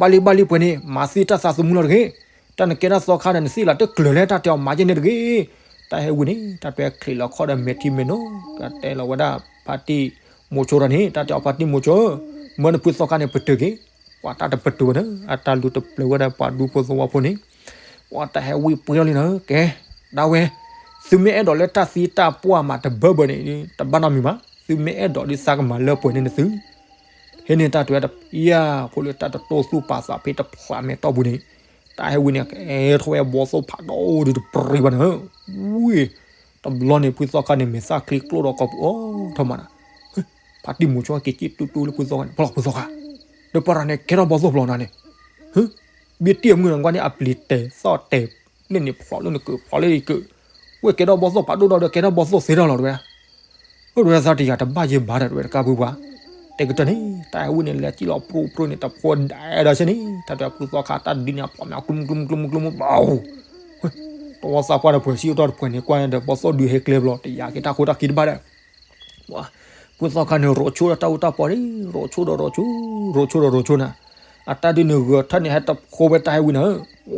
ဘၣ်လံဘၣ်လံပှဲၤန့ၣ် မၤသံတၢ်သးသမူလီၤတဂ့ၤ, တၢ်နကဲထီၣ်သီခါဒီး နသ့ၣ်လီၤတကျၢၤလဲၣ် တၢ်တဲအီၤ မၤယဲန့ၣ်တဂ့ၤ, တၢ်ဟဲဝံၤန့ၣ် တၢ်တဲချံးလီၤခီၣ်ဒီးမဲာ်ထံမဲာ်နိ တၢ်တဲလီၤဝဲဒၣ်ဖါတံၢ်မိၤဆိဒီးန့ၣ် တၢ်တဲအီၤ ဖါတံၢ်မိၤဆိဧၢ, မၢနဖုသီခါန့ၣ် ပတုာ်က့ၤ, ပှၤတၢ်တပတုာ်ဝဲန့ၣ် အတၢ်လူၤတပျၢၤဝဲဒၣ်ပှၤဒူဖိသဝီဖိန့ၣ်, ပှၤတၢ်ဟဲဝံပှဲၤလီၤလံနၤဧၢ, ကဲ, ဒၣ်ဝဲ, သုမ့ၢ်အဲၣ်ဒိးလၢတၢ်သံတၢ်ပှၢ်မးတဘၢဘၢန့ၣ် တဘၣ်နီတမံၤဘၣ်, သုမ့ၢ်အဲၣ်ဒိးဒ်သးကမၤလၢပှဲၤန့ၣ်နသု ဟဲန့ၣ်တၢ်တဲဝဲတပျၢ် ဖိလၢတၢ်တတိၢ်သူၣ်ပာ်သးဖဲတဖျးမဲာ်တီၢ်ပူၤန့ၣ်, တၢ်ဟဲဝံန့ၣ် ကအဲၣ်ထီၣ်ဝဲဘီသိၣ်ဖးဒိၣ်ဒီးတပြံဘၣ်နၤ, ဝံၤ, တဘျီန့ၣ် ဖုသီခါန့ၣ် မဲာ်သၣ်ချံကျိၣ်ဒီးကိာ်ပူၤအိၣ်ထီၣ်မးနၤ, ဖါတံၢ်မိၤဆိက့ၤက့ၤတူၢ်တူၢ်လၢဖုသီခါန့ၣ် ဖီလီၤဖုသီခါ, ဒီးပှၤတဂၤန့ၣ် ကဲထီၣ်ဘီသိၣ်ဖျိနၤန့ၣ်, ဘ့ၣ်တံၢ်အမုၢ်နကွၢ်န့ၣ် အပျံၤတဲာ်သီၣ်တဲာ် လၢန့ၣ်ဖျိးလၢနကုာ် ဖျိးလၢယကုာ်, ဝဲကဲထီၣ်ဘီသိၣ်ဖးဒိၣ်ဒီး ကဲထီၣ်ဘီသိၣ်သ့ထီၣ်လီၤတဝဲ အိၣ်တဝဲသးတယာ်တဘၣ်ယဲဘၣ်ဒီးတဝဲတကးပှၤပှၤ, တဲကတၢၢ်န့ၣ် တၢ်ဟဲဝံန့ၣ် လဲၤကံၣ်လီၤပြူပြူန့ၣ် တဖိဒဲးဒီးဆ့န့ၣ် တၢ်တဲဖုသီခါတၢ်ဒုန့ၣ် အဖျိးမးကျူမူကျူမူကျူမူကျူမူဘၣ်, တဝီသးပှၢ်ဒီးပှဲၤစံၣ်အိၣ်ထီၣ်တပှဲၤန့ၣ် ကွၢ်ဒီးဘီသိၣ်ဒုဟဲကျဲဘျီ တယာ်က့ၤတၢ်ခိတၢ်ခံတဘၣ်ဒီး ဖုသီခါန့ၣ် ရိးဆိဒီးတၢ်အူတၢ်ပီန့ၣ် ရိးဆိဒီးရိးဆိ, ရိးဆိဒီးရိးဆိနၤ, အတၢ်ဒုန့ၣ်ဂၢၤထၢၣ်န့ၣ် ဟဲတဖိဝဲတၢ်ဟဲဝံနၤ,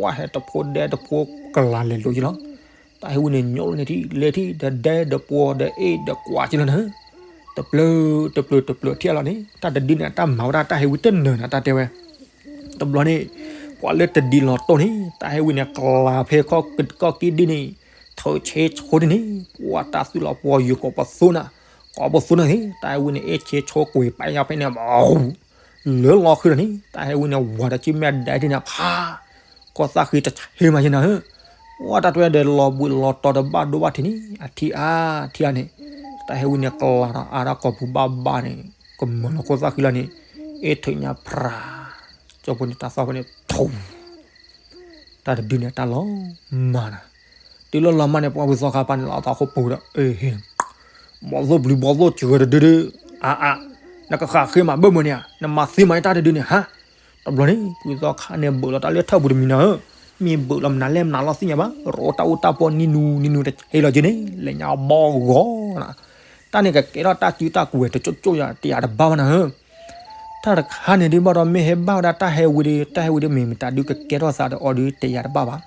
ဝဲဟဲတဖိဒဲတဖိကလၤလဲၤလိၤယလီၤ, တၢ်ဟဲဝံန့ၣ် ညီလီၤန့ၣ်ထံၣ်လဲၤထံၣ်ဒီးဒဲဒီးပှီၤဒီးအ့ၣ်ဒီးကွၢ်ကလီၤနၤ, တပျၢၤ တပျၢၤ တပျၢၤထံၣ်အလီၤန့ၣ် တၢ်တဒုန့ၣ် အတၢ်မၤဝဲဒၣ်တၢ်ဟဲဝံတနၢၤနၤ တၢ်တဲဝဲ တဘျီန့ၣ် ပှၤလၢတဒံးလီၤတိၢ်န့ၣ် တၢ်ဟဲဝံန့ၣ် ကလၤဖဲကီၢ်က့ဒုန့ၣ် ထုးဆ့ဆိဒုန့ၣ် ပှၤတၢ်သွံၣ်လီၤပှီၤယိၤကိးပသူနၤ, ကိးပသူနၤန့ၣ် တၢ်ဟဲဝံန့ၣ် အ့ၣ်ဆ့ဆိကွံာ်ပာ်ညါဖဲန့ၣ် လၢလီၤဃံလီၤန့ၣ် တၢ်ဟဲဝံန့ၣ် ဝၤဒီးကံၣ်မဲာ်ဒဲဒ်န့ၣ် ဖး ကီၢ်သၣ်ဃံတဆ့မးယဲနၤဧၢ, ဝဲတၢ်တဲဒီးလီၤဘှံးလီၤတီၤဒီးဘၣ်ဒိဘၣ်ထံးန့ၣ် အထံအါထံအါန့ၣ်, တၢ်ဟဲဝံန့ၣ် ကလၤဒီးအါဒီးကိာ်ပူၤဘၣ်ဘၣ်န့ၣ် ကမၤလီၤကီၢ်သၣ်ဃံလီၤန့ၣ် အ့ၣ်ထုးညါဖြး ကၠီဖိန့ၣ် တၢ်သီၣ်ဖိန့ၣ် ထူ တၢ်တဒုန့ၣ် တၢ်လီၤမၢ်နၤ, တုၤလီၤလီၤမၢ်န့ၣ် ပှၤဖုသီခါပၢ်န့ၣ် လီၤအသးခိၣ်ပူၤဒီး အ့ၣ်ဟ့ၣ် ဘီသိၣ်ပျံၤဘီသိၣ်စှၤတဒုဒု, အါအါ, နကဃၣ်ဃ့မးဘၢမုာ်န့ၣ်ဧါ, နမၤသံမးတၢ်တဒုန့ၣ်ဟါ, တဘျီန့ၣ် ဖုသီခါန့ၣ် ဘုးလီၤတၢ်လၢထၢၣ်ပူၤတမံၤနၤဧၢ, မ့ၢ်ဘုးလီၤမနုၤလဲၣ်မနုၤလီၤသ့ၣ်ညါဘၣ်, ရိးတၢ်အူတၢ်ပီနံၤနူနံၤနူတဟ့လီၤက့န့ၣ် လဲၤညါဘီဂီၤနၤ, တၢ်န့ၣ်ကကဲထီၣ်တၢ်စုတၢ်ကဝဲၤတကၠိၣ်ကၠိၣ်ယၤတယာ်တဘၣ်ဘၣ်နၤဧၢ တၢ်တခါန့ၣ်ဒ်ဘၣ်ဒီး မ့ၢ်ဟဲဘၣ်ဝဲဒၣ်တၢ်ဟဲဝံဒီး တၢ်ဟဲဝံဒီး မ့ၢ်မတၤဒုးကကဲထီၣ်သးဒီးအီၤဒုး တယာ်တဘၣ်ဘၣ်.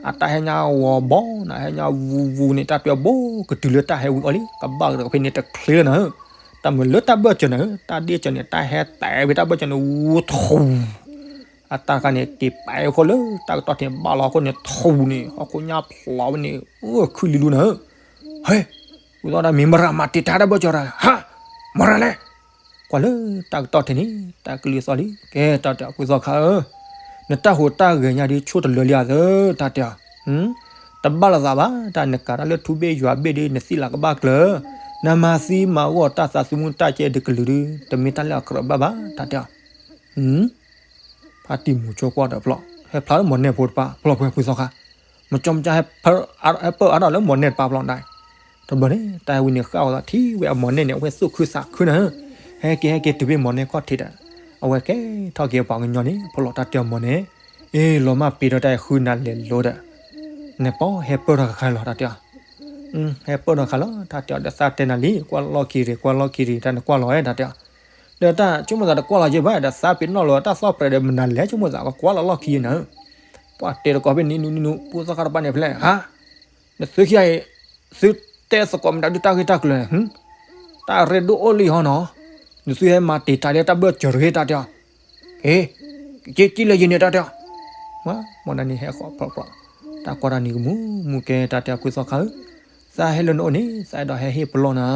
အတၢ်ဟဲညါဝီၤဘီနၤ ဟဲညါဝူဝူန့ၣ် တၢ်ပျီဘိကတုၤလၢတၢ်ဟဲဝံအီၤလံ ကဘၣ်ကဒီးဖဲန့ၣ်တချ့လၢနၤဧၢ. တၢ်မုာ်လၢတၢ်ဘၢၣ်စၢၤနၤဧၢ, တၢ်ဒ့ၣ်စၢၤန့ၣ် တၢ်ဟဲတဲာ်ဖဲတၢ်ဘၢၣ်စၢၤန့ၣ် ဝူထူ အတၢ်တခါန့ၣ် က့ၤပဲာ်ဟီၣ်ခိၣ်လၢတၢ်ကတီၢ်ထံးဘၣ်လီၤဟီၣ်ခိၣ်န့ၣ် ထူန့ၣ် ဟီၣ်ခိၣ်ညါဖျိးဝဲန့ၣ် အၢ ခုၣ်လံလူနၤဧၢ. ဟဲ ဝံသီဒၣ် မ့ၢ်မရၤမၤတ့ၢ်တၢ်တၢ်ဘၢၣ်စၢၤရၤ ဟါ မရၤလဲၣ်. ကွၢ်လၢတၢ်ကတီၢ်ထံးန့ၣ် တၢ်ကလုၢ်သီၣ်လံ ကဲတၢ်တဲအီၤ ဖုသီခါဧၢ, နတၢ်ဟူးတၢ်ဂဲၤညါဒ်ဆိၣ်တလၢလံဧါသၢ တၢ်တဲအီၤ တဘၣ်လိာ်သးဘၣ် တၢ်နကၤတၢ်လၢထူဘ့ၣ်ယွၤဘ့ၣ်ဒီး နသံလၤကဘၣ်ကျၢၤ, နမၤသံမၤဂီၢ်တၢ်သးသမူတၢ်ကဲဒုးကလုာ်ဒုး တမ့ၢ်တၢ်လၢအကြၢးဘၣ်ဘၣ် တၢ်တဲအီၤ ဖါတံၢ်မူၤဆိကွၢ်ဒီးဖျီၣ် ဟဲဖျါလၢမီၢ်နဲၣ်ဖိတပၤ ဖျီၣ်ဖဲဖုသီခါ, မကၠီမကၠီ ဟဲပၢၢ်အါထီၣ်လၢမီၢ်နဲၣ်တပၤဖျီၣ်ဒၣ်, တဘျီန့ၣ် တၢ်ဟဲဝံန့ၣ် ဃၣ်အီၤသးထံၣ်ဝဲအမီၢ်နဲၣ်န့ၣ် အဝဲသူၣ်ခုသးခုနၤဧၢ, ဟဲက့ၤဟဲက့ၤတုၤဖဲမီၢ်နဲၣ်ခီၣ်ထံးဒီး အဝဲကဲထီၣ်က့ၤပှၤကညီန့ၣ် ဖျီၣ်တၢ်တဲအီၤမီၢ်နဲၣ်, အ့ လီၤမၢ်ပ့ၤဒီးတၢ်ဟဲဃုနၤလဲၤလိၤဒီး နပီၢ်ဟဲပၢၢ်ထီၣ်ခါခါလီၤ တၢ်တဲအီၤ ဟဲပၢၢ်ထီၣ်ခါလီၤ တၢ်တဲအီၤ ဒီးသးတဲနၤလံ ကွၢ်လီၢ်ခံရံၣ် ကွၢ်လီၢ်ခံရံၣ် တၢ်နကွၢ်လီၤဝဲ တၢ်တဲအီၤ, ဒီးတၢ်ဆိကမိၣ်သးတကွၢ်လီၤယဲဘၣ် ဒီးသးပ့ၤနီၣ်လီၤတၢ်သီၣ်ပြဲးဒီးမနုၤလဲၣ် ဆိကမိၣ်သးကကွၢ်လီၤလီၢ်ခံယဲနၤဧၢ, ပှၤတဲတကိးဖဲနံၤနူနံၤနူ ဖုသီခါတပၤန့ၣ်ဖဲလဲၣ် ဟါ, နသုခံဂၤအံၤ သုတဲသကိးမတၤဒုးတၢ်ဂ့ၢ်တၢ်ကျိၤန့ၣ် တၢ်ရ့ဒိၣ်အိၣ်လံဟီနီၤ, နသုဟဲမၤတ့ၢ်တၢ်လၢတၢ်ဘၢၣ်စၢၤတဂ့ၤ တၢ်တဲအီၤ, က့ၤ က့ၤလၢယံၤန့ၣ် တၢ်တဲအီၤ, မ့ၢ်ဒၣ်န့ၣ်ဟဲဃီဖျီၣ်ဖျီၣ်, တၢ်ကွၢ်တၢ်နံၤကမူၣ်မူၣ်ကဲ တၢ်တဲအီၤ ဖုသီခါဧၢ, သးဟဲလၢနအိၣ်န့ၣ် သးအဲၣ်ဒိးဟဲဟ့ၣ်ပလီၢ်နၤ,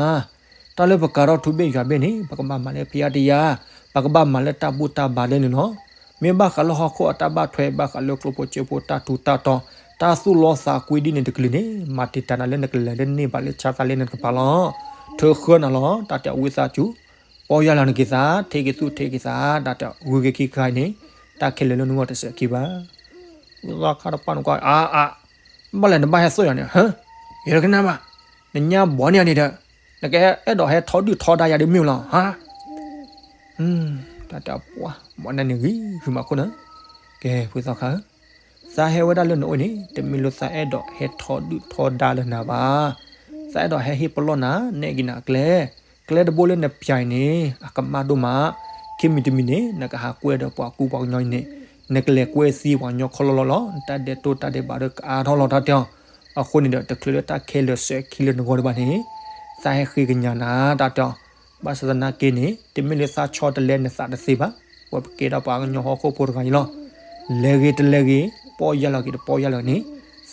က တၢ်လၢပကၤထီၣ်ထူဘ့ၣ်ယွၤဘ့ၣ်န့ၣ် ပကဘၣ်မၤလၢဖံးအါတယါ, ပကဘၣ်မၤလၢတၢ်ဘူၣ်တၢ်ဘါဒဲန့ၣ်လီၤ. မ့ၢ်ဘၣ်ဃးလၢဟီၣ်ခိၣ်အတၢ်ဘၣ်ထွဲ ဘၣ်ဃးလၢကျိဖိစ့ဖိတၢ်ထူးတၢ်တီၤ, တၢ်သူၣ်လီသးကွံဒ်န့ၣ်တကလုာ်န့ၣ် မၤတံာ်တာ်နၤလၢနကလဲၤလၢန့ၢ်ဘၣ်လၢဆါသးလၢနတကပၤလီၤ. ထုးဃၢနၤလီၤ တၢ်တဲဝံသးစူၤ, ပီၢ်ယၢ်လီၤနက့ၤသး, ထံၣ်က့ၤသူၣ်ထံၣ်က့ၤသး, တၢ်တဲဂုၤက့ၤခံခါအံၤန့ၣ် တၢ်ခဲလၢာ်လၢနဂီၢ်တစဲးခံဘၣ်. ဝံသီခါတပၣ်နကွၢ် အါအါ ဘၣ်လဲၣ်နဘၣ်ဟဲသိၣ်ယၤန့ၣ် ဟၢ, ယတကနၣ်ဘၣ်, နညါဘီန့ၢ်အန့ၣ်ဒီး နကအဲၣ်ဒိးဟဲထီဒုၣ်ထီဒါယၤဒ်မ့ၢ်လီၤ, ဟါ. တၢ်တဲပှၤ မ့ၢ်န့ၣ်ဂံၤဂံၤမးခိၣ်န့ၣ်, ကဲ ဖုသီခါဧၢ, သးဟဲဝဲဒၣ်လၢနအိၣ်န့ၣ် တမ့ၢ်လၢသးအဲၣ်ဒိးဟဲထီဒုၣ်ထီဒါလၢနၤဘၣ်. သးအဲၣ်ဒိးဟဲဟ့ၣ်ပလီၢ်နၤ နဲၣ်က့ၤနၤအကျဲ, ကျဲတဘိလၢနပျးအံၤန့ၣ် အကမၣ်ဒိၣ်မး, ခံမံၤတမံၤန့ၣ် နကဟးကွဲဒီးပှၤကူပှၤကညီအံၤန့ၣ်, နကလဲၤကွဲသံပှၤကညီခီလီလီလီၤ, နတၢ်ဒဲးတိၢ်တၢ်ဒဲးဘးဒီးကအါထီၣ်လီၤ တၢ်တဲအီၤ. အဃိန့ၣ်ဒီး တချုးလၢတၢ်ခဲလၢာ်စဲးခံလၢနဂီၢ်ဒံးဘၣ်န့ၣ်, သးဟဲဃ့ကညးနၤ တၢ်တဲအီၤ. ဘၣ်ဆၣ်သနာ်က့န့ၣ် တမ့ၢ်လၢသးဆီတလဲနသးတသ့ဘၣ်, ဝဲပကဲဒၣ်ပှၤကညီဟီၣ်ခိၣ်ဖိတဂၤအံၤလီၤ. လဲၤဂ့ၤတလဲၤဂ့ၤ, ပီၢ်ယၢ်လီၤက့ၤတပီၢ်ယၢ်လီၤန့ၣ်,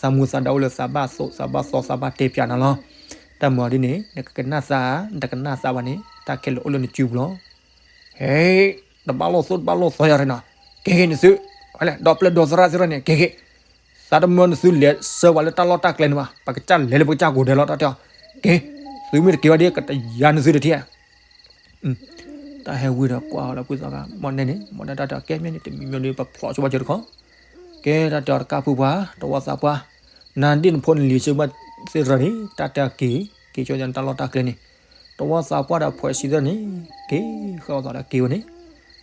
သးမူသးဒါအိၣ်လၢသးဘၣ်သိၣ်သးဘၣ်သီသးဘၣ်တဲပၠးနၤလီၤ. တၢ်မၤဒ်န့ၣ် နကကနၣ်သး, နတကနၣ်သးဘၣ်န့ၣ် တၢ်ခဲလၢာ်အိၣ်လၢနစုပူၤလီၤ. ဟဲ, တဘၣ်လိာ်သိၣ်တဘၣ်လိာ်သီယၤရ့နီၤ, ကဲဂ့ၤနသု, ဒီးပျဲၢ်ဒီးသရၣ်သ့ၣ်ရၣ်န့ၣ် ကဲဂ့ၤ, သးတမၢနသုလဲၤဆှၢဝဲလၢတၢ်လီၢ်တၢ်ကျဲန့ၣ်ဘၣ်, ပကစၢ်လဲၤလၢပကစၢ်ကိးဒဲးလီၤ တၢ်တဲအီၤ. ကဲ, သုမ့ၢ်တက့ၤဝဲဒ် ကတယၤနသုတထံၣ်ဧါ. တၢ်ဟဲဝံၤဒီးကွၢ်အီၤလၢဖုသီခါ, မ့ၢ်နဲန့ၣ် မ့ၢ်နဲတၢ်တဲအီၤ ကဲမ့ၢ်န့ၣ် တမံၤမံၤဒီး ပဖျိးဆိဘၣ်စၢၤတခီ, ကဲတၢ်တဲအီၤတကးဖုပှၤ, တဝီသးပှၢ်, နၤဒ်နဖိနလံၤဆၢဘၣ်သ့ၣ်တဖၣ်န့ၣ် တၢ်တဲအီၤက့ၤ, က့ၤဆိနတၢ်လီၢ်တၢ်ကျဲန့ၣ်, တဝီသးပှၢ်ဒီးဖှဲးဆံသ့ၣ်န့ၣ်, က့ၤဃၣ်အီၤသးဒီးက့ၤဝဲန့ၣ်,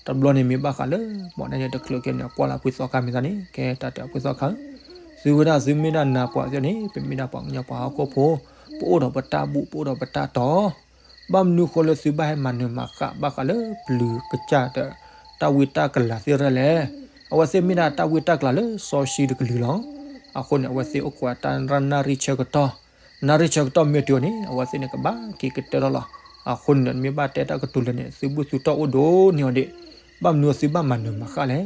တဘျီန့ၣ်မ့ၢ်ဘၣ်ဃးလၢ မ့ၢ်နဲန့ၣ် တချုးက့ၤန့ၣ် ကွၢ်လၢဖုသီခါမ့ၢ်သးန့ၣ် ကဲတၢ်တဲအီၤဖုသီခါ, သုဝဲဒၣ်သုမ့ၢ်ဒၣ်နၤပှၤသ့ၣ်န့ၣ် ပမ့ၢ်ဒၣ်ပှၤကညီပှၤဟီၣ်ခိၣ်ဖိ, ပအိၣ်ဒီးပတၢ်ဘူၣ် ပအိၣ်ဒီးပတၢ်တီၤ ဘၣ်မနုၤဃိလၢသုဘၣ်ဟဲမၤနၢၤမၤဃၣ်ဘၣ်ဃးလၢပျုၤကစၢ်ဒီး တၢ်ဝံတၢ်ကလၤသ့ၣ်ရၣ်လဲၣ်. အဝဲသ့ၣ်မ့ၢ်ဒၣ်တၢ်ဝံတၢ်ကလၤလၢစီဆှံတကလုာ်လီၤ. အဃိန့ၣ် အဝဲသ့ၣ်အိၣ်ခိးတၢ်ရၣ်နၣ်ရံၣ်ဆၢကတီၢ်, နၣ်ရံၣ်ဆၢကတီၢ်မ့ၢ်တုၤအီၤန့ၣ် အဝဲသ့ၣ်န့ၣ်ကဘၣ်က့ၤကတၢၢ်ထီၣ်လီၤ. အဃိန့ၣ်ဒီး မ့ၢ်ဘၣ်တဲတၢ်ကတိၤလၢာ်န့ၣ် သုဘူၣ်သုတီၢ်အိၣ်ဒိၣ်န့ၢ်အီၤဒံး, ဘၣ်မနုၤသုဘၣ်မၤနၢၤမၤဃၣ်လဲၣ်.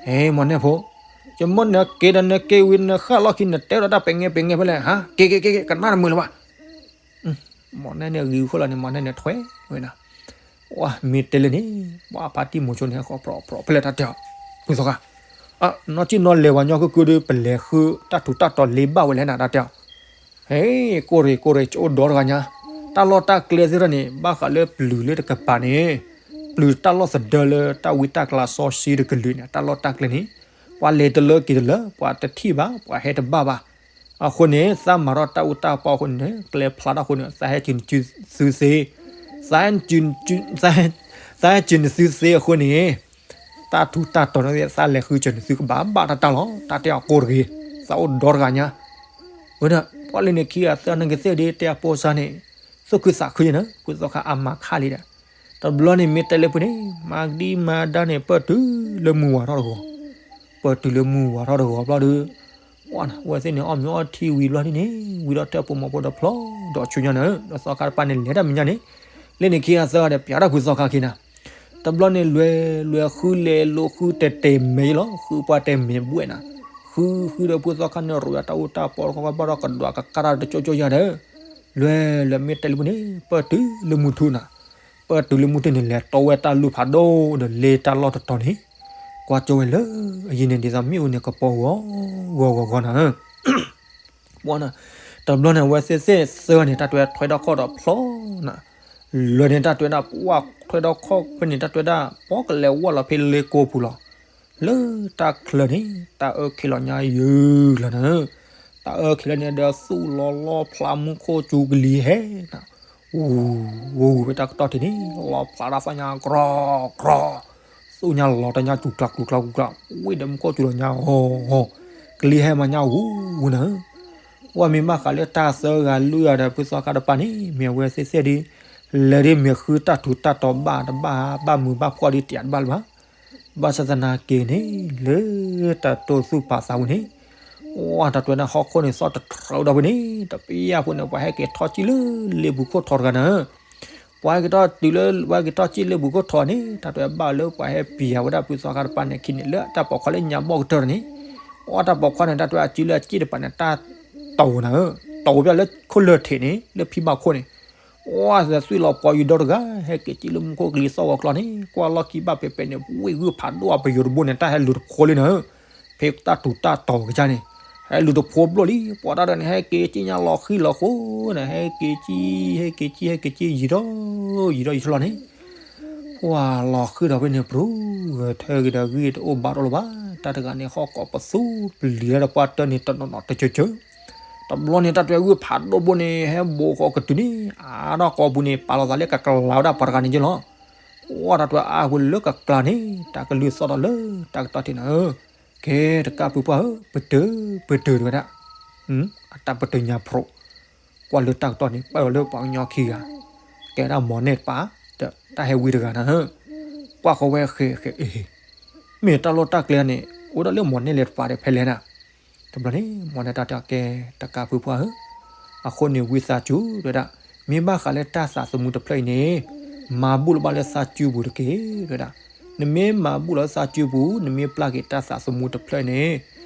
ဟဲ မ့ၢ်နဲဖိ, ယမ့ၢ်နက့ၤဒီးနက့ၤဝံၤနဃၣ်လီၢ်ခံ နတဲဒီးတၢ်ပဲာ်ငဲပဲာ်ငဲဖဲလဲၣ်ဟါ, က့ၤက့ၤက့ၤက့ၤ ကနၣ်တမုာ်လၢၤဘၣ်. မ့ၢ်နဲန့ၣ်ဂ့ၤဃိလီၤန့ၣ် မ့ၢ်နဲန့ၣ်ထွဲဝဲဒၣ်, ဝဲမ့ၢ်တဲလၢန့ၣ် ပှၤဖါတံၢ်မိၤဆိန့ၣ် ဟဲဃီၤပြီပြီဖဲလဲၣ်တၢ်တဲအီၤ, ဖုသီခါ, နီၢ်ကံၣ်နီၢ်လဲၤပှၤညီကုၢ်ကုၢ်ဒီး ပလဲၤဃုတၢ်ထူးတၢ်တီၤလ့ဘၣ်ဝဲလဲၣ်နၤတၢ်တဲအီၤ. ဟဲ, ကိၢ်ရ့ၣ်ကိၢ်ရ့ၣ် ကအိၣ်ဒီတဂၤညါ, တၢ်လီၢ်တၢ်ကျဲသ့ၣ်တဖၣ်န့ၣ် ဘၣ်ဃးလၢပျုၤလၢတကပၤန့ၣ်, ပျုၤတၢ်လီၢ်သဒၢလၢတၢ်ဝံတၢ်ကလၤစီဆှံတကလုာ်န့ၣ် တၢ်လီၢ်တၢ်ကျဲန့ၣ်, ပှၤလဲၤတလၢက့ၤတလၢ ပှၤတထံၣ်ဘၣ် ပှၤဟဲတဘၣ်ဘၣ်. အဃိန့ၣ် သးမၤထီၣ်တၢ်အူတၢ်ပီအဃိန့ၣ် ကျဲဖျါထီၣ်အဃိန့ၣ် သးဟဲစၢၤနသုသ့, သးဟဲစၢၤနသုသ့အဃိန့ၣ် တၢ်ထူးတၢ်တီၤန့ၣ် သးလဲၤဃုစၢၤနသုကဘၣ်ဘၣ်တၢ်တၢ်လီၤ. တၢ်တဲအီၤကိၢ်တဂ့ၤ, သးအိၣ်ဒီတဂၤညါ, ဝဲဒၣ် ပှၤလၢန့ၣ်ခံဂၤသၢဂၤန့ၣ်ကသ့ၣ်ဒ်တဲအပိစါန့ၣ်, သူၣ်ခုသးခုယဲၢ်န့ၣ် ဖုသီခါအမၤခါလံဒီး, တဘျီန့ၣ်မ့ၢ်တဲလၢဖုန့ၣ် မၤကဒံမၤဒါန့ၣ် ပၢၢ်တုၤလၢမုၢ်ဝါထီၣ်တဂီၤ, ပၢၢ်တုၤလၢမုၢ်ဝါထီၣ်တဂီၤဘျီဒီး အဝဲသ့ၣ်န့ၣ် အီၣ်မ့ၤအီထံဝံၤဘျီဒ်န့ၣ် ဝံၤဒီးတၢၢ်ဖိမီၤဖိဒီးဖျီဒီးဆူညါန့ၣ် ဒီးသီခါတပၤန့ၣ် လဲၤတၢ်မဲာ်ညါန့ၣ်, လၢန့ၣ်ခံဂၤသၢဂၤဒီး ပျးထီၣ်ဖုသီခါခံနၤ, တဘျီန့ၣ်လွဲၤလွဲၤဃုလဲၤလိာ်ဃုတဲာ်တဲာ်မဲာ်ယဲလီၤ, ဃုပှၤတဲာ်မဲာ်ဘှဲၣ်နၤ, ဃုဃုဒီးဖုသီခါန့ၣ် ရိးယၤတၢ်အူတၢ်ပီတခီခီဘၣ်ဒီးကဒွးကကါတၢ်တကၠိကၠိယၤဒီး, လွဲၤလွဲၤမ့ၢ်တဲလၢဖုန့ၣ် ပၢၢ်တုၤလၢမုၢ်ထူနၤ, ပၢၢ်တုၤလၢမုၢ်ထူန့ၣ် လဲၤတီဝဲတၢ်လူၢ်ဖးဒိၣ်ဒီးလ့တၢ်လီၢ်တတီၤန့ၣ်, ကွၢ်ကၠိဝဲလၢအယံၤန့ၣ် ဒ်သိးမ့ၣ်အူန့ၣ် ကပီၤဂီၤဂီၤဂီၤဂီၤနၤဧၢ တဘျီန့ၣ် အဝဲသ့ၣ်သ့ၣ်သၢဂၤန့ၣ် တၢ်တွဲထွဲထီၣ်ခီၣ်ဒီးဖျီနၤ, လွဲၤန့ၣ်တၢ်တွဲဒၣ် ပှၢ်ထွဲထီၣ်ခီၣ်ဖဲန့ၣ် တၢ်တွဲဒၣ် ပှၤကလဲၤဝဲလီၤဖဲလ့ကိပူၤလီၤ, လၢတၢ်ချၢန့ၣ် တၢ်အၢခံလီၤညါယုၢ်လီၤနၤဧၢ, တၢ်အၢခံလီၤန့ၣ်ဒီး သူၣ်လီၤလီဖျးမူခိၣ်စူၤကလံၤဟဲနၤ, အူ အူ ဖဲတၢ်ကတီၢ်ထံးန့ၣ် လီဖျးတၢ်သၣ်ညါကြီကြီ, သူၣ်ညါလီၤတၢ်ညါကျူၤကျါကျူၤကျါကျူၤကျါ, ဝံၤဒီးမူခိၣ်စူၤလီၤညါအီၤ, ကလံၤဟဲမၤညါအူနၤဧၢ, ဝဲမ့ၢ်ဘၣ်ဃးလၢတၢ်သၢဂၤလွံၢ်ဂၤဒီးဖုသီခါတပၤန့ၣ် မ့ၢ်အဝဲသ့ၣ်သ့ၣ်ဒ် လဲၤဒ်မ့ၢ်ဃုတၢ်ထူးတၢ်တီၤဘၣ်တဘၣ် ဘၣ်မုာ်ဘၣ်ဖှီၣ်ဒ်တယးတဘၣ်လၢၤဘၣ်, ဘၣ်ဆၣ်သနာ်က့န့ၣ် လၢတၢ်တိၢ်သူၣ်ပာ်သးဝဲန့ၣ် ဝဲတၢ်တွဲဒၣ်ဟီၣ်ခိၣ်န့ၣ် သီၣ်တထြၢဒီးဖဲန့ၣ် တပျၢ်ဖိန့ၣ် ပှၤဟဲက့ၤထီၣ်ကံၣ်လၢလ့ပူၤခိၣ်ထီတဂၤနၤဧၢ, ပှၤဟဲက့ၤထီၣ်တုၤလၢ ပှၤဟဲက့ၤထီၣ်ကံၣ်လ့ပူၤခိၣ်ထီန့ၣ် တၢ်တွဲဘၣ်လၢပှၤဟဲပျၢ်ဝဲဒၣ်ဖုသီခါတပၤန့ၣ်ခံန့ၣ် လၢတၢ်ပိာ်ခွါလၢညါဘီၣ်ကတၢၢ်န့ၣ်, အတၢ်ပိာ်ခွါန့ၣ် တၢ်တွဲအစုလၢအစ့ၣ်တပၤန့ၣ် တၢ်တိၤနၤဧၢ, တိၤပျၢ်လၢခိၣ်လၢၢ်ထံးန့ၣ် လၢဖံဘၣ်ခိၣ်န့ၣ်, ပှၤသးသွံၣ်လီၤပှီၤယူၤဒီတဂၤ ဟဲက့ၤကံၣ်လၢမူခိၣ်ကလံၤသီၣ်ဂီၤကျီန့ၣ် ကွၢ်လီၢ်ခံဘၣ်ပဲာ်ပဲာ်န့ၣ် ဝ့ၢ်ဂုၢ်ဖးဒိၣ်အပယိၤတဘိန့ၣ် တၢ်ဟဲလူၤတဖိလံနၤဧၢ, ဖဲတၢ်ထူးတၢ်တီၤကစၢ်န့ၣ် ဟဲလူၤတဖိဘျိၣ်လံ ပှၤတၢ်ဒီးန့ၣ် ဟဲက့ၤကံၣ်ညါလီၤဃံၤလီၤဃိန့ၣ် ဟဲက့ၤကံၣ် ဟဲက့ၤကံၣ် ဟဲက့ၤကံၣ် ယံာ်ထီၣ် ယံာ်ထီၣ်ယံာ်ထီၣ်လီၤန့ၣ် ပှၤလီၤဃံၤဒီးဖဲန့ၣ် ပြုၢ်ဂဲၤထၢဂ့ၤဒီးဂံၢ်တအိၣ်ဘါတအိၣ်လၢၤဘၣ်, တၢ်တဂၤန့ၣ် ဟီၣ်ကိးပသူပျံၤလၢတပှၢ်တၢၢ်န့ၣ် တနီၤနီၤတကၢကၢ, တဘျီန့ၣ် တၢ်တွဲဂုၢ်ဖးဒိၣ်ဘိန့ၣ် ဟဲဘိးဃီကတုၤန့ၣ် အါထီၣ်ကိာ်ပူၤန့ၣ် ပာ်လီၤသးလၢကကျါဝဲဒၣ်ပှၤတဂၤန့ၣ်က့လီၤ, ပှၤတၢ်တွဲအါဝဲလၢကကျါန့ၣ် တၢ်ကလုၢ်သီၣ်ဒီးလၢတၢ်ကတီၢ်ထံးနၤဧၢ, ကဲတကးပုၢ်ပှၢ်ဧၢ, ပတုာ် ပတုာ်တဝဲဒၣ်, အတၢ်ပတုာ်ညါဖျိး ကွၢ်လၢတၢ်ကတီၢ်န့ၣ် ပာ်လီၤလၢပှၤကညီခံဂၤ, ကဲဒၣ်မီၢ်နဲၣ်တပၤ, တၢ်ဟဲဝံတဂၤနၤဧၢ, ကွၢ်ဃီဝဲဃဲးဃဲးအ့ၣ်, မ့ၢ်တၢ်လီၢ်တၢ်ကျဲန့ၣ် အိၣ်ဒၣ်လၢမီၢ်နဲၣ်လဲၤတပၤဒီးဖဲလဲၣ်နၤ, တဘျီန့ၣ် မီၢ်နဲၣ်တၢ်တဲကဲတကးပုၢ်ပှၢ်ဧၢ, အဃိန့ၣ်ဝံသးစူၤတဝဲဒၣ်, မ့ၢ်ဘၣ်ဃးလၢတၢ်သးသမူတဖျၢၣ်အံၤန့ၣ်, မၤဘူၣ်လီၤဘၣ်လၢသးစူၤပူၤတက့ၢ်တဝဲဒၣ်, နမ့ၢ်မၤဘူၣ်လီၤသးစူၤပူၤ နမ့ၢ်ပျၢ်က့ၤတၢ်သးသမူတဖျၢၣ်န့ၣ်,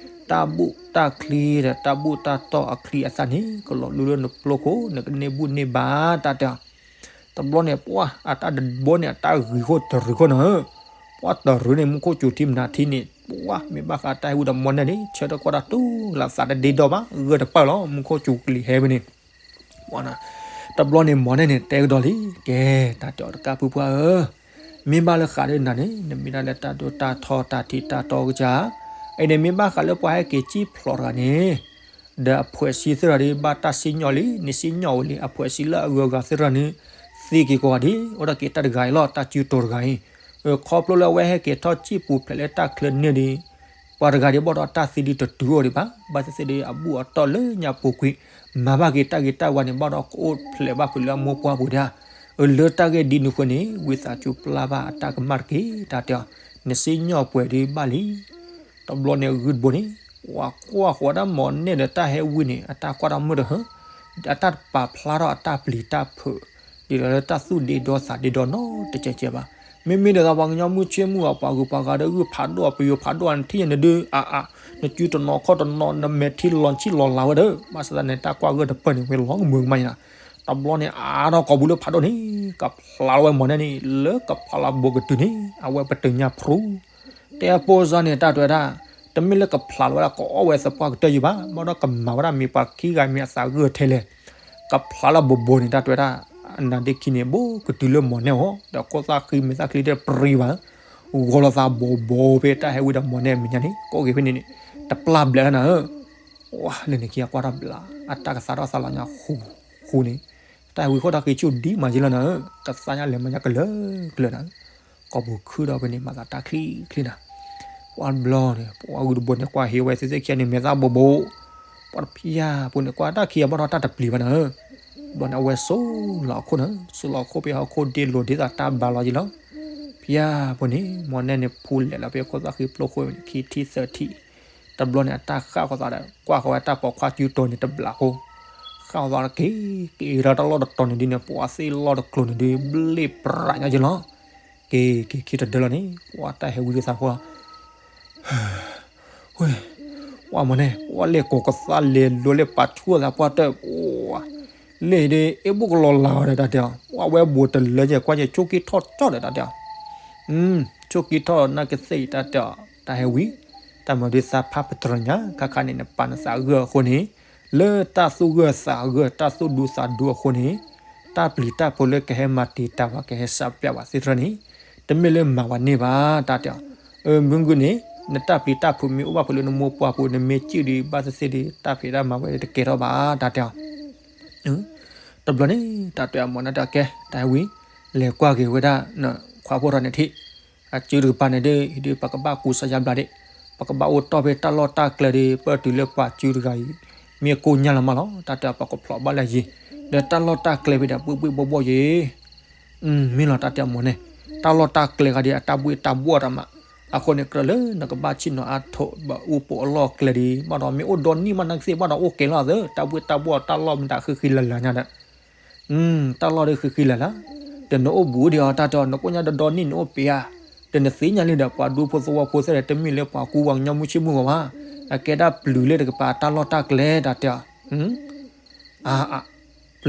တၢ်ဘူၣ်တၢ်ချံဒီးတၢ်ဘူၣ်တၢ်တီၢ်အချံအသၣ်န့ၣ် ကလီၤလူလၢနပျိခိၣ် နကန့ၢ်ဘူၣ်န့ၢ်ဘါတၢ်တဲအီၤ, တဘျီန့ၣ် ပှၤအတၢ်တဘိန့ၣ် အတၢ်ဂံၤခိၣ်တရံးခိၣ်နၤဧၢ, ပှၤတရံးန့ၣ် မူခိၣ်စူၤထံမနၤထံန့ၣ် ပှၤမ့ၢ်ဘၣ်ဃးတၢ်ဟဲဝံဒီးမီၢ်နဲၣ်န့ၣ် ဆၢထၢၣ်ကွၢ်တၢ်တူၢ်လၢသးတဒ့ဒီဘၣ် ဂၢၢ်တပၢၢ်လီၤ မူခိၣ်စူၤကလံၤဟဲဝဲန့ၣ် တဘျီန့ၣ်မီၢ်နဲၣ်န့ၣ် တဲကဒီးလံ, ကဲ တၢ်တဲအီၤတကးပုၢ်ပှၢ်ဧၢ, မ့ၢ်ဘၣ်လၢဃးဒီးနၤန့ၣ် နမ့ၢ်ဒၣ်လၢတၢ်ဒိတၢ်ထီတၢ်ထံးတၢ်တီကစၢ်, အံၤန့ၣ်မ့ၢ်ဘၣ်ဃးလၢပှၤဟဲက့ၤကံၣ်ဖျိးတဂၤန့ၣ်, ဒီးအဖှဲးစံသ့ၣ်တဖၣ်ဒီး ဘၣ်တၢ်စံၣ်ညီၣ်လံ နစံၣ်ညီၣ်ဝဲလံ အဖှဲးစံလၢအဂုၤအဂၤသ့ၣ်တဖၣ်န့ၣ်, သံက့ၤကိးဂၤဒဲး အိၣ်ဒၣ်က့ၤတၢ်တဂၤအံၤလီၤ တၢ်စုတီၤတဂၤအံၤ, ခီဖျိလၢအဝဲဟဲက့ၤထီၣ်ကံၣ်ပူၤဖျဲးလၢတၢ်ချၢန့ၣ်ဒီး ပှၤတဂၤဒ်ဘၣ်ဒီးတၢ်သံဒ်တတုၤအိၣ်ဒံးဘၣ်, ဘၣ်သ့ၣ်သ့ၣ်ဒီးအဘူၣ်အတီၢ်လၢညါပူၤကွံာ်, မၤဘၣ်က့ၤတၢ်ဂ့ၤတၢ်ဝါန့ၣ် ဘၣ်ဒီးကအိၣ်ဖျဲးဘၣ်ဖုးလၢအမိၢ်ပှၢ်ပူၤဒၣ်, အလၢတၢ်ဂ့ၢ်ဒ်န့ၣ်အဃိန့ၣ် ဝံသးစူၤပျၢ်ဘၣ်အတၢ်ကမၣ်တက့ၢ် တၢ်တဲအီၤ, နစံၣ်ညီၣ်ပှဲၤဒံးဘၣ်လံ. တဘျီန့ၣ်ဂုၢ်တဘိန့ၣ် ပှၤကွၢ်ဃီဒၣ်မီၢ်နဲၣ်ဒီးတၢ်ဟဲဝံန့ၣ် အတၢ်ကွၢ်တၢ်မုာ်တဟၢ, အတၢ်တပာ်ဖျါထီၣ်အတၢ်ပျံၤတၢ်ဖုး ဒ်သိးလၢတၢ်သူၣ်ဒ့ဒီသးဒ့ဒီနီတကဲးကဲးဘၣ်. မ့မ့ၢ်ဒ်သိးပှၤကညီမုၢ်ဆ့ၣ်မုၢ်ဂီၤ ပှၤဂုၤပှၤဂၤဒီးဂုၢ်ဖးဒိၣ်အပယိၤဖးဒိၣ်အနထံၣ်ညါန့ၣ်ဒုး အါအါ, နစုတနီၤခီၣ်တနီၤ နမဲာ်ထံလီၤဆံၣ်လီၤလၤဝဲဒီး ဘၣ်ဆၣ်သနာ်က့ တၢ်ကွၢ်ဂၢၢ်တပၢၢ်န့ၣ် ဝဲလီၤကမုာ်ကမၣ်ညါ, တဘျီန့ၣ် အါထီၣ်ကိာ်ပူၤလၢဖးဒိၣ်န့ၣ် ကဖျါလီၤဝဲမီၢ်နဲၣ်န့ၣ် လၢကဖျါလီၤဘိးကတုၤန့ၣ် အဝဲပတုာ်ညါဖျိ တဲအပိစါန့ၣ် တၢ်တဲဝဲဒၣ်, တမ့ၢ်လၢကဖျါလီၤဝဲဒၣ် ကအီၣ်ဝဲသပှၢ်ကတၢၢ်ယံၤဘၣ်, ဘၣ်ဒီးကမၤဝဲဒၣ်မ့ၢ်ပှၤခံဂၤမ့ၢ်အသးဂၢၢ်ထဲလဲၣ်, ကဖျါလီၤဘိးဘိးန့ၣ် တၢ်တဲဝဲဒၣ်, အနါဒ့ခံန့ၣ် ဘိးကတုၤလၢမီၢ်နဲၣ်အီၤ ဒီးခိၣ်သၣ်ဃံမဲာ်သၣ်ချံတပြံဘၣ်, ဂီၤလီၤသးဘိးဘိးဖဲတၢ်ဟဲဝံဒီးမီၢ်နဲၣ်အမဲာ်ညါန့ၣ် ကိးက့ၤဖဲန့ၣ်န့ၣ်, တပျၢ်ဘျဲးနၤဧၢ ဝါလၢန့ၣ်ခံအကွၢ်တၢ်ဘျး အတၢ်ကသါထီၣ်သးလီၤညါဃူဃူန့ၣ်, တၢ်ဟဲဝံဃီတၢ်ဃံဆူၣ်ဒံးမးက့လီၤနၤဧၢ, ကသါညါလဲၤမၤညါကလၢာ်ကလၢာ်နၤဧၢ, ကိာ်ပူၤခုၣ်ဒီးဖဲန့ၣ် မၤသးတၢ်ချံချံနၤ, ပှၤဘျီန့ၣ် ပှၤဂုၢ်တဘိန့ၣ် ကွၢ်ဟ့ၣ်ဝဲသ့ၣ်သ့ၣ်ခံဂၤန့ၣ် မဲာ်သၣ်ဘိးဘိး, ပှၤတဖၣ်ဖိန့ၣ် ကွၢ်တၢ်ခံဂၤဘၣ်ဒီးတၢ်တပျံၤဘၣ်နၤဧၢ, ဘျီန့ၣ် အဝဲစိာ်လီၤအခိၣ်နၤဧၢ, စိာ်လီၤအခိၣ်ဖဲဟီၣ်ခိၣ်ဒ့လိၤဒ်သိးတၢ်ဘါလီၤက့လီၤ, ဖၣ်ဖိန့ၣ် မီၢ်နဲၣ်န့ၣ် ဖူလဲၤလီၤဖဲခိၣ်သၣ်ဃံဖျိခိၣ်န့ၣ် ခံထံၣ်သၢထံၣ်, တဘျီန့ၣ် အတၢ်ဃၣ်ဃီၤသးဒီး ကွၢ်ဃီၤဝဲတၢ်ပိာ်ခွါစုတီၤန့ၣ်တဘျးဖိ, ဃၣ်ဃီၤသးဒီးက့ၤ က့ၤဒီးတၢ်လီၢ်တတီၤန့ၣ်ဒ်န့ၣ် ပှၤသ့ၣ်လီၢ်တကျိၤန့ၣ်ဒ် ဘျ့ၣ်ပြးညါက့လီၤ, က့ၤက့ၤခံတဒၢလီၤန့ၣ် ပှၤတၢ်ဟဲဝံသးဖိလီၤ ဝဲ, ပှၤမီၢ်နဲၣ် ပှၤလဲၤကိးကသါလဲၤလိၤလဲၤပာ်ဆူၣ်သးပှၢ်တၢၢ်, ပှၤ, လဲၤဒီး အ့ၣ်ဘိၣ်ကလီၤလၤဝဲဒီးတၢ်တဲအီၤ, ပှၤဝဲဘူးတလၢယဲၢ်ကွၢ်ယဲၢ် ဆိက့ထီၣ်ကၠီဒီးတၢ်တဲအီၤ, ဆိက့ထီၣ်နာ်ကသ့ၣ်အံၤတၢ်တဲအီၤ, တၢ်ဟဲဝံ, တၢ်မၤဒုးသးဖးပတြၢၤညါ ခါခါန့ၣ် နပာ်နသးဂၢၢ်အဃိန့ၣ်, လၢတၢ်သူၣ်ဂၢၢ်သးဂၢၢ် တၢ်သူၣ်ဒူသးဒူအဃိန့ၣ်, တၢ်ပျံၤတၢ်ဖုးလၢကဟဲမၤတံာ်တာ်ဝဲ ကဟဲစးပျးဝဲသ့ၣ်တဖၣ်န့ၣ်, တမ့ၢ်လၢမၤဝဲန့ၢ်ဘၣ် တၢ်တဲအီၤ, မုၢ်ဂုၢ်န့ၣ် နတၢ်ပျံၤတၢ်ဖုးမ့ၢ်အိၣ်ဘၣ်ဖုးလၢနမိၢ်ပှၢ်ပူၤ နမ့ၢ်စံၣ်ဒံးဘၣ်သ့ၣ်သ့ၣ်ဒီး တၢ်ဖံးတၢ်မၤဝဲတကဲထီၣ်ဘၣ် တၢ်တဲအီၤ, တဘျီန့ၣ် တၢ်တဲအီၤမီၢ်နဲၣ်တဲအီၤ ကဲ တၢ်ဟဲဝံ, လဲၤကွၢ်က့ၤဝဲဒၣ် ခွါဖိထီၣ်န့ၣ်ထံၣ်, အစုတကပၤန့ၣ်ဒီး ဟံးဒီးပကဘၣ်ကူစါယါဘျါဒံး, ပကဘၣ်အိၣ်တီၢ်ဖဲတၢ်လီၢ်တၢ်ကျဲဒီး ပတုၤလၢပှၤစုတဂၤအံၤ, မ့ၢ်ကိၢ်ညါလီၤမးလီၤ တၢ်တဲအီၤ ပကဖျိးဘၣ်လၢယံၤ, ဒီးတၢ်လီၢ်တၢ်ကျဲဖဲဒီး ဘှ့ၣ်ဘှ့ၣ်ဘှီၣ်ဘှီၣ်ယံၤ မ့ၢ်လီၤ တၢ်တဲအီၤမီၢ်န့ၣ်, တၢ်လီၢ်တၢ်ကျဲဂၤဒီး အတၢ်ဘှ့ၣ်တၢ်ဘှီၣ်တၢ်မး, အဃိန့ၣ် ကြၢးလၢနကဘၣ်ဆ့ၣ်နီၤအါထီၣ် ဘၣ်အူပိာ်အလီၢ်ကျဲဒီး ဘၣ်ဒီးမ့ၢ်အိၣ်ဒီနံၣ်မး နကသ့ၣ်ဘၣ်ဒီးအိၣ်ကဲလီၤသၢ တၢ်ဘှ့ၣ်တၢ်ဘှီၣ်တၢ်လီၢ်မ့ၢ်တၢ်ဃံဃံလၤလၤညါဒီး, တၢ်လီၢ်ဒီးဃံဃံလၤလၤ, ဒီးနအိၣ်ဘူးဒံးအီၤ တၢ်တဲအီၤ နကိၣ်ညါဒီဒီနံၣ်နအိၣ်ပ့ၤဧါ, ဒီးနသ့ၣ်ညါလံဒီး ပှၤဒူဖိသဝီဖိသ့ၣ်ဒီး တမ့ၢ်လၢပှၤကူပှၤကညီမုၢ်ဆ့ၣ်မုၢ်ဂီၤဘၣ်, အကဲဒၣ်ပျုၤလၢတကပၤတၢ်လီၢ်တၢ်ကျဲ တၢ်တဲအီၤ, အါအါ,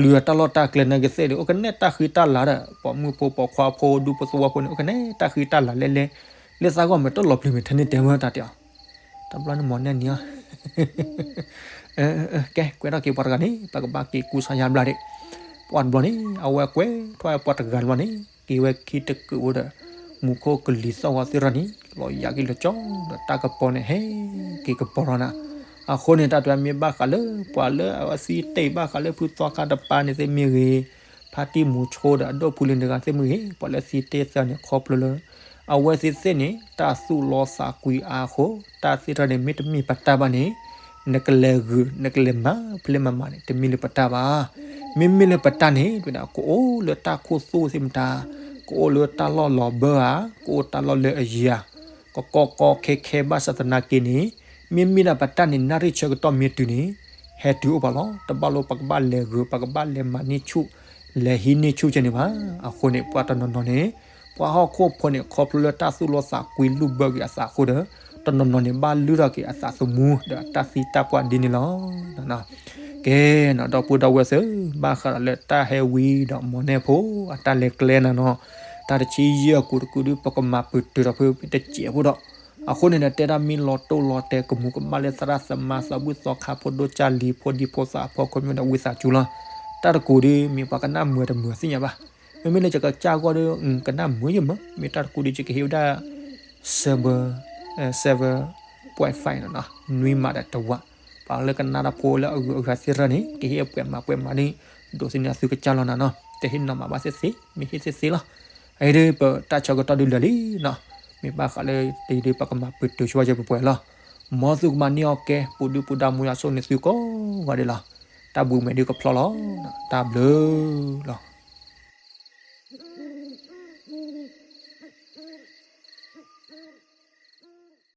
လုၢ်တၢ်လီၢ်တၢ်ကျဲနာ်က့ၤသ့ၣ်ဒီး အိၣ်ကနဲတၢ်ဃံတၢ်လၤဒီး ပိာ်မုၣ်ဖိပိာ်ခွါဖိဒူဖိသဝီဖိန့ၣ် အိၣ်ကနဲတၢ်ဃံတၢ်လၤလဲလဲ, လၢသးဂီၢ်မ့ၢ်တလီၤပျံၤမ့ၢ်ထဲန့ၣ်တဲဝဲတၢ်တဲအီၤ, တဘျီန့ၣ်မ့ၢ်နဲန့ၣ်အီၤ ကဲ ကွဲးထီၣ်က့ၤပှၤတဂၤန့ၣ် ပကဘၣ်က့ၤကူစါယါဘျါဒံး, ပှၤတဘျီန့ၣ် အဝဲကွဲးထီၣ်ဝဲပှၤတဂၤတဘျီန့ၣ် က့ၤဝဲခံတကုးဝဲဒီး မူခိၣ်ကလံၤသီၣ်ဂီၤသ့ၣ်ထီၣ်န့ၣ် လီၤယၤက့ၤလၢကၠီဒီးတၢ်ကပီၤန့ၣ် ဟဲက့ၤကပီၤထီၣ်နၤ, အဃိန့ၣ် တၢ်တဲမ့ၢ်ဘၣ်ဃးလၢ ပှၤလၢအဝဲသံတ့ၢ်ဘၣ်ဃးလၢဖုသီခါတပၤန့ၣ်သ့ၣ်မ့ၢ်ဂ့ၤ, ဖါတံၢ်မူၤဆိဒီးအဒိၣ်ဖုလံၤတဂၤသ့ၣ်မ့ၢ်ဂ့ၤ, ပှၤလၢသံတ့ၢ်သၢန့ၣ် ခီဖျိလၢ အဝဲသ့ၣ်သ့ၣ်န့ၣ် တၢ်သူၣ်လီသးကွံအါအဃိ တၢ်သ့ၣ်ထီၣ်န့ၣ် မ့တမ့ၢ်ပတၢ်ဘၣ်န့ၣ် နကလဲၤဂုာ် နကလဲၤမၤဖဲလဲၣ်မၤမၤန့ၣ် တမ့ၢ်လၢပတၢ်ဘၣ်. မ့မ့ၢ်လၢပတၢ်န့ၣ် ဒ်ဝဲဒၣ် ကအိၣ်လၢတၢ်ခိၣ်သူၣ်သ့ၣ်မတၤ, ကအိၣ်လၢတၢ်လီၢ်လီၤဘၢဧါ, ကအိၣ်တၢ်လီၢ်လၢအယံၤဧါ, ကကီကီခဲခဲဘၣ်ဆၣ်သနာ်က့န့ၣ် မ့မ့ၢ်ဒၣ်ပတၢ်န့ၣ် နၣ်ရံၣ်ဆၢကတီၢ်မ့ၢ်တုၤန့ၣ် ဟဲတုၤအိၣ်ပှၤလီၤ. တဘၣ်လိပကဘၣ်လဲၤဂုာ် ပကဘၣ်လဲၤမၤန့ၢ်ဆူၣ် လဲၤဟံးန့ၢ်ဆူၣ်ကဲန့ၣ်ဘၣ်. အဃိန့ၣ် ပှၤတနီၤနီၤန့ၣ် ပှၤဟီၣ်ခိၣ်ဖိန့ၣ် ခီဖျိလၢတၢ်သူၣ်လီသးကွံလုၢ်ဘၢက့ၤအသးအဃိဒီး တနီၤနီၤန့ၣ် ဘၣ်လုၢ်ထီၣ်က့ၤအသးသမူဒီးအတၢ်သံတၢ်ပှၢ်ဒ်န့ၣ်လီၤ. ကဲနီၤ ဒီပုၢ်ဒီဝဲၢ်သ့ၣ်, ဘၣ်ဃးဒီးလၢတၢ်ဟဲဝံၤဒီးမီၢ်နဲၣ်ဖိ အတၢ်လဲၤကျဲနၤနီၤ, တၢ်တဆံယဲၢ်အကူာ်တကူာ်ဒီး ပကမၤပတုာ်ဒီးဖုတစဲးဖိဒီး, အဃိန့ၣ်ဒီး တဲဒၣ်မ့ၢ်လီၤတိၢ်လီၤတဲာ်ကမူးကမၣ်လၢသရၣ်သမါသးဘုၣ်သီခါဖိဒိၣ်ကၢ်လံၤဖိဒံဖိသၣ်အဖီခိၣ်မ့ၢ်ဒီးဝံသးစူၤလီၤ. တၢ်တကူာ်ဒီး မ့ၢ်ပှၤကနၣ်မုာ်တမုာ်သ့ၣ်ညါဘၣ်. မ့မ့ၢ်လၢယကစၢ်ဂီၢ်ဒီး ကနၣ်မုာ်ယမုာ်, မ့ၢ်တၢ်တကူာ်ဒီး ယကဟ့ၣ်ဝဲဒၣ် seven, seven point five နီၤနီၤ, နွံမးဒီးတဝး. ပှၤလၢကနၣ်တၢ်ဖိလၢအဂုၤအဂၤသ့ၣ်တဖၣ်န့ၣ် ကဟ့ၣ်အပှဲၤမးပှဲၤမးန့ၣ် ဒိးသန့ၤသုကစၢ်လီၤနၤနီၤ, တဟ့ၣ်နီၤမးဘၣ်သ့ၣ်သ့ၣ်, မ့ၢ်ဟ့ၣ်သ့ၣ်သ့ၣ်လီၤ. အအံၤဒီး ပတၢ်ဆၢကတီၢ်ဒုးလၢာ်လံနီၤ, မ့ၢ်ဘၣ်ဃးလၢတယံၤဒီး ပကမၤပတုာ်ဆိဝဲယဲၢ်ပှဲၤပှဲၤလီၤ. မ်သုကမၤန့ၢ်အီၣ်ကဲ ပူၤဒုၣ်ပူၤဒါမူယါဆိၣ်န့ၣ်သုကိးဂၤဒဲးလီၤ. တၢ်ဘှံးမဲာ်ဒုးကဖျီလီၤ. တၢ်ဘျုးလီၤ.